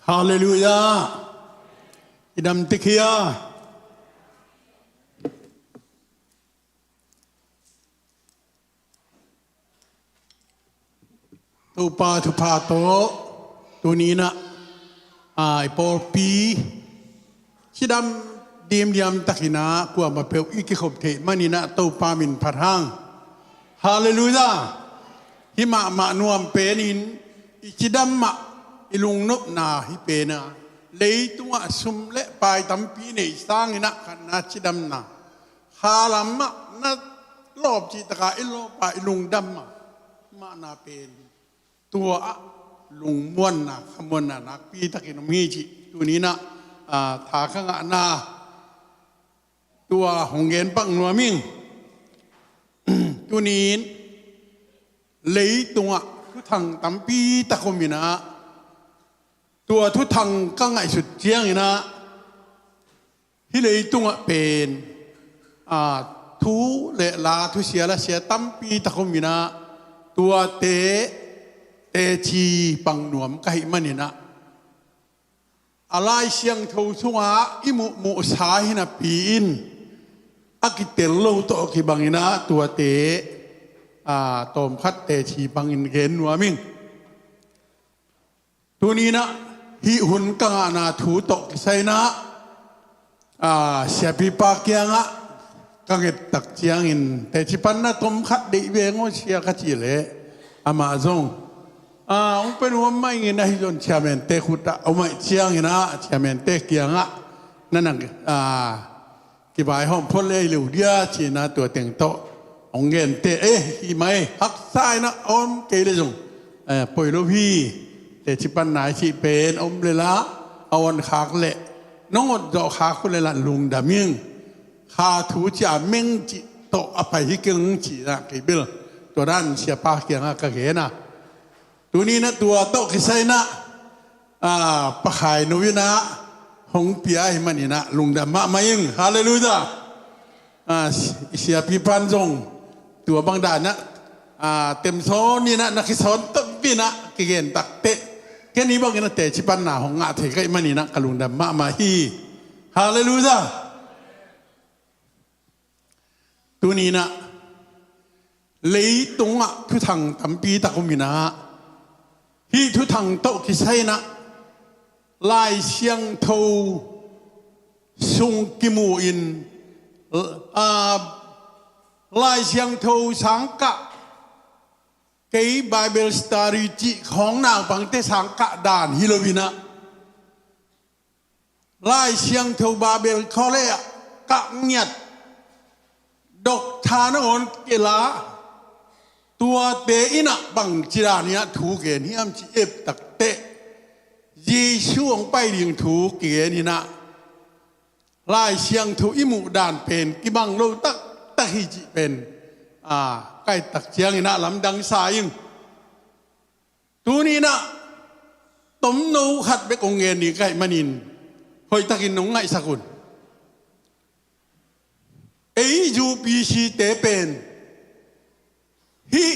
Halleluiah. I dam tek hia? Topa thupha tawh tuni in ah, a, i pawlpi cidam dimdiam takin ah kuamah peuh i kikhop theih manin ah Topa min phat hang. Halleluiah. Hih mahmah nuam penin i cidam mah, i lungnopna hi pen a, leitungah sum le pai tampi neih sangin ah khatna cidamna, khalam mah na lawp cih taka i lawp a i lungdam mah, mahna pen tua ah lungmuanna, khamuanna nakpi takin om hi cih tuni in ah, a, tha ka ngahna tua hong gen pak nuam ing. Tuni in leitungah thuthang tampi tak om in ah, tua thuthang ka ngaihsut ciangin ah, hih leitungah pen, a, thu le la, thusia lasia tampi tak om in ah, tuate teci pang nuam ka hih manin ah, a Lai Siangtho sungah i muhmuhsa hi napi-in a kitel lo tawh kibangin ah tuate, a, tawmkhat teci pangin gen nuam ing. Tuni in ah hih hun ka ngahna thu tawh kisai in ah, a, siapipa kiangah ka nget tak ciangin, teci panna tawmkhat deih veng aw sia ka cih leh, amah zong, a, hong pia nuam mah ing in, ahi zong chairman-te khut ah om ahih ciangin ah chairman-te kiangah na nang, a, kivaihawm phot le hi lo dia ci-in ah tua teng tawh hong genteh, eh, hi mah e, haksa in ah om kei le zong, eh, poi lo hi. Teci panna i cih pen om le la a on khak leh, nong ot zawh khak uh le la lungdam ing. Kha thu cia meng cih tawh a pai hi keng ci-in ah kei bel tua dan siapa kiangah ka gen a. Tuni in ah tua tawh kisai in ah, a, Pa Khai No in ah hong pia ahih manin ah lungdam mahmah ing. Halleluiah. A, si-, siapipan zong tua bang dan ah, a, temsawn in ah na kisawn tampi in ah kigen takteh, ken hi bangin ah teci panna hong ngah thei ka hih manin ah ka lungdam mahmah hi. Halleluiah. Tuni in ah leitungah thuthang tampi tak om in ah, hih thuthang tawh kisai in ah Lai Siangtho sung kimu in, a, Lai Siangtho sangkah, kei Bible study cih khawng naupangte sangkah dan hi lo in ah, Lai Siangtho Bible College ah kah ngiat, doctor nangawn kila, tuate in ah bangci dan in ah thu gen hiam ci ep takteh, Jesu hong pai ding thu kigen in ah, Lai Siangtho i muh dan pen kibang lo taktak hi cih pen, a, ka et tak ciangin ah lamdang sa ing. Tuni in ah tomno khat bek hong gen ni ka hih manin hoihtakin nong ngaihsak un. Ei U P C-te pen hih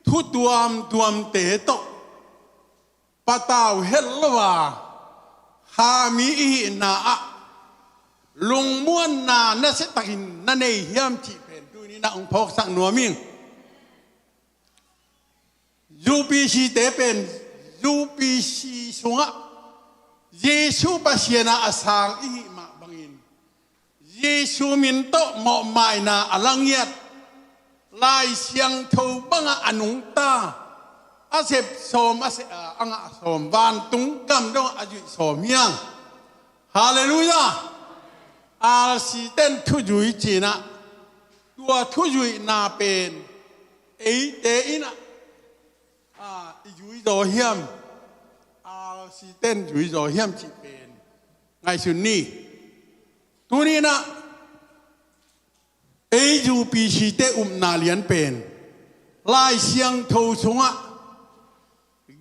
thu tuamtuamte tawh patau het lo a, kha mi i hihna ah lungmuanna nasiatakin na nei hiam cih pen tuni in ah hong phawksak nuam ing. U P C-te pen U P C sungah Jesu Pasian a a sang i hih mah bangin, Jesu min tawh mawhmaina a la ngiat, Lai Siangtho bangah a nungta, a sep sawm, a se-, a ngah sawm, vantung gam dongah a zuih sawm hiang. Halleluiah. R C ten thuzui cinah, tua thuzuihna pen eite inah, a, i zui zaw hiam? R C ten zui zaw hiam cih pen ngaihsun ni. Tuninah ei U P C te upna lian pen Lai Siangtho sungah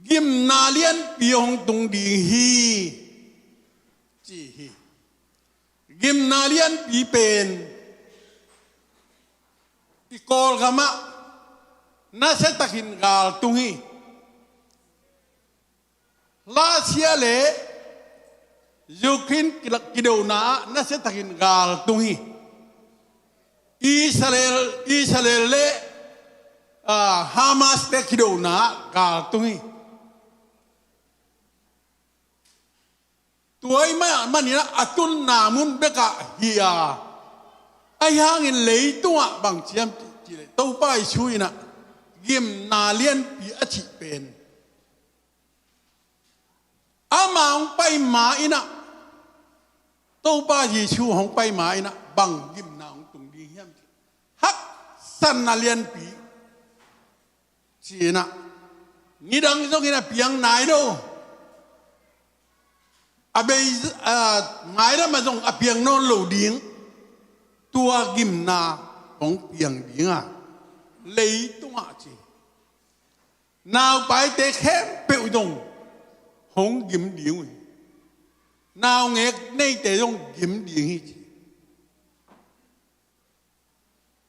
gimna lianpi hong tung ding hi, ci hi. Gimna lianpi pen i Kawlgamah nasiatakin galtung hi. Russia le Ukraine kidona ah nasiatakin galtung hi. Israel, Israel le, ah, Hamas te kidona ah galtung hi. Tua ahih maninah a tunna mun bekah hi a, ahi hangin leitungah bang ci hiam cihleh Topa Jesu inah gimna lianpi a cih pen ama hong pai ma inah, Topa Jesu hong pai ma inah bang gimna hong tung ding hiam? Haksatna lianpi. Cinah nidang zongin a piang nai lo. A bei, a, mailamah zong a piang nawn lo ding. Tua gimna hong piang dinga leitungah ci. Naupaite khempeuh zong hong gim ding uh hi. Naungek neite zong gim ding hi ci.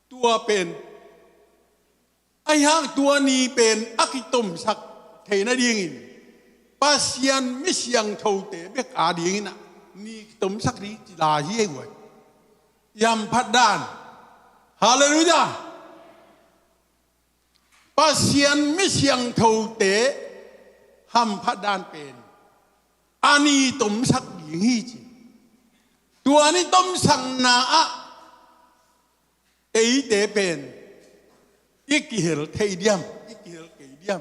Tua pen ahi hang tua ni pen a kitomsak theih nadingin Pasian mi siangthote bek a dinginah ni kitomsak ding ci lai hi ei guai. I hamphat dan. Halleluiah. Pasian mi siangthote hamphat dan pen a ni tomsak ding hi ci. Tua ni tomsakna ah eite pen i kihel thei diam, i kihel kei diam?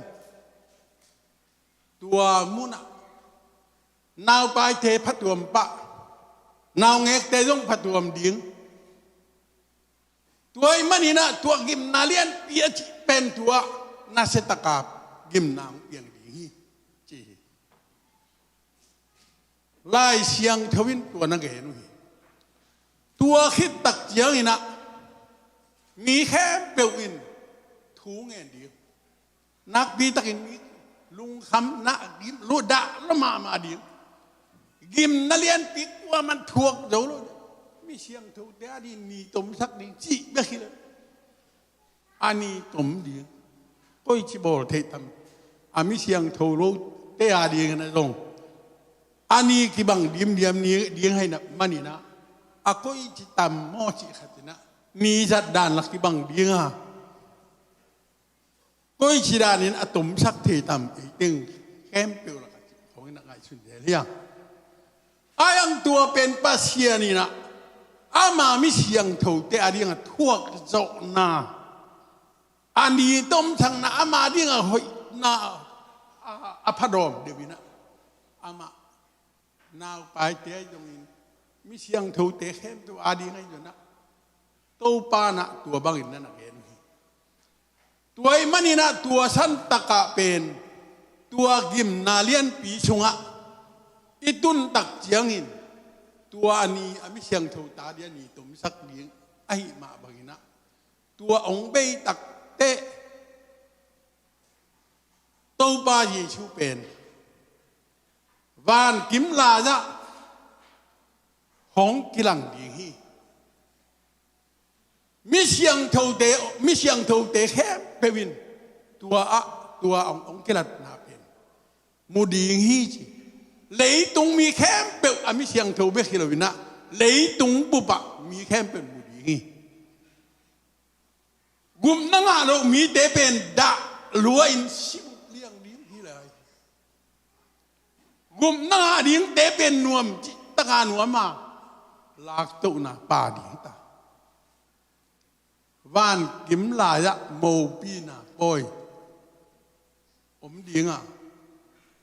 Tua munah naupaite phatuam pah, naungekte zong phatuam ding. Tua ahih maninah tua gimna lianpi a cih pen tua nasiataka gimna hong piang ding hi ci hi. Lai Siangtho in tua na gen uh hi. Tua khit tak cianginah mi khempeuh in thu ngen ding. Nakpitakin mi lungkham na gim lo dah lo mahmah ding. Gimna lianpi kuaman thuak zo lo. Mi siangthote a ding ni tomsak ding cih bek hi lo. A ni tom ding. Koici bawl theih tam? A mi siangtho lote a dingin a zong a ni kibang dimdiam ni ding ahih maninah a koici tam maw cih khatinah ni zat dan la kibang dinga koici danin a tomsak thei tam? Ei teng khempeuh lakah cih khawngin a ngaihsun zel hiam? Ahi hang tua pen Pasian inah ama mi siangthote a dingah thuak zawhna, a ni tomsakna, ama dingah hoihna a, a phadawm deuh inah amah naupaite ahi zongin mi siangthote khempeuh a ding ahi zongin ah Topa inah tua bangin na na gen uh hi. Tua ahih maninah tua santakah pen tua gimna lianpi sungah i tuntak ciangin tua a ni a mi siangtho ta ding a ni tomsak ding ahih mah banginah tua hong bei takteh Topa Jesu pen vankim lai-ah hong kilang ding hi. Mi siangthote, mi siangthote khempeuh in tua ah, tua hong, hong kilatna pen mu ding hi ci. Leitung mi khempeuh a mi siangtho bek hi loinah leitung bupah mi khempeuh mu ding hi. Gupna ngah loh mite pen dah lua-in sibup liang ding hi lai. Gupna ngah dingte pen nuam cihtaka nuam a laktohna pha ding ta. Van kim lai-ah mopina pawi om ding a,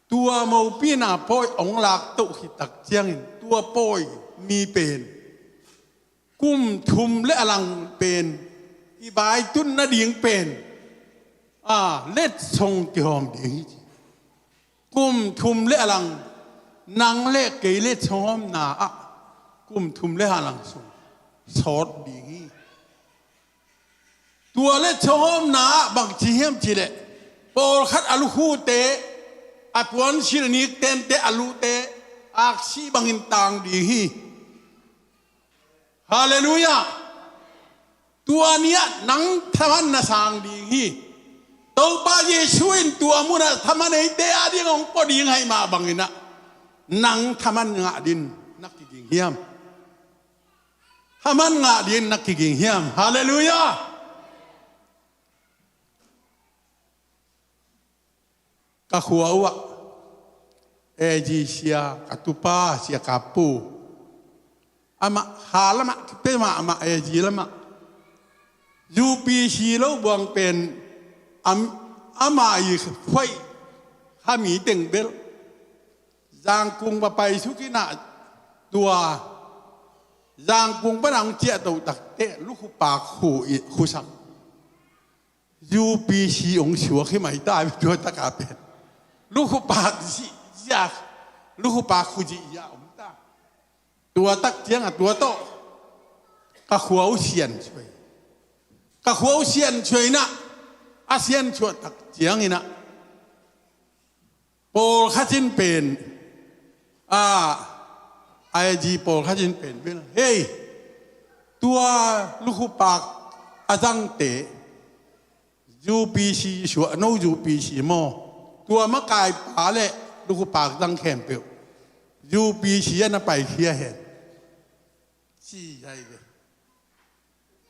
tua mopina pawi hong laktoh khit tak ciangin tua pawi mi pen kum thum le a lang pen i vaitun nading pen a letsong kihawm ding hi ci. Kum thum le a lang nang le kei letsong hawmna ah kum thum le a lang sung sawt ding hi. Tua letsong hawmna ah bang ci hiam cih leh pawlkhat a lukhute, a puansilh nik tente, a lute aksi bangin tang ding hi. Halleluiah. Tua ni-ah nang thaman na sang ding hi. Topa Jesu in tua munah thaman eite a ding hong pua ding ahih mah bangin ah nang thaman ngah ding na kiging hiam? Thaman ngah ding na kiging hiam? Halleluiah. Ka khua uhah A G sia, ka tupa sia, ka pu, amah ha lamah kipe mahmah, A G lamah U P C lo buang pen am, amah i khuaih kha mi teng bel Zangkung va pai sukinah tua Zangkung pan ang ciahtoh takteh lukhupak khu i khusak U P C hong suak hi mai ta, tua taka pen lukhupak zihziah, lukhupak khu zihziah om ta. Tua tak ciangah tua tawh ka khua uh siansuai. Ka khua uh siansuai inah a siansuah tak cianginah pawlkhat in pen a, A G pawlkhat in pen bel, hei, tua lukhupak a zangte U P C suah, no U P C maw, tua makaipa le lukhupak zang khempeuh U P C ah na paikhia hen ci hi ve.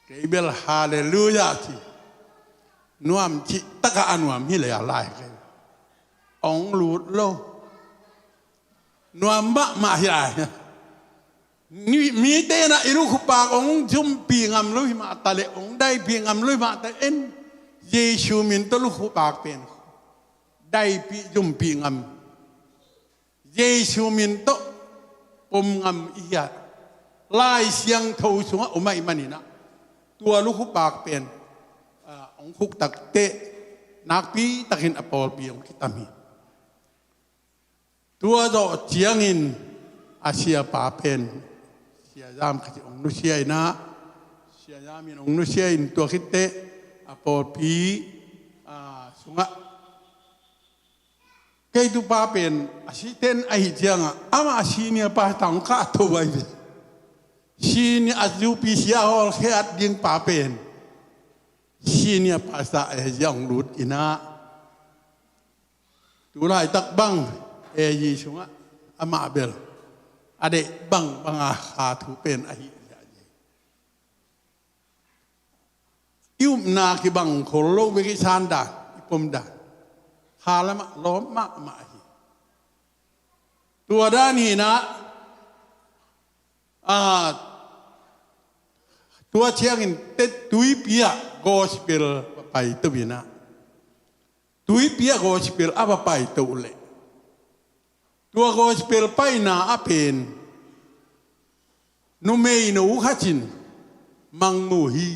Kei bel halleluiah ci. Nuam cih takah a nuam hi leh a lai kei. Hong lut lo. Nuam mahmah hi lai. Ni, mite inah i lukhupak hong zumpih ngam lo hi mah ta leh, hong daipih ngam lo hi mah ta leh, en, Jesu min tawh lukhupak pen daipih, zumpih ngam, Jesu min tawh pom ngam i hia? Lai Siangtho sungah om ahih maninah tua lukhupak pen, ah, hong khuk takteh nakpi takin a pawlpi hong kitam hi. Tua zawh ciangin a siapa pen Sia Zam khat in hong nusia inah, Sia Zam in hong nusia in tua khitteh a pawlpi, ah, sungah kei tupa pen a siten ahih ciangah amah a senior pastor hong kahto ahi ve. Senior a U P C a hawlkhiat ding pa pen senior pastor ahi ziah hong lut inah tu laitak bang A G sungah amah bel a deih bangbanga kha thu pen ahi ziah i upna kibang khol lo bek i san dan, i pom dan, kha lamah lawm mahmah hi. Tua dan hinah, a, tua ciangin te tuipi ah gospel va pai to inah, tuipi ah gospel a va pai to leh tua gospel paina a pen numeino khat in mangmu hi.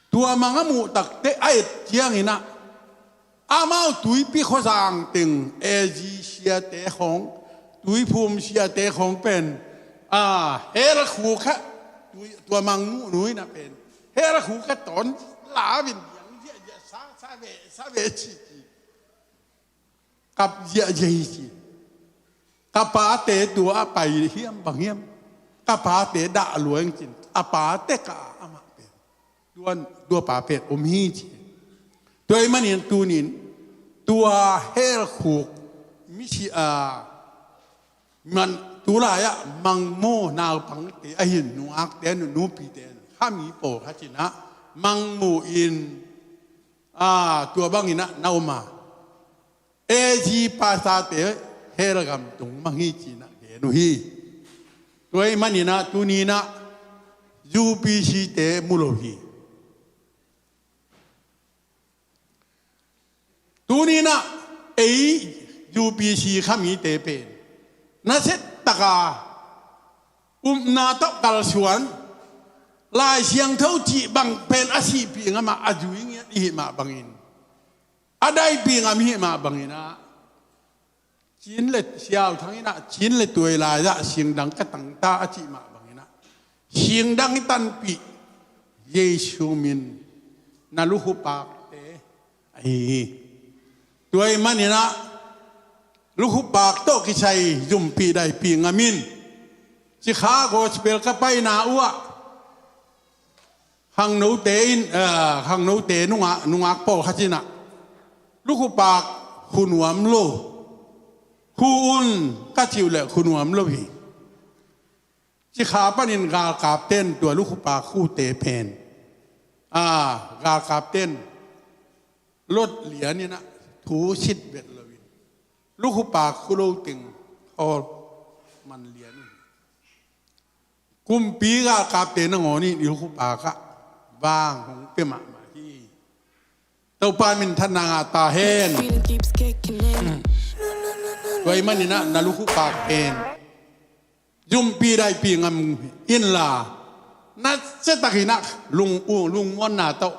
Tua mang a muh takteh a et cianginah amau tuipi khuazang teng A G siate khawng, tuiphum siate khawng pen, a, hell khuk ah, tui, tua mang muhnu inah pen hell khuk ah tawn lau in diang ziahziah, sa, sa ve, sa ve ci ci. Kap ziahziah hi ci. Ka pate tua a pai hiam bang hiam? Ka pate dah lua ing cin, a pate ka amah pen tua, tua pa pen om hi ci. Tua ahih manin tunin tua hell khuk misi a, man, tulai-ah mangmu naupangte ahi nungakte, nupite, kha mi pawlkhat inah mangmu in, a, tua banginah na om a, A G pastorte hell gam tung mang hi cinah gen uh hi. Tua ahih maninah tuninah U P C te mu lo hi. Tuni-in ah ei U P C khamite pen nasia taka upna tawh kalsuan, Lai Siangtho cih bang pen a sihpih ngamah a zui ngiat i hih mah bangin, a daipih ngam i hih mah bangin ah, Cin le Siau Thang in ah, Cin le tuai lai-ah singdang ka tangta a cih mah bangin ah, singdang i tanpih Jesu min na lukhu pakte ahi hi. Tua ahih manin ah lukhu pak tawh kisai zumpih daipih ngam in. Cikha gospel ka paina uh ah, khangnote in, eh, khangnote nungak, nungak pawlkhat in ah, lukhu pak khu nuam lo, khu un ka cih uh leh khu nuam lo hi. Cikha panin galkapten tua lukhu pak khute pen, ah, galkapten lot lian in ah thu sit vet loin, lukhu pak khu lo teng thawl man lian uh hi. Kumpi galkapte nangawn in i lukhu pak ah vang hong pia mahmah hi. Topa minthanna ngah ta hen. Tua ahih manin ah na lukhu pak pen zumpih daipih ngam inla, nasia takin ah lung, lungmuanna tawh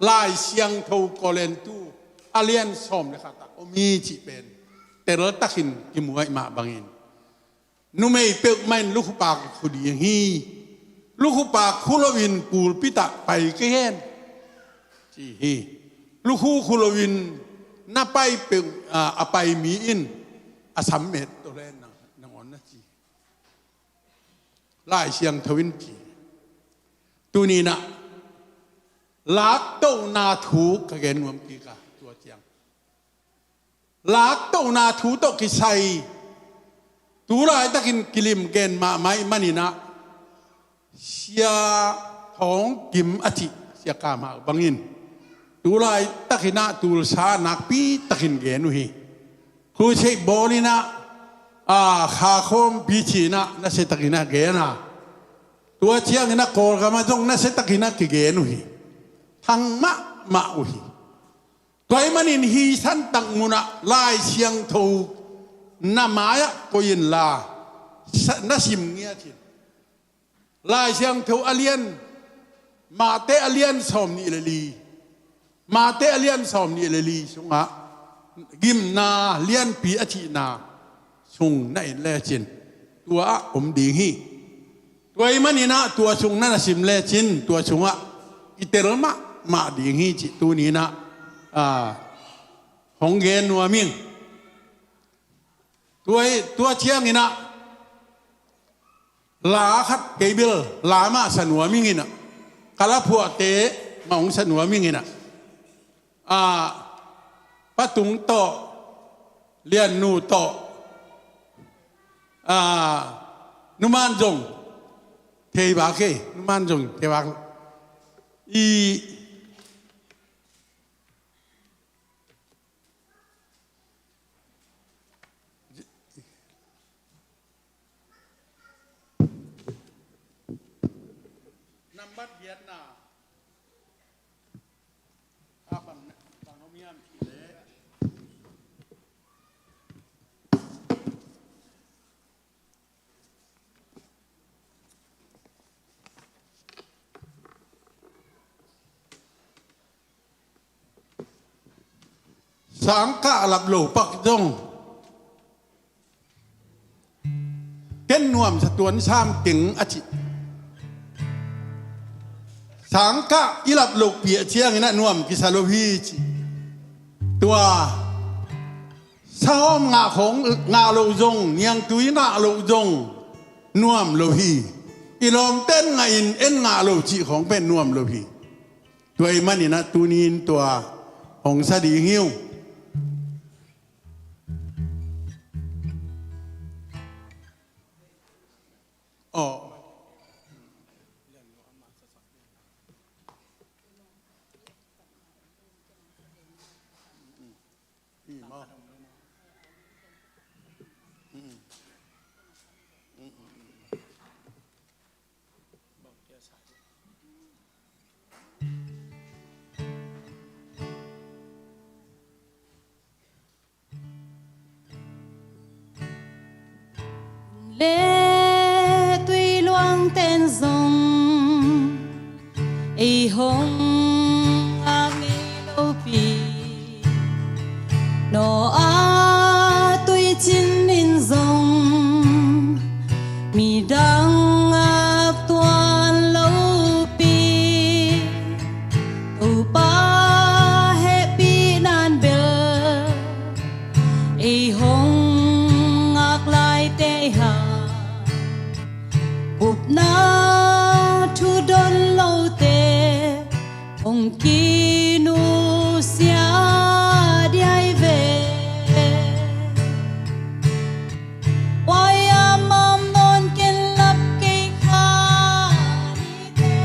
Lai Siangtho Korintu a lian sawm le khat ah om hi cih pen teltakin kimu ahih mah bangin, numei peuhmah in lukhu pak khu ding hi. Lukhu pak khu loin pulpit ah pai kei hen, ci hi. Lukhu khu loin na pai peuh, a, a pai mi in a sam met to len nangawn na ci. Lai Siangtho in ci. Tuni-in ah laktohna thu ka gen nuam kik a, tua ciang laktohna thu tawh kisai tu laitakin kilim gen mahmah ahih manin ah, Sia Thawng Kim a cih Sia Kam Hau bangin tu laitakin ah Tulsa nakpi takin gen uh hi. Crusade bawl in ah, a, kha khawmpi ci-in ah nasia takin ah gen a, tua ciangin ah Kawlgam ah zong nasia takin ah kigen uh hi. Thang mahmah uh hi. Tua ahih manin hih santak mun ah Lai Siangtho na mai-ah koih inla, sa-, na sim ngiat in. Lai Siangtho a lian, Mate a lian sawmnih le li, Mate a lian sawmnih le li sungah gimna lianpi a cihna sung na et lecin tua ah om ding hi. Tua ahih manin ah tua sung na na sim lecin tua sungah i tel mahmah ding hi cih tuni-in ah, a, hong gen nuam ing. Tua, tua ciangin ah la khat kei bel la mah sa nuam ing in ah, ka la phuahte mah hong sa nuam ing in ah, a, Pa Tung tawh, Lian Nu tawh, a, Nu Man zong thei vak e, Nu Man zong thei vak. I nambat giatna, a, bang, bang om hiam cih leh, sangkah a lap lo pak zong ken nuamsa tuan sam keng a ci. Sangkah i lap loh piah ciangin ah nuam kisa lo hi ci. Tua sahawm ngah khawng ngah loh zong, niangtui ngah loh zong nuam lo hi. I lawmte in ngah in, en ngah lo cih khawng pen nuam lo hi. Tua ahih manin ah tuni-in tua hong sa ding hi uh. Aw. Ei hong ngak ngei lopi, Noah tuicin in zong midang ngak tuan lopi, Topa hehpihna in bel ei hong ngak laite hi hang. Upna thu don lote hong kinusia ding hi ve. Huai a mam nawn ken lap kei kha nite,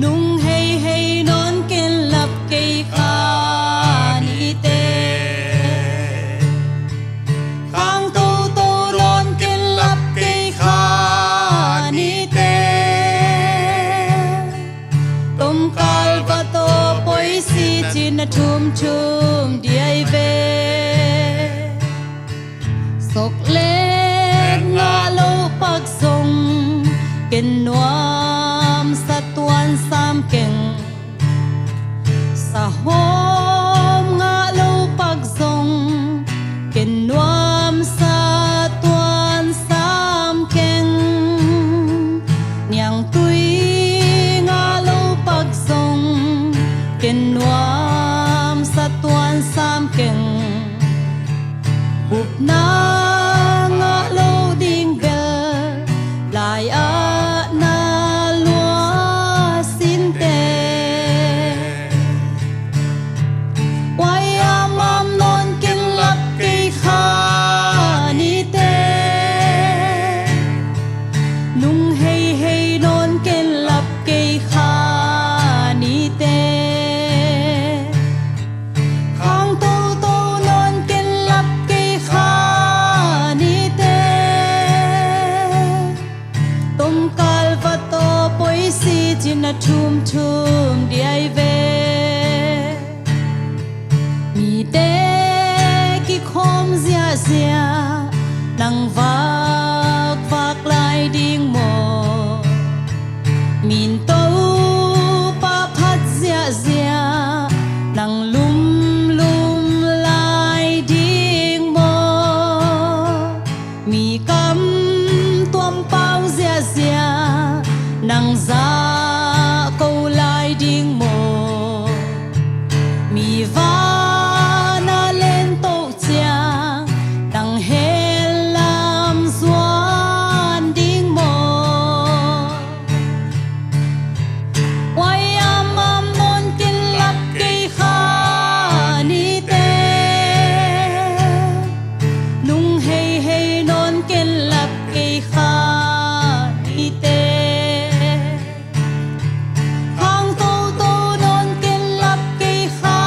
nung heihei nawn ken lap kei kha nite, khang toto nawn ken lap kei kha nite, tomkal va tawh poisi cin a thumthum ding hi ve. Sawk lek ngah loh pak zong ken nuamsa tuan sam keng. Sahawm ngah loh pak zong ken nuamsa tuan sam keng. Niangtui ngah loh pak zong ken nuamsa tuan sam keng. Upna ngah loh ding bel lai-ah na luah sinteh. Huai a mam nawn ken lap kei kha nite, nung heihei nawn ken lap kei kha nite, khang toto nawn ken lap kei kha nite, tomkal va tawh poisi cin a thumthum ding hi ve. Mite kikhawm ziahziah nang vakvak lai ding maw? Min Topa phat ziahziah nang lumlum lai ding maw? Mi kam tuampau ziahziah nang zahko lai ding maw? Mi van a lento ciang nang hehlam zuan ding maw? Huai a mam nawn ken lap kei kha nite, nung heihei nawn ken lap kei kha nite, khang toto nawn ken lap kei kha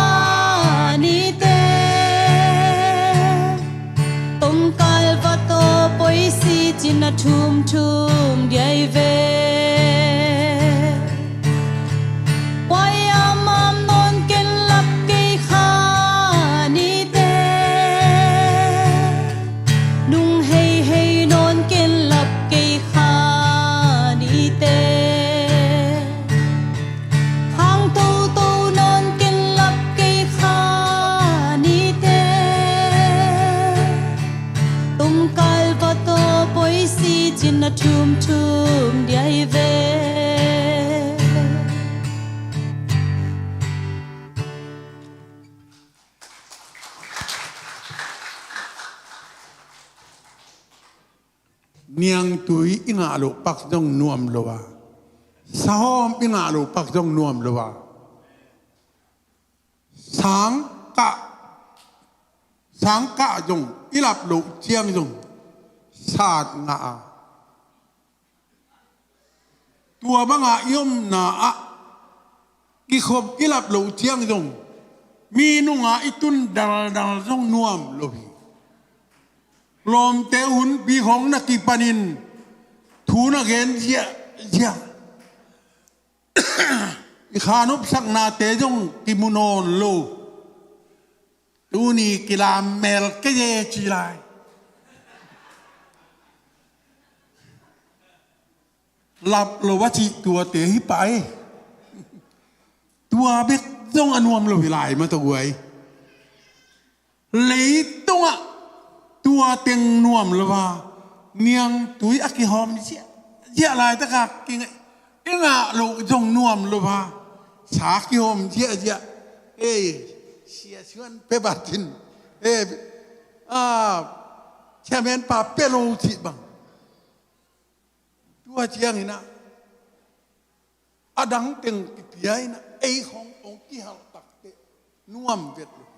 nite, tomkal va tawh poisi cin a thumthum ding hi ve. Huai a mam nawn ken lap kei kha nite, nung heihei nawn ken lap kei kha nite, khang toto nawn ken lap kei kha nite, tomkal va tawh poisi cin a thumthum ding hi ve. Niangtui i ngah loh pak zong nuam lo a, sahawm i ngah loh pak zong nuam lo a, sangkah, sangkah zong i lap loh ciang zong sat ngah a, tua banga i omna ah kikhop i lap loh ciang zong mi nungah i tun daldal zong nuam lo hi. Lawmte hunpi khawng na kipanin thu na gen ziahziah, i khanopsaknate zong kimu nawn lo. Tuni kilam mel kei e ci lai. Lap lo a cih tuate hi pah e. Tua bek zong a nuam lo hi lai mah tawh guai. Leitungah tua teng nuam lo a, niangtui a kihawm ziahziah laitaka kingah, i ngah loh zong nuam lo a, sa kihawm ziahziah. Ei, sia suan pe batin, ei, a, chairman pa pe lo cih bang. Tua cianginah a dang teng kipia inah ei khong hong kihalh takteh nuam vet lo hi.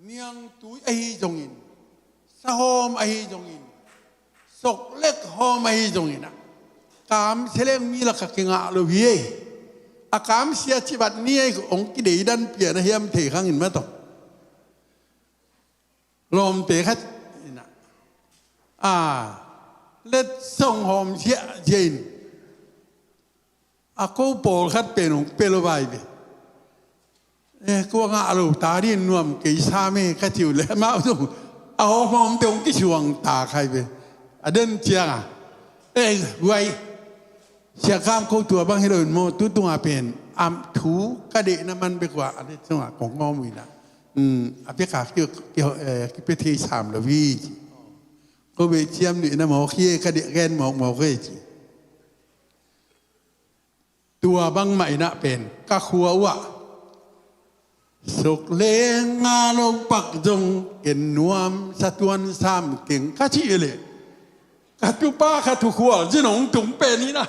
Niangtui ahi zongin, sahawm ahi zongin, soklek hawm ahi zonginah, kam seleng mi lakah kingah lo hi ei. A kam sia cibat ni ei, hong kideidan pian a hiam thei khangin mah tawh. Lawmte khat inah, a, letsong hawm ziahziah in, a ko pawlkhat pen hong pe lo vai ve. E, kua ngah lo ta dih nuam kei sa me ka cih uh leh amau zong a hawmhawmte hong kisuang ta khai ve. A den cianga, e, guai, siakam ko tua bang hi lo in maw, tu tunga pen am thu ka deihna man bek ua a letsonga kong ngawm uh inah, a peka ki, ki, eh, kipia thei sam lo hi ci. Ko beh ciam nuihna mawk hi e, ka deih gen mawkmawk e ci. Tua bangmah inah pen ka khua uhah sok leng ngah lo pak zong ken nuam sa tuan sam keng ka cih leh, ka tupa ka tukhual zin hong tung pen inah,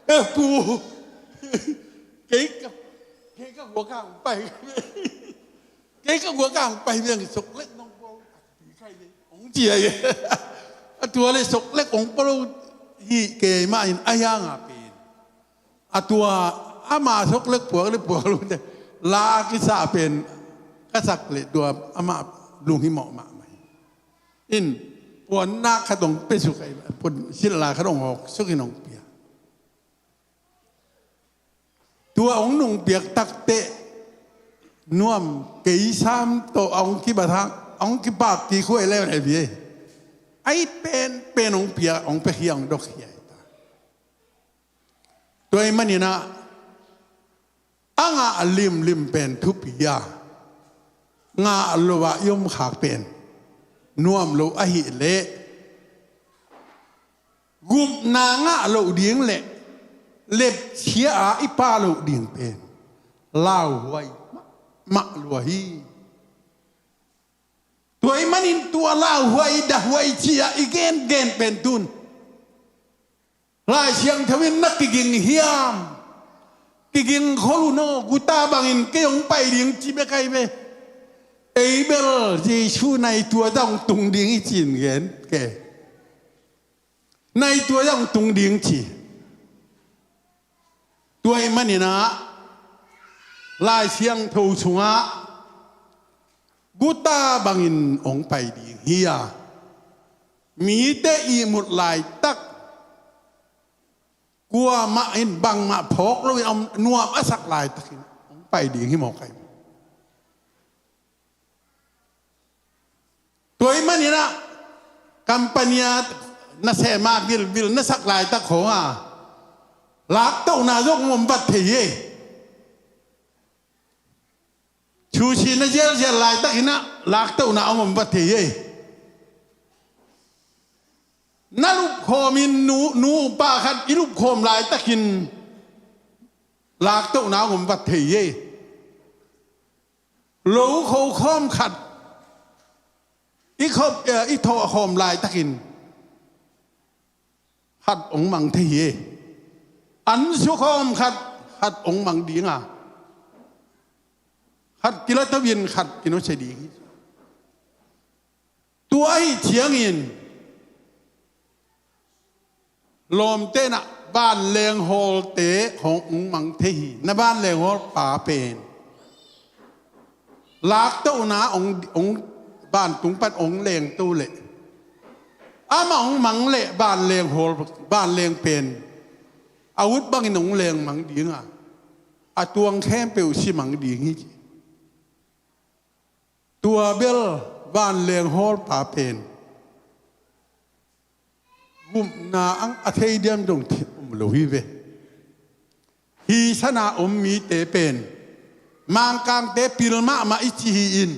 e pu, kei ka, kei ka khua kang pai, kei ka khua kang pai veng sok leng nong ko hong ci ahi. A tua le sok lek hong pua lo hi kei mah in a hianga pen, a tua ama sok lek puak le puak lo te la a kisa pen ka sak le tua ama lunghimawh mahmah hi. In puannak khat hong pia suk ahi, puan silhla khat hong hawk suk in hong pia. Tua hong nungpiak takteh nuam kei sam tawh a hong kibat hang, a hong kipak kik huai leuleu hi ei. Ahi penpen hong piak, hong piakhia, hong dokhia hi ta. Tua ahih maninah a ngah limlim pen thupi a, ngah lo ah i om khak pen nuam lo ahih leh, gupna ngah loh ding le lepchia a i pha loh ding pen lauhuai mahmah lua hi. Tua ahih manin tua lauhuai, dahuai ci-a i gengen pen tun Lai Siangtho in na kiging hiam? Kiging khol un aw, guta bangin kei hong pai ding ci bek ahi ve. Ei bel Jesu nai tua zah hong tung ding hi ci-in gen kei. Nai tua zah hong tung ding ci. Tua ahih maninah Lai Siangtho sungah guta bangin hong pai ding hi a, mite ihmut laitak, kuamah in bangmah phawk loin a nuam a sak laitakin hong pai ding hi mawk ahi. Tua ahih maninah company-a nasem a vilvil na sak laitak khawng a laktohna zong om vat thei hi. Sushi na zialzial laitakinah laktohna om om vat thei hi. Na lupkhawmin nu, nu upa khat i lupkhawm laitakin laktohna om om vat thei hi. Lo khokhawm khat i khop, eh, i thawhkhawm laitakin khat hong mang thei hi. An sukhawm khat, khat hong mang ding a, khat kilatohin khat kinosia ding hi. Tua ahih ciangin lawmte inah vanleng hawlte hong mang thei hi. Na vanleng hawl pa pen laktohna hong, hong, vantung pan hong lengto leh amah hong mang leh vanleng hawl, vanleng pen a ut bangin hong leng mang ding a, a tuang khempeuh si mang ding hi. Tua bel vanleng hawlpa pen Gupna ang a thei diam dong thei om lo hi ve. Hi sana om mite pen Mangkangte pil mahmah i ci hi-in,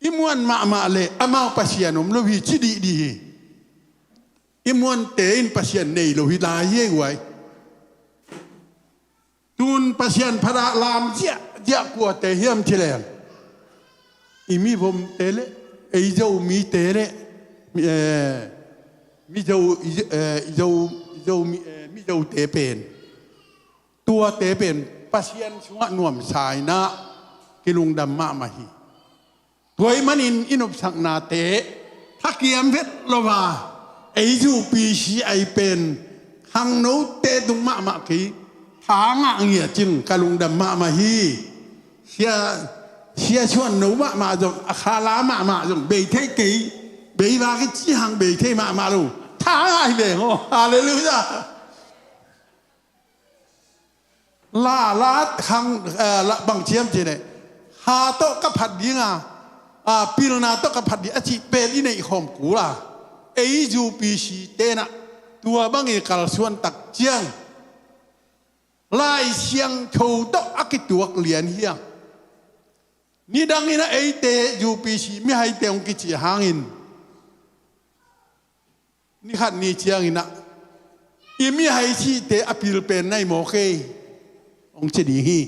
i muan mahmah le amau Pasian om lo hi ci dihdih hi. I muante in Pasian nei lo hi lai hi ei guai. Tun Pasian phat ah lam ziahziah kuate hiam ci leng, i mivomte le ei Zomite le mi, eh, Mizo, i, eh, i Zo, i Zo, mi, eh, Mizote pen, tuate pen Pasian sungah nuamsa in ah kilungdam mahmah hi. Tua ahih manin i nopsaknate thakiam vet lo a, ei U P C i pen khangnote tung mahmah kei, tha ngah ngiat cing ka lungdam mahmah hi. Sia, sia suan no mahmah zong, a khala mahmah zong bei thei kei, bei vak i ci hang bei thei mahmah lo, tha ngah hi ve aw. Halleluiah. La, la khang, eh, la bang ciam ci leh, ha tawh ka phat ding a, a, pilna tawh ka phat ding a cih pen i neih khawm kul a, ei U P C te in ah tua bang i kalsuan tak ciang Lai Siangtho tawh a kituak lian hi a. Nidang in ah eite U P C mihaite hong kici hangin, ni khat ni ciangin ah, i mihai cihte a pil pen na hi maw kei, hong ci ding hi.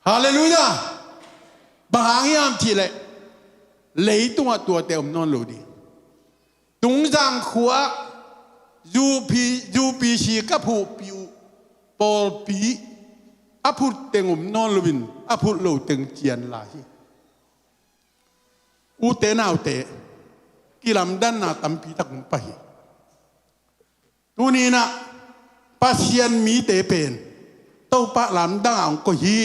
Halleluiah. Bang hang hiam cih leh, leitungah tuate om nawn lo ding. Tungzang khua-ah U P, U P C ka phuhpih uh pawlpi a phut teng om nawn loin a phut lo teng cian lai hi. Ute naute, kilamdanna tampi tak om pah hi. Tuni-in ah Pasian mite pen Topa lamdang a hong koih hi.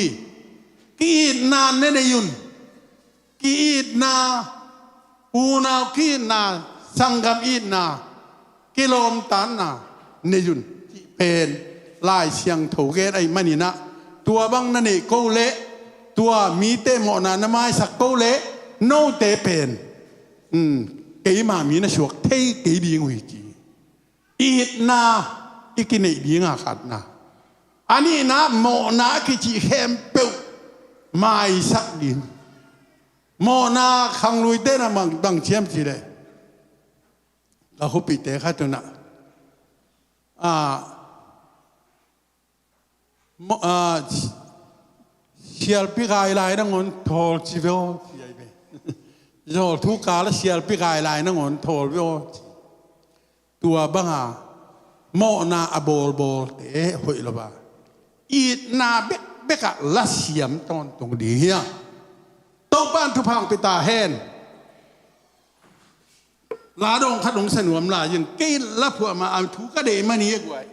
Ki-itna ne nei un. Ki-itna, unau ki-itna, sanggam itna, kilawmtatna nei un cih pen Lai Siangtho gen ahih manin ah, tua bang na neih ko leh, tua mite mawhna na maisak ko leh, note pen, um, keima mi na suak thei kei ding uh hi ci. Itna i kineih ding a khatna. A nihna mawhna a kicih khempeuh maisak ding. Mawhna khangluite in ah bang, bang ciam ci leh, ka khuapihte khat un ah, a, maw, a, sialpi kai lai nangawn thawl ci ve aw ci ahi ve. Zawl thu kal ah sialpi kai lai nangawn thawl ve aw ci. Tua banga mawhna a bawlbawlte hoih lo a, itna bekbek ah lasiam tawntung ding hi a. Topa'n thupha hong pia ta hen. La dawng khat hong sa nuam lai in, kei la phuah mah a thu ka deih man hi a guai.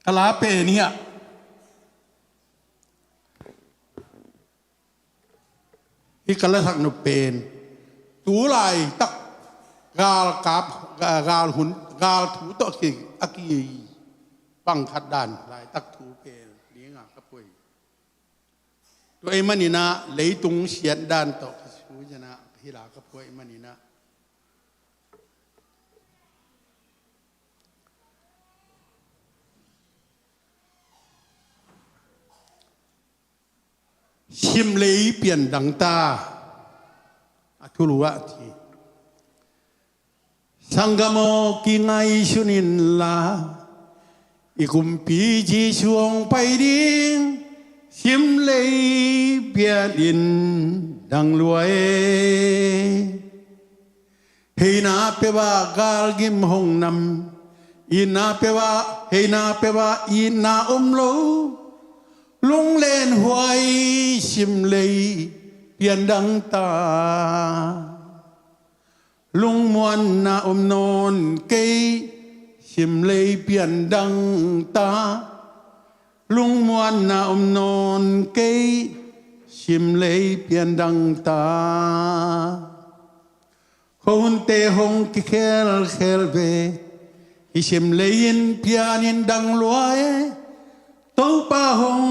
Ka la pen hi a. Hih ka lasak nop pen tu laitak galkap, ga-, gal hun, gal thu tawh a ki, a ki pang khat dan laitak thu pen dinga ka phuai. Tua ahih manin ah leitung siat dan tawh ka sui zan ah ka hilh a ka phuai ahih manin ah, Simlei piandang ta, a thulu ah ci. Sanggam aw, kingaihsun inla, i Kumpi Jesu hong pai ding, simlei pian in dang lua e. Heina peuh ah galgim hong nam, itna peuh ah, heina peuh ah itna om lo. Lunglenhuai simlei piandang ta, lungmuanna om nawn kei simlei piandang ta. Lungmuanna om nawn kei, simlei pian dang ta. Khuahunte hong kikhelkhel ve, hih simlei in pianin dang lua e. Topa hong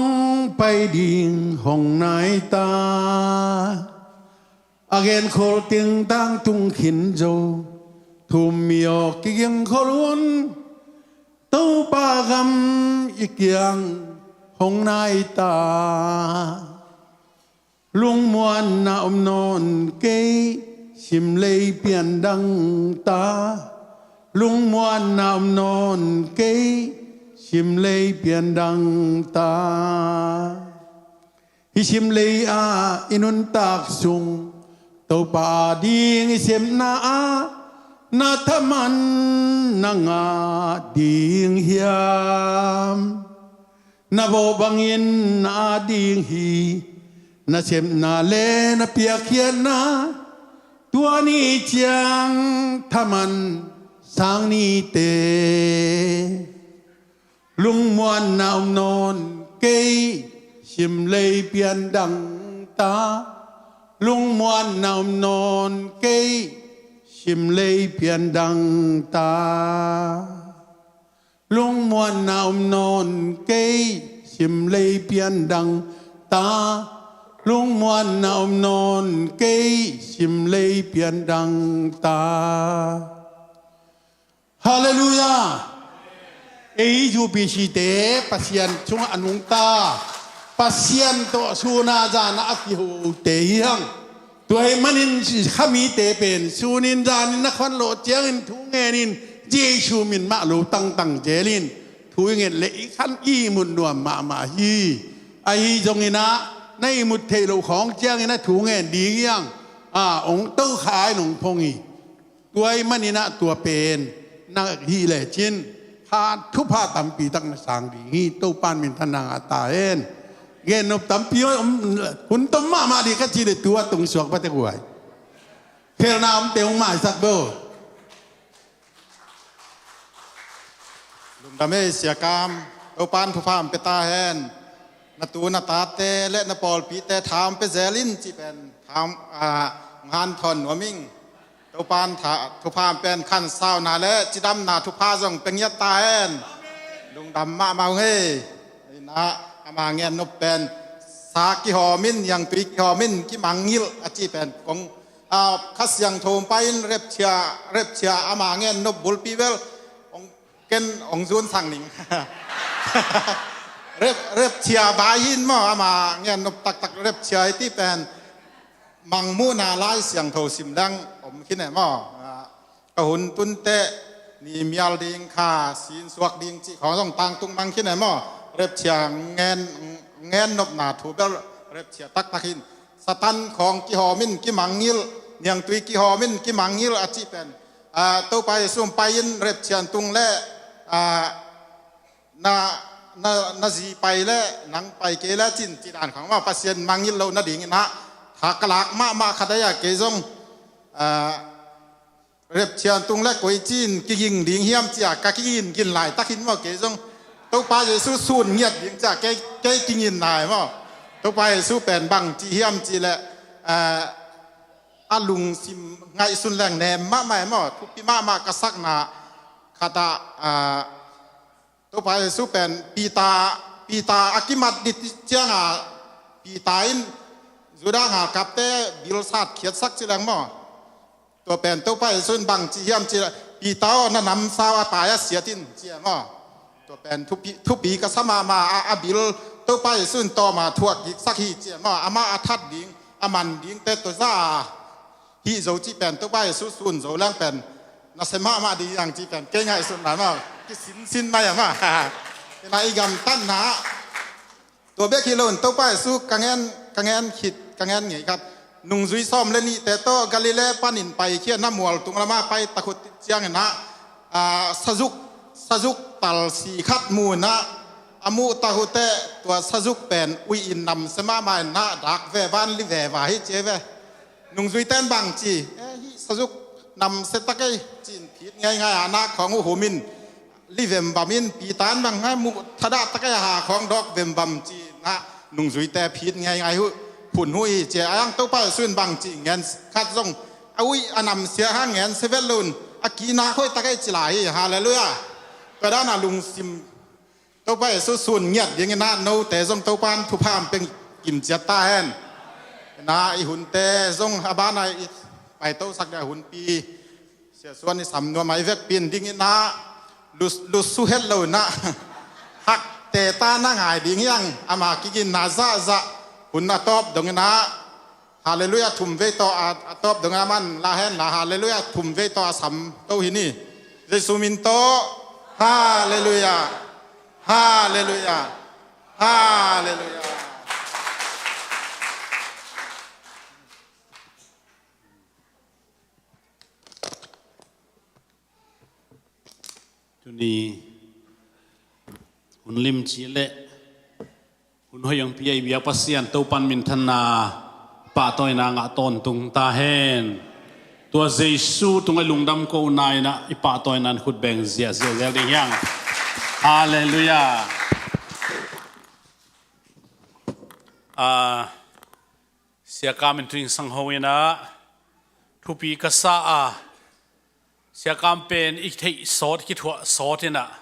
pai ding hong nai ta. A genkholh teng tangtung khin zo, thum mi aw kigingkhol un. Topa gam i kiang hong nai ta. Lungmuanna om nawn kei, simlei pian dang ta. Lungmuanna om nawn kei, simlei pian dang ta. Hih simlei ah i nuntak sung, Topa ading i sepna ah na thaman na ngah ding hiam? Na vawh bangin na ading hi, na sepna le na piakkhiatna, tua ni ciang thaman sang nite. Lungmuanna om nawn kei, simlei pian dang ta. Lungmuanna om nawn kei, simlei pian dang ta. Lungmuanna om nawn kei, simlei pian dang ta. Lungmuanna om nawn kei, simlei pian dang ta. Halleluiah. Ei U P C te Pasian sungah a nungta, Pasian tawh sun a zan a kihote hi hang. Tua ahih manin khamite pen sunin zanin na khuan lawh ciangin thu ngenin, Jesu min mah lo tangtang zelin thu i nget leh i khan i ihmut nuam mahmah hi. Ahi zongin ah na ihmut theih loh khawng ciangin a thu ngen ding hi hang. A ong to kha in ong phong hi. Tua ahih manin ah tua pen na hih lecin kha thupha tampi tak na sang ding hi. Topan minthanna ngah ta hen. Gennop tampi om, hun tom mahmah ding ka cih leh tua tung suak pate guai. Khelna omte hong maisak bo. Lungdam ei Sia Kam, Topan thupha hong pia ta hen. Na tu na tate le na pawlpite tha hong pia zel in cih pen tha hong, ah, hong hanthawn nuam ing. Topan tha, thupha hong pia in khansauna le cidamna thupha zong pia ngiat ta hen. Lungdam mahmah ung ei. Ina ama ngen nop pen sa kihawm in, niangtui kihawm in, kimangngilh a cih pen kong, ah, Kha Siangtho hong pai in repchia, repchia ama ngen nop bulpi bel hong ken hong zun sang ning. Rep, repchia bai hin maw, ama ngen nop taktak repchia i ti pen mangmuhna Lai Siangtho sim leng om khin e maw. Ah, ka hun tunte ni mial ding kha sin suak ding cih khawng zong tangtung mang khin e maw. Repchia ngen, ngen nopna thu bel repchia taktak hin. Satan khawng kihawm in kimangngilh, niangtui kihawm in kimangngilh a cih pen, ah, Topa Jesu hong pai in repchia tung le, ah, na, na, na zi pai le nang pai kei le cin, cih dan khawng mah Pasian mangngilh loh nadingin ah tha ka lak mahmah khat ahi a, kei zong, ah, repchia tung le koi ci-in kiging ding hiam ci-a ka kigingin laitak hin maw, kei zong Topa Jesu sun ngiat ding ci-a kei, kei kiging nai maw. Topa Jesu pen bang ci hiam cih leh, eh, a lungsim ngaihsun leng nem mahmah e maw, thupi mahmah ka sakna khat ah, eh, Topa Jesu pen Peter, Peter a kimat ding ciangah Peter in Judah ngalkapte bil sat khiatsak ci leng maw. Tua pen Topa Jesu in bang ci hiam cih leh, Peter aw, na namsau a pai a siat in ci e maw. Tua pen thupi, thupi ka sa mahmah a, a bil Topa Jesu in tawm a thuak giksak hi ci e maw. Amah a that ding, a man dingte tua za a hih zo cih pen Topa Jesu sun zo leng pen nasia mahmah ding hi hang cih pen kei ngaihsutna maw, kisinsin mai a maw. Ina i gamtatna ah tua bek hi loin Topa Jesu ka ngen, ka ngen khit, ka ngen ngei khat. Nungzui sawm le nihte tawh Galilee panin paikhia na mual tung lamah pai tak uh ciangin ah, ah, sazuk, sazuk talsi khat mu in ah, a muh tak uh teh tua sazuk pen ui in namsia mahmah in ah dak veva in li veva hi ci ve. Nungzuite in bang ci, eh, hih sazuk namsia tak ei ci-in phit ngeingai a, nak khawng uh hum in Li vembam in pitan bang hai muh thadah takai ha khawng dawk vembam ci na nungzuite phit ngeingai huh phun huh hi ci a, a yang Topa Jesu in bang ci ngen khat zong a uih a namsia ha ngen sevet lo in a kina khoi takai ci lai hi. Halleluiah. Tua dan a lungsim Topa Jesu sun ngiat dingin ah note zong Topan thupha hong pia kim ciat ta hen. Na i hunte zong a bana i paitosak dia hunpi Sia Suan i sam nuam a i vekpi in dingin ah lus, lusu het lo in ah hakte ta na ngai ding hiang ama kiginna zahzah hun a tawp dongin ah. Halleluiah, thum vei tawh a, a tawp dongin ah man la hen la. Halleluiah, thum vei tawh a sam to hi ni. Jesu min tawh. Halleluiah. Halleluiah. Halleluiah. Tuni hun limci le hun hoih hong pia i biak Pasian Topan minthanna pahtawina ngah tawntung ta hen. Tua Jesu tungah i lungdam kohna in ah i pahtawina in khut beng ziahziah zel ding hiang. Halleluiah. Ah, Sia Kam in thu hong sang ho in ah thupi ka sa a, Sia Kam pen i theih sawt, kithuah sawt in ah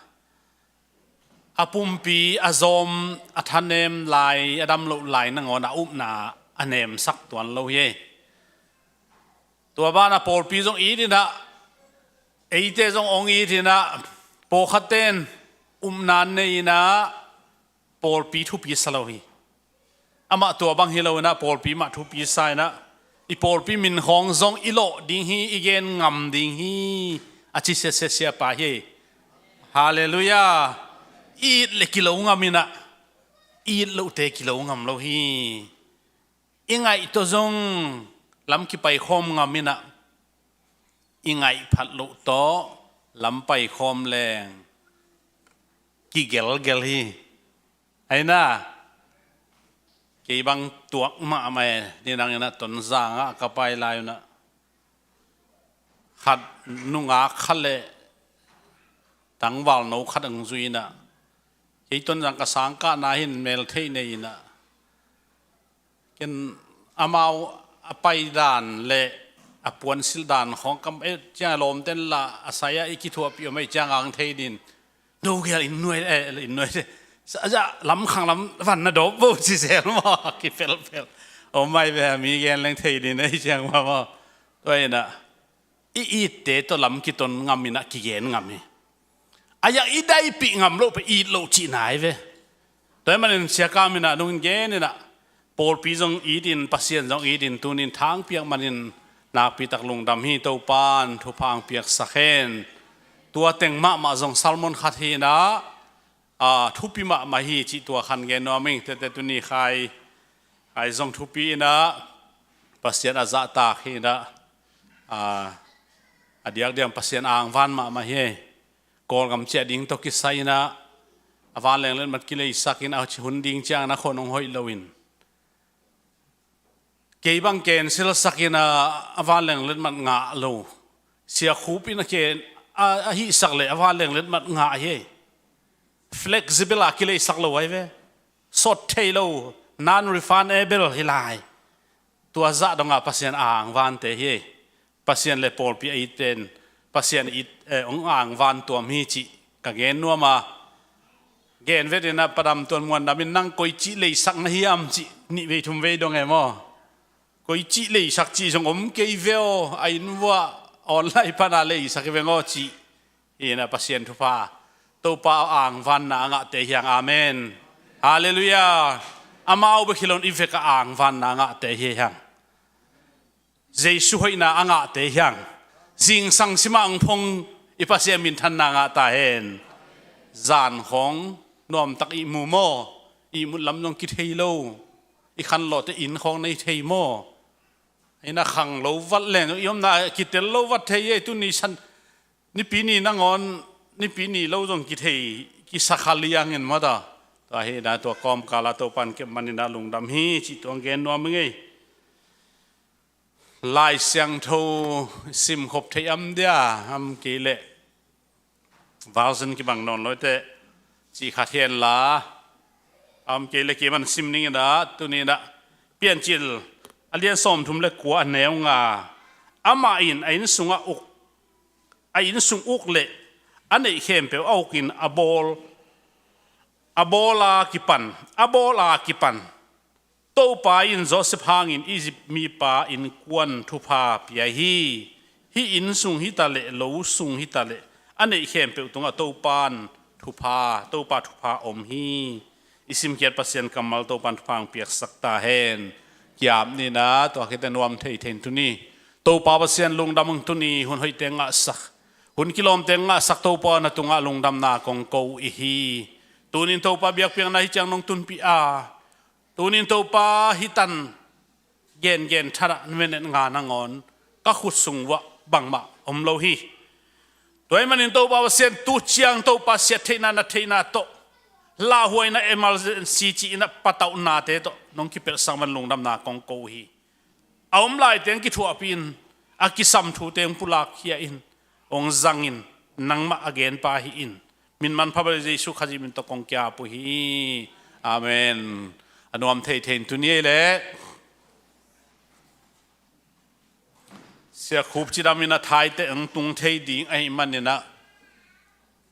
a pumpi a zawm, a thanem lai, a dam loh lai nangawn a upna a nemsak tuan lo hi. Tua bana pawlpi zong it in ah, eite zong hong it in ah, pawlkhatte in upna nei in ah pawlpi thupi sa lo hi. Amah tua bang hi lo in ah pawlpi mah thupi sa in ah, i pawlpi min khawng zong i lawh ding hi, i gen ngam ding hi, a ci siasia siapa hi. Halleluiah. It le kilo ngam in ah, it lohte kilo ngam lo hi. I ngaih tawh zong lam kipaikhawm ngam in ah, i ngaih phat loh tawh lam paikhawm leng kigelgel hi. Aina, kei bang tuak mahmah e, ni nang in ah Tonzang ah ka pai lai un ah khat nungak khat le tangvalno khat hong zui in ah, kei Tonzang ka sangkahna hin mel theih nei in ah, ken amau a paidan le a puansilh dan khawng kam eh ciang a lawmten la a sai-ah i kithuahpih om ei ciang ang thei din. Dogel in nuai eh, in nuai te. Sa lamkhang lam van na dawp bo ci zel maw, kipelpel. Om mai ve, mi gen leng thei din ei ciang maw maw. Tua in ah i itte tawh lam kiton ngam in ah kigen ngam hi. A yak i daipih ngam loh pen it loh cihna hi ve. Tua ahih manin Sia Kam in ah nung in gen in ah, pawlpi zong it in, Pasian zong it in, tuni in thangpiak manin nakpi tak lungdam hi. Topan thupha hong piaksak hen. Tua teng mahmah zong sermon khat hi in ah, a, thupi mahmah hi cih tua khan gen nuam ing. Tete tuni khai, khai zong thupi in ah Pasian a zahtak hi in ah, a, a diakdiak Pasian angvan mahmah hi. Kawlgam ciah ding tawh kisai in ah, a vanleng letmat kileisak in ah, a hun ding ciang na khon hong hoih lo in, kei bang cancel sak in ah, a vanleng letmat ngah lo. Sia Khup in a ken a, a hihsak le a vanleng letmat ngah hi. Flexible a kileisak lo ahi ve. Sawt thei lo, non-refundable hi lai. Tua zah dong a Pasian a angvante hi. Pasian le pawlpi a it pen Pasian it, eh, hong angvan tuam hi cih ka gen nuam a. Gen vet in ah Pa Dam Tuan Muan Dam in nang koi cih leisak na hiam cih nih vei thum vei dong e maw. Koi cih leisak cih zong om kei ve aw, a inn vuah online pana leisak hi veng aw cih. Hi in ah Pasian thupha, Topa angvanna a ngahte hi hang. Amen. Halleluiah. Amau bek hi lo in i vek a angvanna a ngahte hi hang. Jesu hoihna a ngahte hi hang. Zingsang simah hong phong i Pasian minthanna ngah ta hen. Zan khawng nuamtak ihmu maw? Ihmut lam zong kithei lo. I khanlawhte inn khawng nei thei maw? Hi in ah khanglo vat leng i omna kitel lo vat thei ei. Tuni san Nipi ni nangawn, Nipi ni lo zong kithei, kisa kha liangin mata. Tua hi in ah tua kawmkal ah Topan kep man in ah lungdam hi cih tua gen nuam ing ei. Lai Siangtho simkhop thei am dia, am kei leh Version kibang nawn lo teh, cih khat hen la, a om kei le kei man sim ning in ah, tuni in ah Piancil a lian sawmthum le kua, a neu nga. Amah in a inn sungah uk, a inn sung uk le a neih khempeuh a ukin a bawl, a bawl a kipan, a bawl a kipan. Topa in Joseph hangin Egypt mipa innkuan thupha pia hi. Hih inn sung hi ta leh, lo sung hi ta leh, a neih khempeuh tungah Topa in thupha, Topa thupha om hi. I simkhiat Pasian kammal Topa in thupha hong piaksak ta hen. Kiap ni in ah, tua khit teh nuam thei thei in tuni, Topa Pasian lungdam ung. Tuni hun hoihte ngahsak, hun kilawmte ngahsak Topa, na tungah lungdamna kong ko i hi. Tuni in Topa biakpiakna hi ciang nong tunpih a, tuni in Topa hih tan gengen thadah minute nga nangawn ka khut sung uah bangmah om lo hi. Tua ahih manin Topa Pasian, tu ciang Topa siat theihna, na theihna tawh, lauhuaina, emergency cih in ah patauhnate tawh nong kipelhsak man lungdamna kong ko hi. A om laiteng kithuahpih in, a kisam thute hong pulak khia in, hong zang in, nangmah a genpa hi in. Min manpha bel Jesu Khazih min tawh kong kiap uh hi. Amen. A nuam thei thei in tuni ei leh, Sia Khup cidam in ah thaite hong tung thei ding ahih manin ah,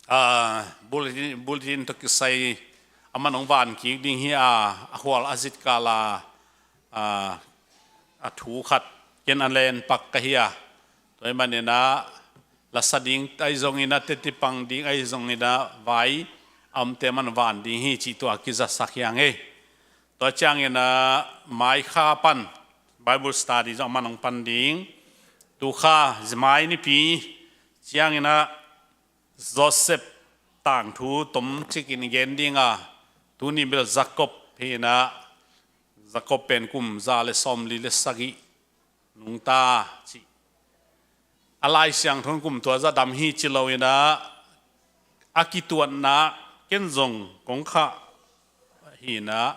ah, bulletin, bulletin tawh kisai a man hong van kik ding hi a, a khual a zit kal a, ah, a thu khat ken a len pak ka hi a. Tua ahih manin ah, la sa ding ahi zongin ah, teci pang ding ahi zongin ah, vai a omte man van ding hi cih tua kizasak hi hang ei. Tua ciangin ah, mai kha pan Bible study zong a man hong pan ding. Tu kha, mai nipi ciangin ah, Joseph tangthu tomcik in i gen ding a, tuni bel Jacob hi in ah, Jacob pen kum za le sawmli le sagih nungta ci. A Lai Siangtho in kum tua zah dam hi ci lo in ah, a kituatna ken zong kong khah hi in ah,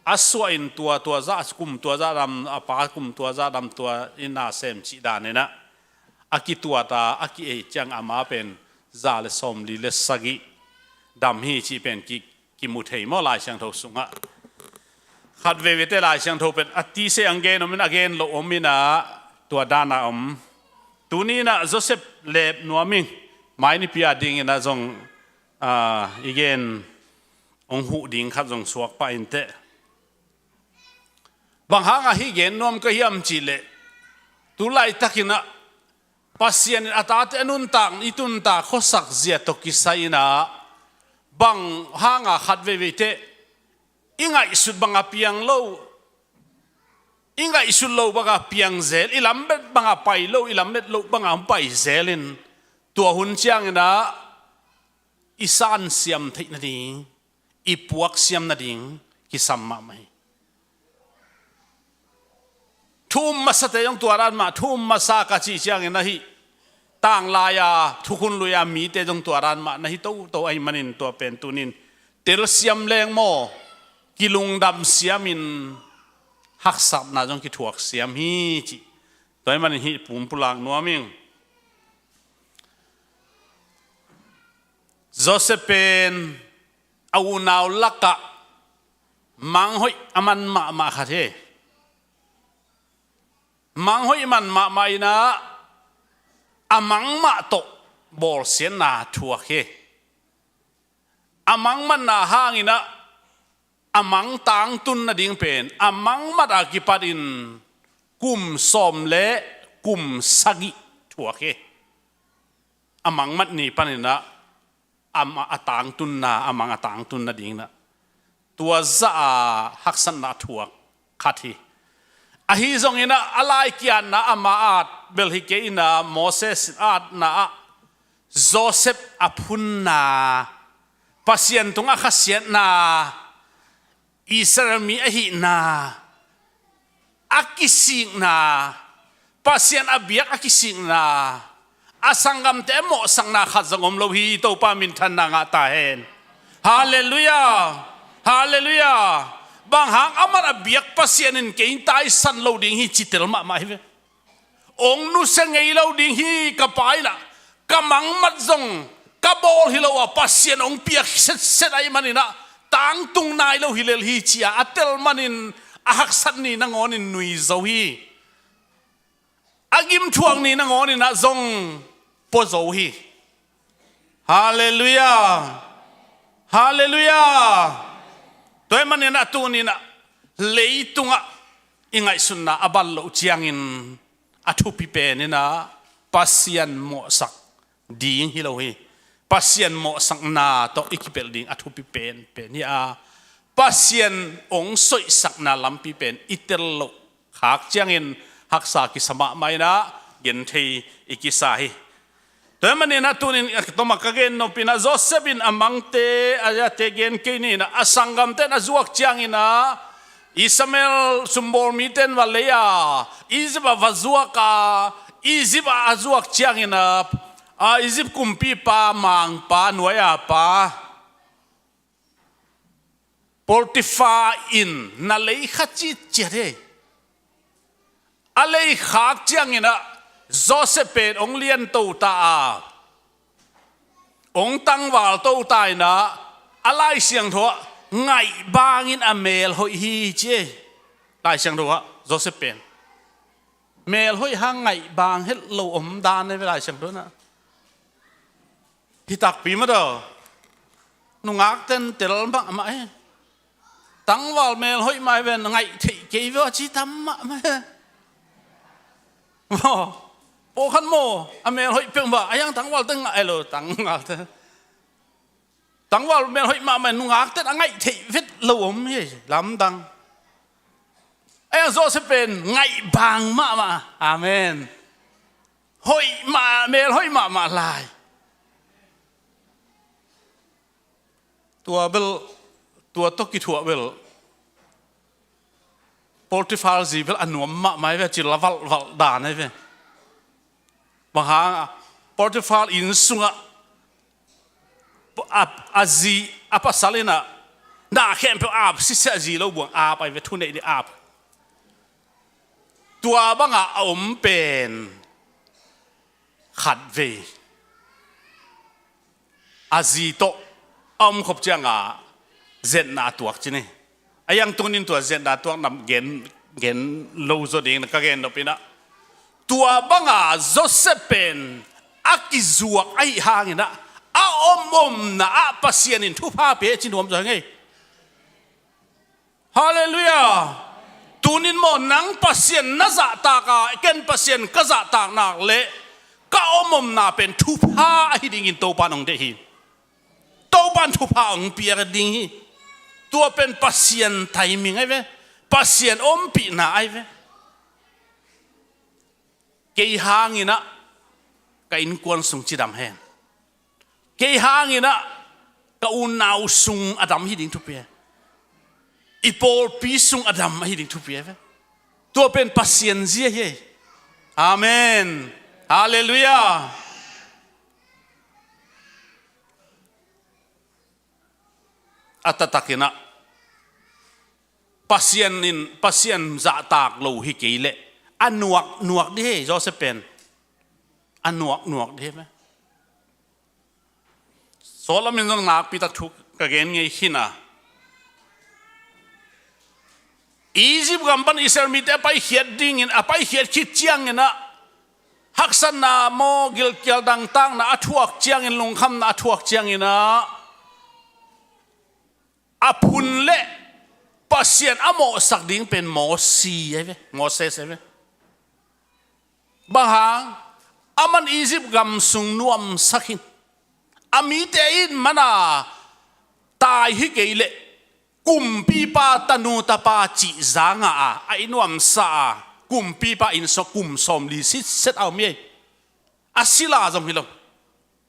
a suah in tua, tua zah, kum tua zah dam, a pa kum tua zah dam, tua in a sem cih dan in ah, a kituat a, a ki-ei ciang ama pen za le sawmli le sagih dam hi cih pen ki, kimu thei maw Lai Siangtho sungah. Khat veivei teh Lai Siangtho pen a tise ang gen om in, a gen lo om in ah, tua dan a om. Tuni in ah Joseph lep nuam ing, mai nipi a ding in ah zong, ah, i gen hong huh ding khat zong suak pah in teh. Bang hang a hih gen nuam ka hiam cih leh, tu laitak in ah Pasian in a tate a nuntak, i tuntak khuasak zia tawh kisai in ah, bang hang a khat veivei teh i ngaihsut bang a piang lo, i ngaihsut lo bang a piang zel, i lammet bang a pai lo, i lammet lo bang a hong pai zel in, tua hun ciangin ah i sansiam theih nading, i puaksiam nading kisam mahmah hi. Thu um masate zong tua dan mah, thu um masa ka cih ciangin ah, hih tanglai a, thukhun lui a mite zong tua dan mah na hi toto ahih manin, tua pen tuni in telsiam leng maw, kilungdam siam in haksatna zong kithuak siam hi cih. Tua ahih manin hih pum pulak nuam ing. Joseph pen a unau lakah mang hoih a man mahmah khat hi. Mang hoih man mahmah in ah, a mang mah tawh bawlsiatna thuak hi. A mang matna hangin ah, a mang tangtun nading pen, a mang mat a kipatin kum sawm le kum sagih thuak hi. A mang mat ni panin ah, a ma-, a tangtunna, a mang a tangtun nading in ah, tua zah a haksatna thuak khat hi. Ahi zongin ah, a lai kiatna ama at bel hi kei in ah, Moses atna ah Joseph a phunna, Pasian tungah khasiatna, Israel mi ahihna a kisikna, Pasian a biak a kisikna, a sanggamte a mawhsakna khat zong om lo hi. Topa minthanna ngah ta hen. Halleluiah. Halleluiah. Bang hang, aman a biak Pasian in kei taisan lo ding hi ci tel mahmah hi ve. Ong nusia ngei lo ding hi, ka pa in ah, ka mangmat zong Ka bawl hi lo a, Pasian hong piak setset ahih manin ah tangtung nai lo hi lel hi ci-a a tel manin a haksat ni nangawnin nui zo hi. A gimthuak ni nangawnin ah zong pua zo hi. Halleluiah. Halleluiah. Tua ahih manin ah tuni-in ah leitungah i ngaihsutna a bal loh ciangin a thupi pen in ah Pasian mawhsak ding hi lo hi. Pasian mawhsakna tawh i kipelh ding a thupi pen pen hi a, Pasian hong soihsakna lampi pen i tel loh khak ciangin haksa kisa mahmah in ah genthei i kisa hi. Tua ahih manin ah tuni-in a ka tawm a ka gen nop in ah Joseph in a mangte a yate gen kei ni in ah a sanggamte in a zuak ciangin ah Ishmael sumbawl mite in va lei a, Egypt ah va zuak a, Egypt ah a zuak ciangin ah a Egypt kumpipa mangpa nuai-a pa Potiphar in na lei kha citciat hi. A lei khak ciangin ah Joseph pen hong lianto ta a, hong tangvalto ta in ah a Lai Siangtho ah ngaih bangin a mel hoih hi ci hi. Lai Siangtho ah Joseph pen mel hoih hang ngaih bang het lo om dan hi ve Lai Siangtho ah. Hi takpi mah daw. Nungak ten tel mahmah hi. Tangval mel hoih mah hi ve, ngaih theih kei ve a ci tam mahmah hi. Maw, pawlkhat maw a mel hoih peuhmah a hiang tangval ten ngaih lo, tangval ten. Tangval mel hoih mahmah hi, nungak ten a ngaih theih vet lo om hi, lamdang. A hiang Joseph pen ngaih bang mahmah. Amen. Hoih mah, mel hoih mahmah lai. Tua bel, tua tawh kithuah bel Potiphar zi bel a nuam mahmah hi ve, ci la valhvalh dan hi ve. Bang hang a, Potiphar inn sungah a, a zi, a pasal in ah na khempeuh ap sisia, zi lo buang ap ahi ve, thuneih ding ap. Tua bangah a om pen khatvei a zi tawh a om khop ciangah zetna a tuak ci ni. A hiang tuni-in tua zetna a tuakna gen, gen lo zaw ding na ka gen nop in ah, tua bangah Joseph pen a kizuak ahih hangin ah a om omna ah Pasian in thupha pia ci nuam zaw hi ngei. Halleluiah. Tuni-in maw, nang Pasian na zahtak a, ken Pasian ka zahtak nak leh ka om omna pen thupha ahi dingin Topa in hong deih hi. Topa in thupha hong piak ding hi. Tua pen Pasian timing ahi ve. Pasian ompihna ahi ve. Kei hangin ah ka innkuan sung cidam hen. Kei hangin ah ka unau sung a dam hi ding thupi hen. I pawlpi sung a dam ahi ding thupi hen. Tua pen Pasian zia hi. Amen. Halleluiah. A taktakin ah Pasian in, Pasian zahtak lo hi kei leh a nuak nuak dih hi, Joseph pen. A nuak nuak dih hi. Sawt lamin zong nakpi tak thu ka gen ngei khin a, Egypt gam pan Israel mite a paikhiat dingin, a paikhiat khit ciangin ah haksatna maw, gilkial dangtakna a thuak ciangin, lungkhamna a thuak ciangin ah a phun leh Pasian a mawhsak ding pen Mosi ahi ve, Moses ahi ve. Bang hang, aman Egypt gam sung nuamsa khin, a mite in mana tai hi kei leh kumpipa tanu tapa cih za ngah a, a i nuamsa a, kumpipa inn sung kum sawmli sitset a om hi. A sila zong hi lo.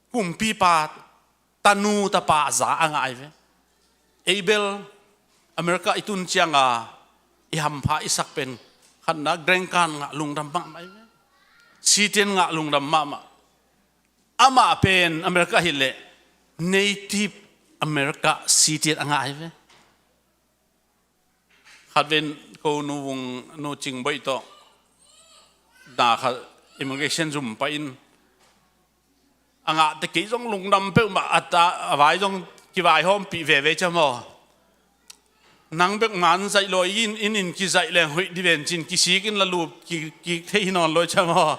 Kumpipa tanu tapa za a ngah ahi ve. Ei bel America i tun cianga i hampha i sak pen khatna green card ngah lungdam mahmah ahi ve. Citizen ngah lungdam mahmah. Amah pen America hi leh native America citizen a ngah ahi ve. Khatvei ko Nu Vung, Nu Cing Boih tawh na khat immigration zum pah in, A ngahte kei zong lungdam peuhmah, a ta a vai zong kivaihawmpih veve cia maw. Nang bek man zaih lawi in, in, in kizaih leng hoih di ven cin kisik in la lup ki, ki thei hi nawn lawi cia maw.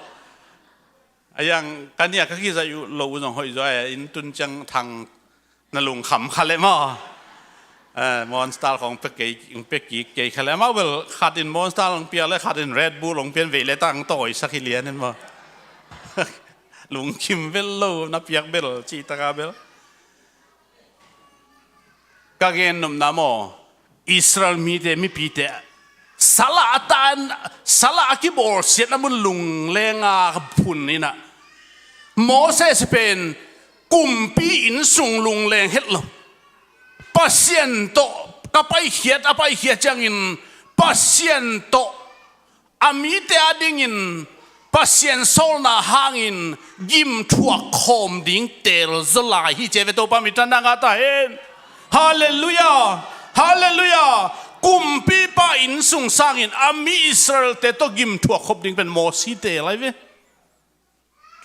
A yang ka nia ka kizaih uh lo uh zong hoih zaw a, in tun ciang thang na lungkham kha leh maw. Eh, Monster khong pek kei, pek kik kei kha leh amau bel khat in Monster hong piak leh khat in Red Bull hong pian veih leh tang tawisak hi lian in maw. Lungkhim bel lo na piak bel cih taka bel. Ka gen nopna maw, Israel mite, mipite, salah a tan, salah a kibawlsiatna mun lunglenga phun inah, Moses pen kumpi innsung lungleng het lo. Pasian tawh ka paikhiat, a paikhiat ciangin Pasian tawh a mite a dingin Pasian sawlna hangin gimthuak khawm ding teel zaw lai hi ci ve. Topa minthanna ngah ta hen. Halleluiah. Halleluiah. Kumpipa innsung sangin a mi Israelte tawh gimthuak khop ding pen Mosi teel lai ve.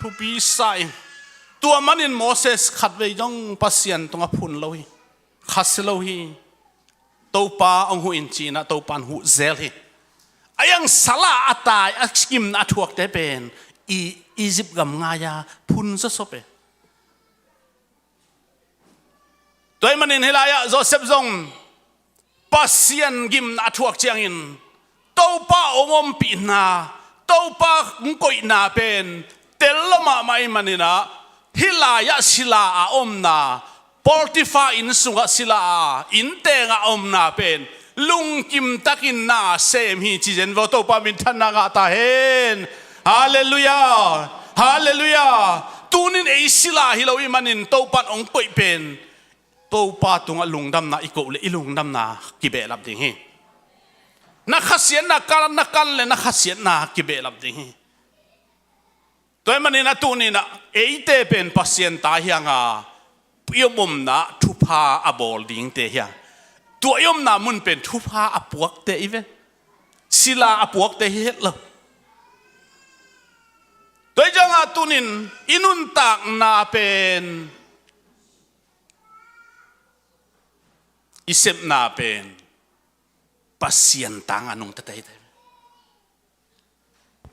Thupi sa in. Tua manin Moses khatvei zong Pasian tungah phun lo hi. Khasia lo hi. Topa hong huh in ci-inah Topa in huh zel hi. A yang salah a tai a gimna a thuakte pen i Egypt gam ngai-a phun zawsop e. Tua ahih manin hih lai-ah Joseph zong Pasian gimna a thuak ciangin Topa hong ompihna, Topa hong koihna pen tel lo mahmah ahih maninah hih lai-ah sila a omna, Potiphar inn sungah sila a inn tengah a omna pen lungkim takin na sem hi ci zen vaw. Topa minthanna ngah ta hen. Halleluiah. Halleluiah. Tunin ei sila hi lo ahih manin Topa in hong koih pen Topa tungah lungdamna i koh leh i lungdamna kibehlap ding hi. Na khasiatna kan, na kan leh na khasiatna kibehlap ding hi. Tua ahih maninah tuninah eite pen Pasian ta hi hang a, i omna thupha a bawl dingte hi hang. Tua i omna mun pen thupha a puakte i ve. Sila a puakte hi het lo. Tua ahih ciangah tunin i nuntakna pen, i sepna pen Pasian tangah nungta teitei.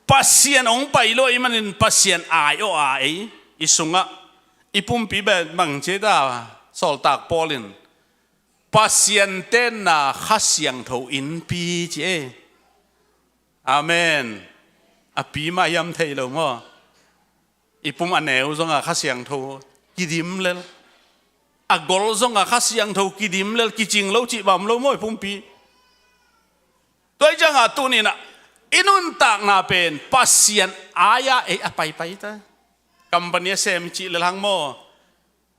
Pasian hong pai lo ahih manin Pasian ai-awh a, ei i sungah i pumpi bang ci ta, Sawltak Paul in Pasian tenna Kha Siangtho innpi ci e. Amen. A pi mah hiam thei lo maw. I pum a neu zongah Kha Siangtho kidim lel, a gol zongah Kha Siangtho kidim lel, kicing lo cih bang om lo maw i pumpi. Tua ahih ciangah tuninah i nuntakna pen Pasian ai-ah ei a paipai ta. Company a sem cih lel hang maw,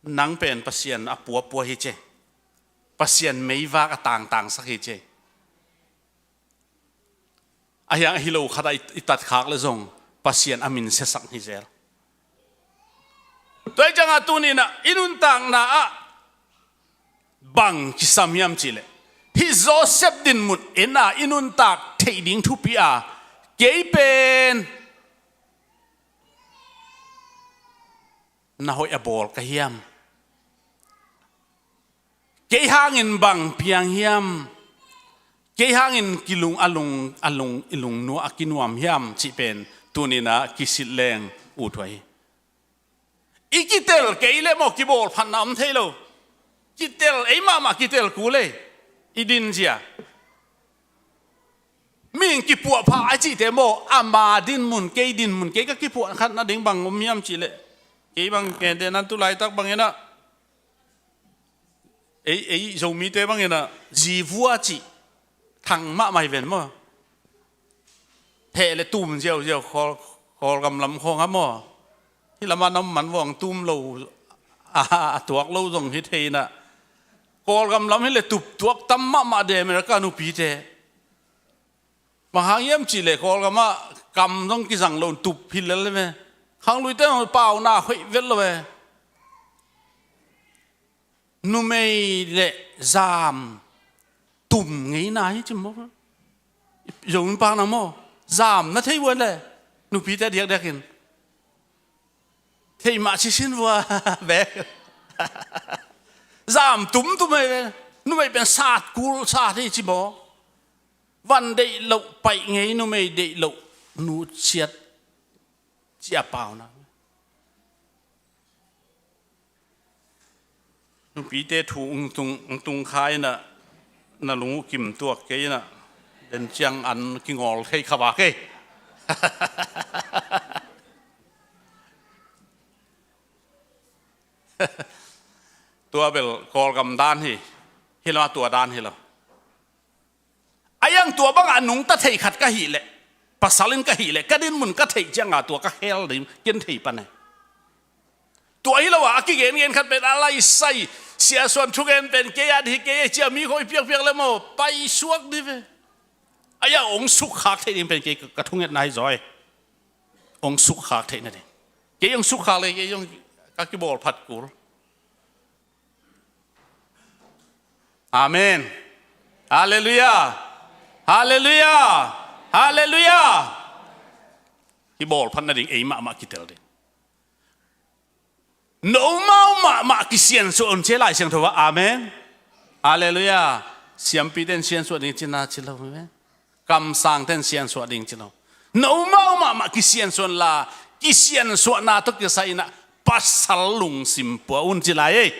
nang pen Pasian a puapua hi ci e. Pasian meivak a tangtangsak hi ci e. A hiang a hi lo khatah i, i tatkhak leh zong Pasian a min siasak hi zel. Tua ahih ciangah tuninah i nuntakna ah bang kisam hiam cih leh, hih Joseph dinmun en a i nuntak theih ding thupi a, kei pen na hoih a bawl ka hiam? Kei hangin bang piang hiam? Kei hangin kilung, a lung, a lung, i lungnuam a kinuam hiam cih pen tuninah kisilh leng ut huai hi. I kitel kei leh maw kibawl phatna om thei lo. Kitel, ei mahmah kitel kul e. I dinzia. Mihing kipuahpha a cihte maw, ama dinmun, kei dinmun, kei ka kipuah khatna ding bang om hiam cih leh, kei bang kente nan tu laitak banginah ei, ei Zomite banginah zivua cih thang mahmah hi ven maw. Heh leh tum ziauziau Kawl, Kawlgam lam khawng a maw. Hih lamah na om man vawng tum lo, a, a tuak lo zong hi thei inah. Kawlgam lam hi leh tup tuak tam mahmah de America nupite. Bang hang hiam cih leh Kawlgamah kam zong kizang lo, tup hi lel ve. Khangluite zong pauna hoih vet lo ve. Numei leh zam tum ngeina hi cim maw. Zong in pakna maw. Zam na thei uh a leh nupite diakdiakin Thei mah ci sin vua bek. Zam tumtum ei ve. Numei pen sat kul sat hi ci maw. Van deih loh paih ngei, numei deih loh nu ciat, ci a pauna. Nupite thu ung tung, ung tung kha inah, na lung uh kim tuak kei inah, den ciang an kingawl thei kha va kei. Tua bel Kawlgam dan hi, hi lo, tua dan hi lo. A iang tua bangah nungta thei khat ka hih leh, pasal in ka hih leh, ka dinmun ka theih cianga tua ka khel ding ken thei pan e. Tua hi lo a, a kigengen khat pen a laisai, siasuan thugen pen kei a dih kei e cia mi khoi piakpiak le maw, paisuak dih ve. A iang ong sukkhak theih ding pen kei ka, ka thungetna hi zaw e. Ong sukkhak theih nading. Kei ong sukkhak le kei ong ka kibawl phat kul. Amen. Halleluiah. Halleluiah. Halleluiah. Kibawl phat nading ei mahmah kitel ding. Nomau mahmah kisiansuah un ci Lai Siangtho ah. Amen. Halleluiah. Siampite in siansuah ding cina ci lo. Amen. Kamsangte in siansuah ding ci lo. Nomau mahmah kisiansuah unla, kisiansuahna tawh kisai inah pasal lungsim pua un ci lai ei.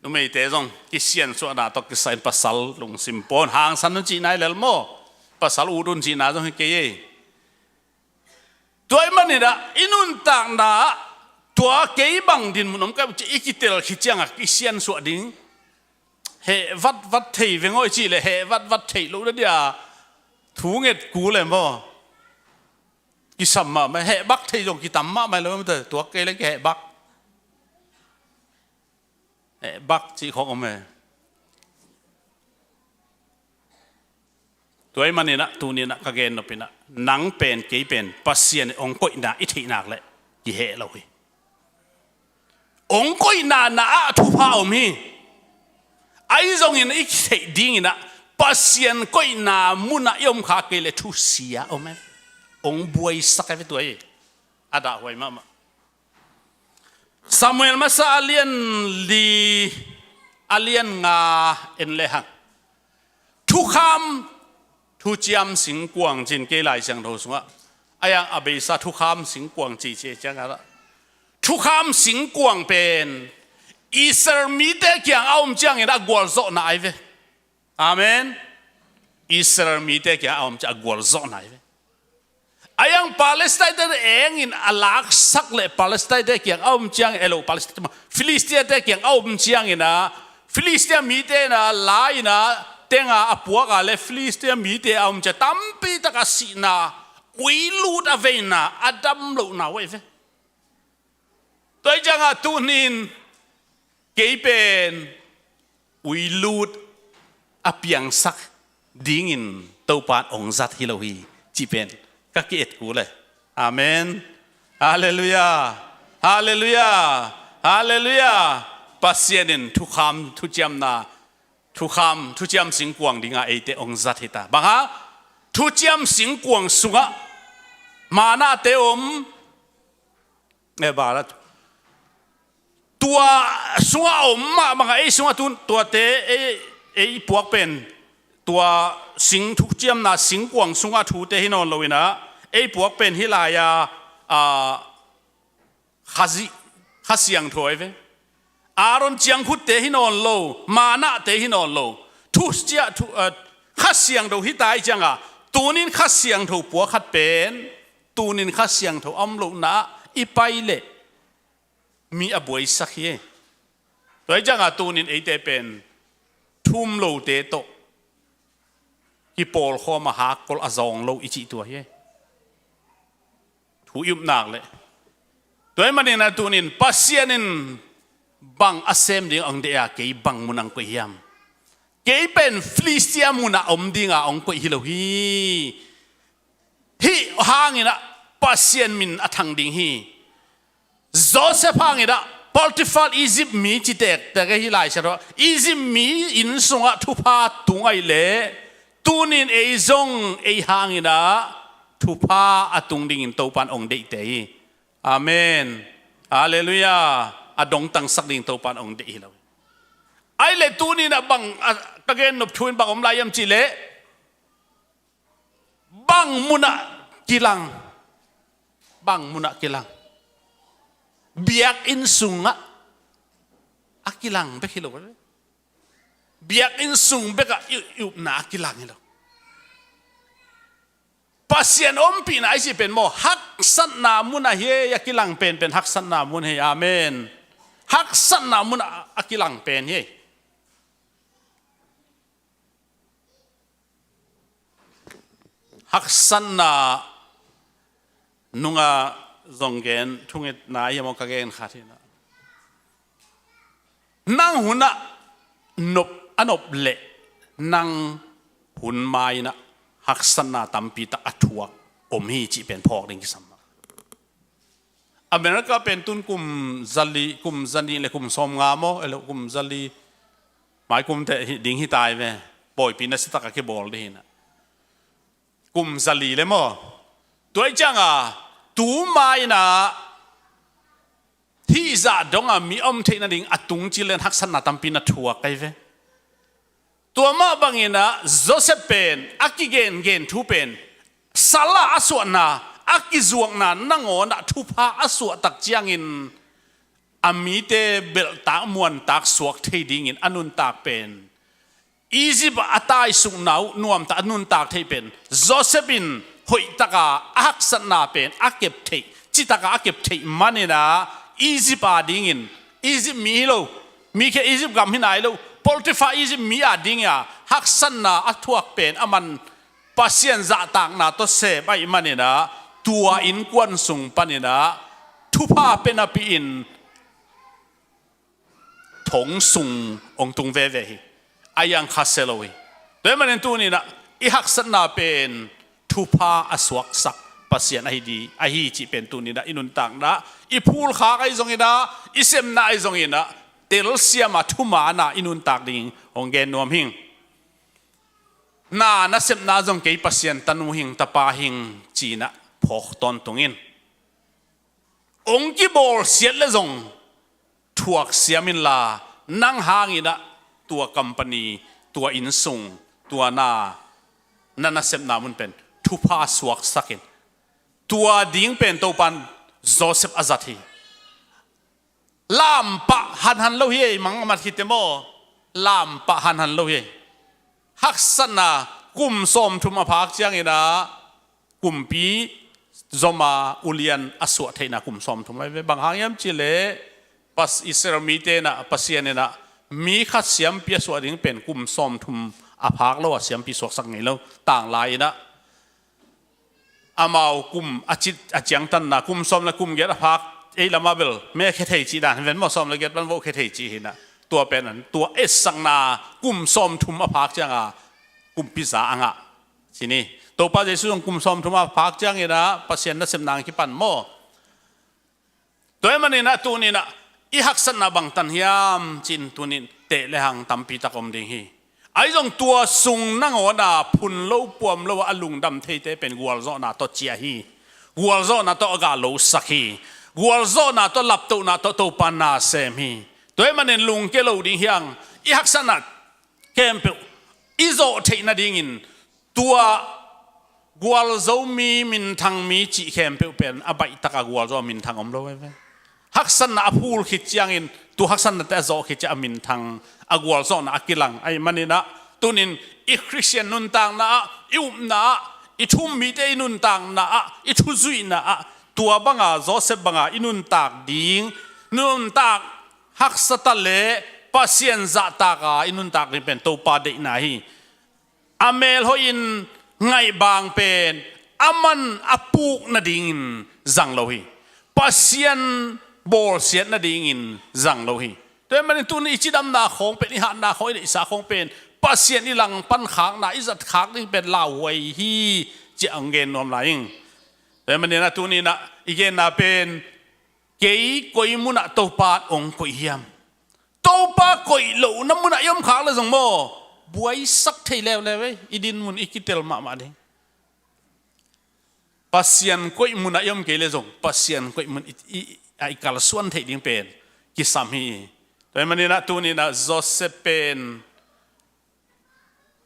Numeite zong kisiansuahna tawh kisai in pasal lungsim pua un, hangsan un cihna hi lel maw. Pasal ut un cihna zong hi kei ei. Tua ahih manin ah i nuntakna ah tua kei bang dinmun om ka ci i kitel khit ciangah kisiansuah ding. Heh vatvat thei veng aw i cih leh heh vatvat theih loh na dia thu nget kul e maw. Kisam mahmah, heh bak thei zong kitam mahmah lo, tuak kei leh kiheh bak. Heh bak cih khawng om e. Tua ahih manin ah tuni in ah ka gen nop in ah, nang pen kei pen Pasian in ong koihna i theih nak leh kiheh lo hi. Ong koihna na ah thupha om hi. Ahi zongin i theih ding in ah Pasian koihna munah i om kha kei leh thusia om e. Ong buaisak e ve tua hi. A dahhuai mahmah. Samuel masa a lian li, a lian nga en lehang. Thukham, thuciam singkuang ci-in kei Lai Siangtho sungah a iang a beisa thukham singkuang ci ci ciangah, thukham singkuang pen Israel mite kiang a om ciangin a gualzawhna ahi ve. Amen. Israel mite kiang a om ciang a gualzawhna ahi ve. A iang Palestine te engin a laksak leh Palestine te kiang a om ciang, elo Palestine te mah, Philistia te kiang a om ciangin ah, Philistia mite in ah la in ah tenga a puak a leh Philistia mite a om ciang tampi tak a sihna, uilut a veina, a dam lohna uh ahi ve. Tua hi ciangah tuni in kei pen uilut a piangsak dingin Topa in ong zat hi lo hi cih pen ka ki-et kul e. Amen. Halleluiah. Halleluiah. Halleluiah. Pasian in thukham, thuciamna, thukham, thuciam singkuang dinga eite ong zat hi ta. Bang hang? Thuciam singkuang sungah manna te om. E, bala tua sungah om mah bangah ei sungah tun tuate ei, ei puak pen tua sing thuciamna singkuang sungah thute hi nawn lo in ah, ei puak pen hih lai-a, a, Khazih, Kha Siangtho ahi ve. Aaron ciangkhutte hi nawn lo, manna te hi nawn lo. Thucia, thu, a, Kha Siangtho hi ta ahih ciangah, tuni in Kha Siangtho puak khat pen, tuni in Kha Siangtho a om lohna ah i pai leh mi a buaisak hi. Tua hi ciangah tuni in eite pen thu um lote tawh kipawlkhawm a hakkol a zawng lo i cih tua hi. Thu i up nak leh. Tua ahih manin ah tuni in Pasian in bang a sem ding ong deih a, kei bang mun ah ong koih hiam? Kei pen Philistia munah om dinga ong koih hi lo hi. Hih hangin ah Pasian min a thang ding hi. Joseph hangin ah Potiphar Egypt mi ci tektek e hih Lai Siangtho ah, Egypt mi inn sungah thupha tung ahih leh tuni in ei zong ei hangin ah thupha a tung dingin Topa in ong deihte hi. Amen. Halleluiah. A dongtangsak ding Topa in hong deih hi lo. Ahih leh tuni-in ah bang, a, ka gen nop thu in bang om lai hiam cih leh, bang munah kilang, bang munah kilang, biakinn sungah a kilang bek hi lo. Biakinn sung bekah i, i upna a kilang hi lo. Pasian ompihna i cih pen maw, haksatna munah hi a kilang penpen haksatna mun hi. Amen. Haksatna munah a kilang pen hi. Haksatna nungah zong gen thungetna hi maw, ka gen khat hi na. Nang hunah nop, a nop leh nang hun mai-in ah haksatna tampi tak a thuak om hi cih pen phawk ding kisam. America pen tun kum zali, kum zani le kum sawmnga maw, elo kum zali mai kum teh hi, ding hi tai ve. Pawipi nasia tak a kibawl ding hi na. Kum zali le maw. Tua ahih ciangah tu mai-in ah hih zah dongah mi om theih nading a tung cil leh haksatna tampi na thuak ahi ve. Tua mah bangin ah Joseph pen a kigengen thu pen, sal a suahna, a kizuakna nangawn ah thupha a suah tak ciangin a mite belhtak muantak suak thei dingin a nuntak pen, Egypt ah a taisukna uh nuamtak a nuntak theih pen Joseph in hoihtak a a haksatna pen a kep theih, citak a a kep theih manin ah Egypt a dingin, Egypt mi hi lo, mi khia Egypt gam hi nai lo, Potiphar Egypt mi a dingin ah haksatna a thuak pen aman Pasian zahtakna tawh sem ahih manin ah tua innkuan sung panin ah thupha pia napi-in thong sung hong tung veve hi. A hiang khasia lo hi. Tua ahih manin tuni-in ah i haksatna pen thupha a suaksak Pasian ahi di, ahi cih pen tuni-in ah i nuntakna, i phulkhak ahi zongin ah, i sepna ahi zongin ah, telsiam a thuman a i nuntak ding hong gen nuam hing. Na, nasepna zong kei Pasian tanu hing, tapa hing ci-in ah phawk tawntung in. Hong kibawlsiat leh zong thuak siam inla, nang hangin ah tua company, tua innsung, tua na, na nasepna mun pen thupha suaksak in. Tua ding pen Topa'n Joseph a zat hi. Lampah hanhan lo hi ei, mangmat khit teh maw. Lampah hanhan lo hi ei. Haksatna kum sawmthum a phak ciangin ah kumpi zom a ulian a suah theihna kum sawmthum ahi ve. Bang hang hiam cih leh Pas-, Israel mite in ah Pasian in ah mi khat siampi a suah ding pen kum sawmthum a phak lo a siampi suaksak ngei lo. Tanglai in ah amau kum a cit a ciangtanna kum sawm le kum giat a phak, ei lamah bel me khia thei cih dan hi ven maw, sawm le giat pan vo khia thei cih hi na. Tua pen an, tua etsakna kum sawmthum a phak ciangin kumpi za a ngah ci ni. Topa Jesu zong kum sawmthum a phak ciangin ah Pasian nasepna hong kipan maw. Tua ahih manin ah tuni-in ah i haksatna bangtan hiam ci-in tuni-in teh le hang tampi tak om ding hi. Ahi zong tua sung nangawn a phun lo puam lo a lungdam theite pen gualzawhna tawh ciah hi. Gualzawhna tawh a gah losak hi. Gualzawhna tawh laptohna tawh Topa na sem hi. Tua ahih manin lungkia lo ding hi hang. I haksatna khempeuh i zawh theih nadingin tua gualzo mi, minthang mi cih khempeuh pen a baih tak a gualzo a minthang om lo ve. Haksatna a phul khit ciangin tua haksatnate a zawh khit ciang a minthang, a gualzawhna a kilang ahih manin ah tuni-in i Khristian nuntakna ah, i upna ah, i thu-um mite i nuntakna ah, i thuzuihna ah tua banga Joseph banga i nuntak ding, nuntak haksa ta leh Pasian zahtak a i nuntak ding pen Topa deihna hi. A melhoih in ngaihbaang pen aman a puk nadingin zang lo hi. Pasian bawlsiat nadingin zang lo hi. Tua ahih manin tuni i cidamna khawng pen, i hatna khawng, i neihsa khawng pen Pasian i langpan khakna, i zat khak ding pen lauhuai hi ci-a hong gen nuam lai ing. Tua ahih manin ah tuni-in ah i genna pen kei koi munah Topa hong koih hiam? Topa koih lohna munah i om khak leh zong maw, buaisak thei leuleu ei, i dinmun i kitel mahmah ding. Pasian koih munah i om kei leh zong Pasian koih mun i, i, a i kalsuan theih ding pen kisam hi. Tua ahih manin ah tuni-in ah Joseph pen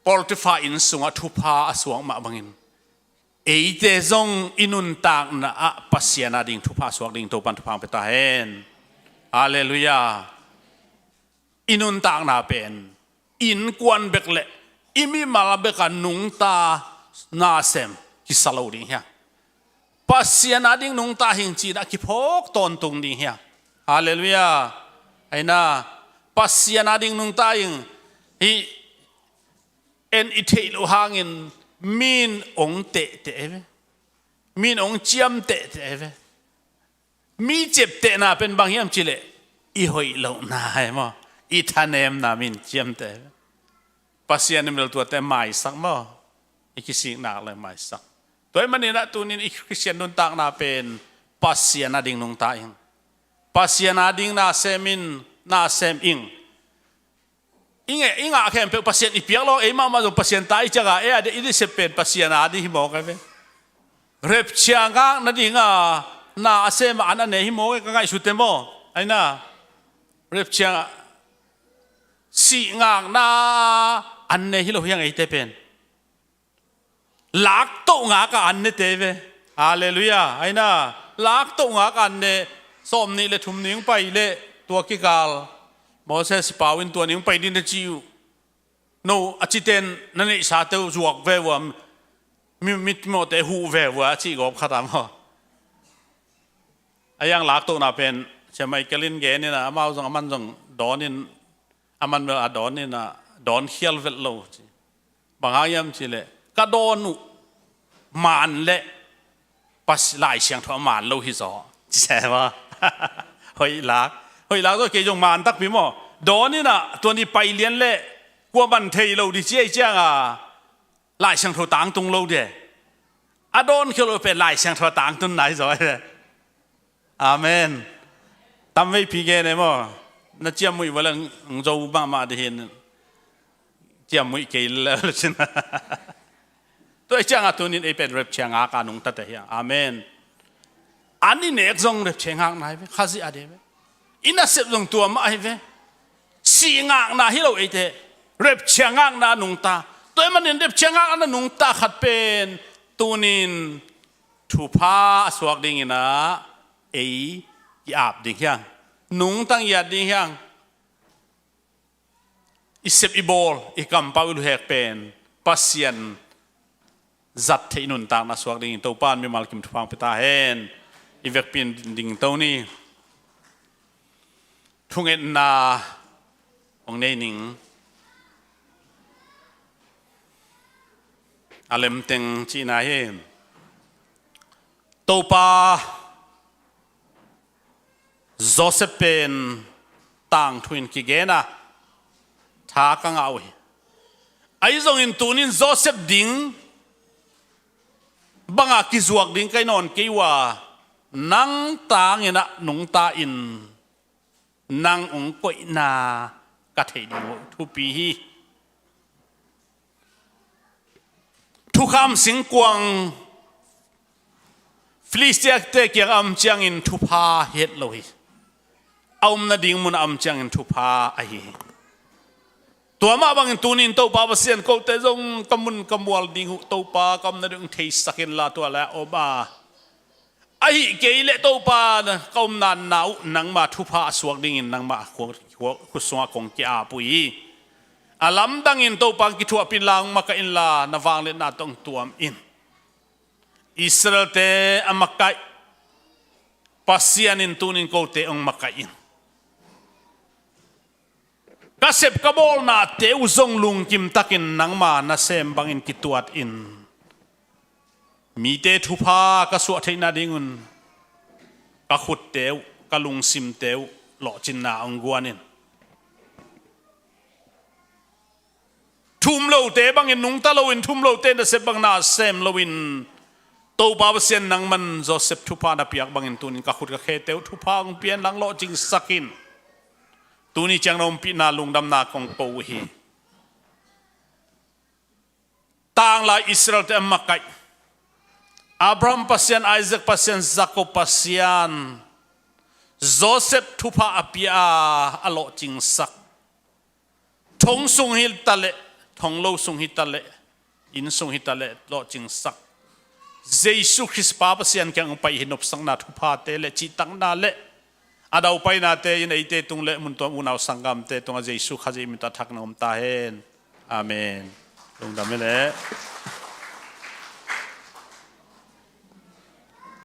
Potifar inn sungah thupha a suak mah bangin eite zong i nuntakna ah Pasian ading thupha a suak ding Topan thupha hong pia ta hen. Halleluiah. I nuntakna pen innkuan bek le i mimal bek a nungta nasem kisa lo ding hi hang. Pasian ading nungta hing ci-in a kiphawk tawntung ding hi hang. Halleluiah. Ahi na, Pasian ading nungta hing. Hih en i theih loh hangin mi in hong tehteh ve. Mi in hong ciamtehteh ve. Mi ciamtehna pen bang hiam cih leh i hoih lohna hi maw, i thanemna mi in ciamteh. Pasian in bel tuate maisak maw, i kisikna le maisak. Tua ahih manin ah tuni-in i Khristian nuntakna pen Pasian ading nungta ing. Pasian ading nasem in, nasem ing. I ngah, i ngah khempeuh Pasian i piak lawh, ei mahmah zong Pasian ta i ciangin ei a diah i sep pen Pasian ading hi mawk a ve. Rapture ngak nading a na a sem a an a ne hi mawk a, ka ngaihsut te maw. Ahi na, rapture sih ngakna an ne hi lo hi hang eite pen. Laktoh ngak a an ne te ve. Halleluiah. Ahi na, laktoh ngak a an ne. Sawmnih le thum ni hong pai leh tua kikal Moses pau in tua ni hong pai ding na ci uh. No a cite in na neihsate uh zuak ve uh a, mi, mitmawhte huh ve uh a cih gawp khat a maw. A yang laktohna pen Sia Michael in gen in ah, amau zong, aman zong dawn in, aman bel a dawn in ah, dawn khial vet lo ci. Bang hang hiam cih leh ka dawn uh maan leh Pas-, Lai Siangtho a maan lo hi zaw. Ci se maw. Hoih lak. Hoih lak zaw, kei zong maan takpi maw. Dawn in ah tua ni pai lian leh kua man thei lo ding ci ahih ciangin Lai Siangtho tangtung lo ding. A dawn khial lo pen Lai Siangtho a tangtun nai zaw. Amen. Tamveipi gen e maw. Na ciamnuih vua leh hong zo mahmah ding hi. Ciamnuih kei lel cin. Tua ahih ciangin tuni-in ei pen rapture ngak a nungtate hi hang. Amen. An i nek zong rapture ngakna hi ve, Khazih a ding hi ve. I nasep zong tua mah hi ve. Sih ngakna hi lo eite, rapture ngakna nungta. Tua ahih manin rapture ngakna nungta khat pen tuni-in thupha a suak dingin ah ei i ap ding hi hang. Nungta i at ding hi hang. I sep i bawl, i kampau i luhek pen Pasian zat theih nuntakna suak dingin Topa in mimal kim thupha hong pia ta hen. I vekpi-in dingto ni. Thungetna hong nei ning. A lemteng cihna hi. Topa Joseph pen tangthu in kigen a, tha ka ngah uh hi. Ahi zongin tuni-in Joseph ding banga kizuak ding ka hi nawn kei uh a, nang tangin ah nungta in nang hong koihna ka theih ding uh thupi hi. Thukham singkuang Filistia-te kiang a om ciangin thupha hi het lo hi. A om nading mun a om ciangin thupha ahi hi. Tua mah bangin tuni-in Topa Pasian, kote zong ka mun ka mual ding uh Topa, ka om nading theisak inla tua lai-ah om a, ahih kei leh Topa ka om na uh nangma thupha a suak dingin nangma khua, khua, khut sungah kong ki-ap uh hi. A lamdangin Topa hong kithuahpih inla, hong makaih inla, na vangliatna tawh hong tuam in. Israel-te a makaih Pasian in tuni-in kote hong makaih in. Ka sep ka bawlnate uh zong lungkim takin nangma nasem bangin kituat in. Mite thupha ka suah theih nadingun ka khutte uh, ka lungsimte uh lawhcinna hong guan in. Thum lote bangin nungta loin, thum lote nasep bang nasem loin, Topa Pasian nangman Joseph thupha na piak bangin tuni-in ka khut ka khete uh thupha hong pia in, hong lawhcingsak in. Tuni ciang na ompihna lungdamna kong ko uh hi. Tanglai Israel-te a makaih, Abraham Pasian, Isaac Pasian, Jacob Pasian, Joseph thupha a pia a, a lawhcingsak. Thong sung hi taleh, thong lo sung hi taleh, inn sung hi taleh lawhcingsak. Jesu Khrist pa Pasian kiang pai hi nopsakna thuphate le cihtakna le a daupainate in eite tung le mun tuam unau sanggamte tungah Jesu Khazih min tawh thak na om ta hen. Amen. Lungdam hi leh.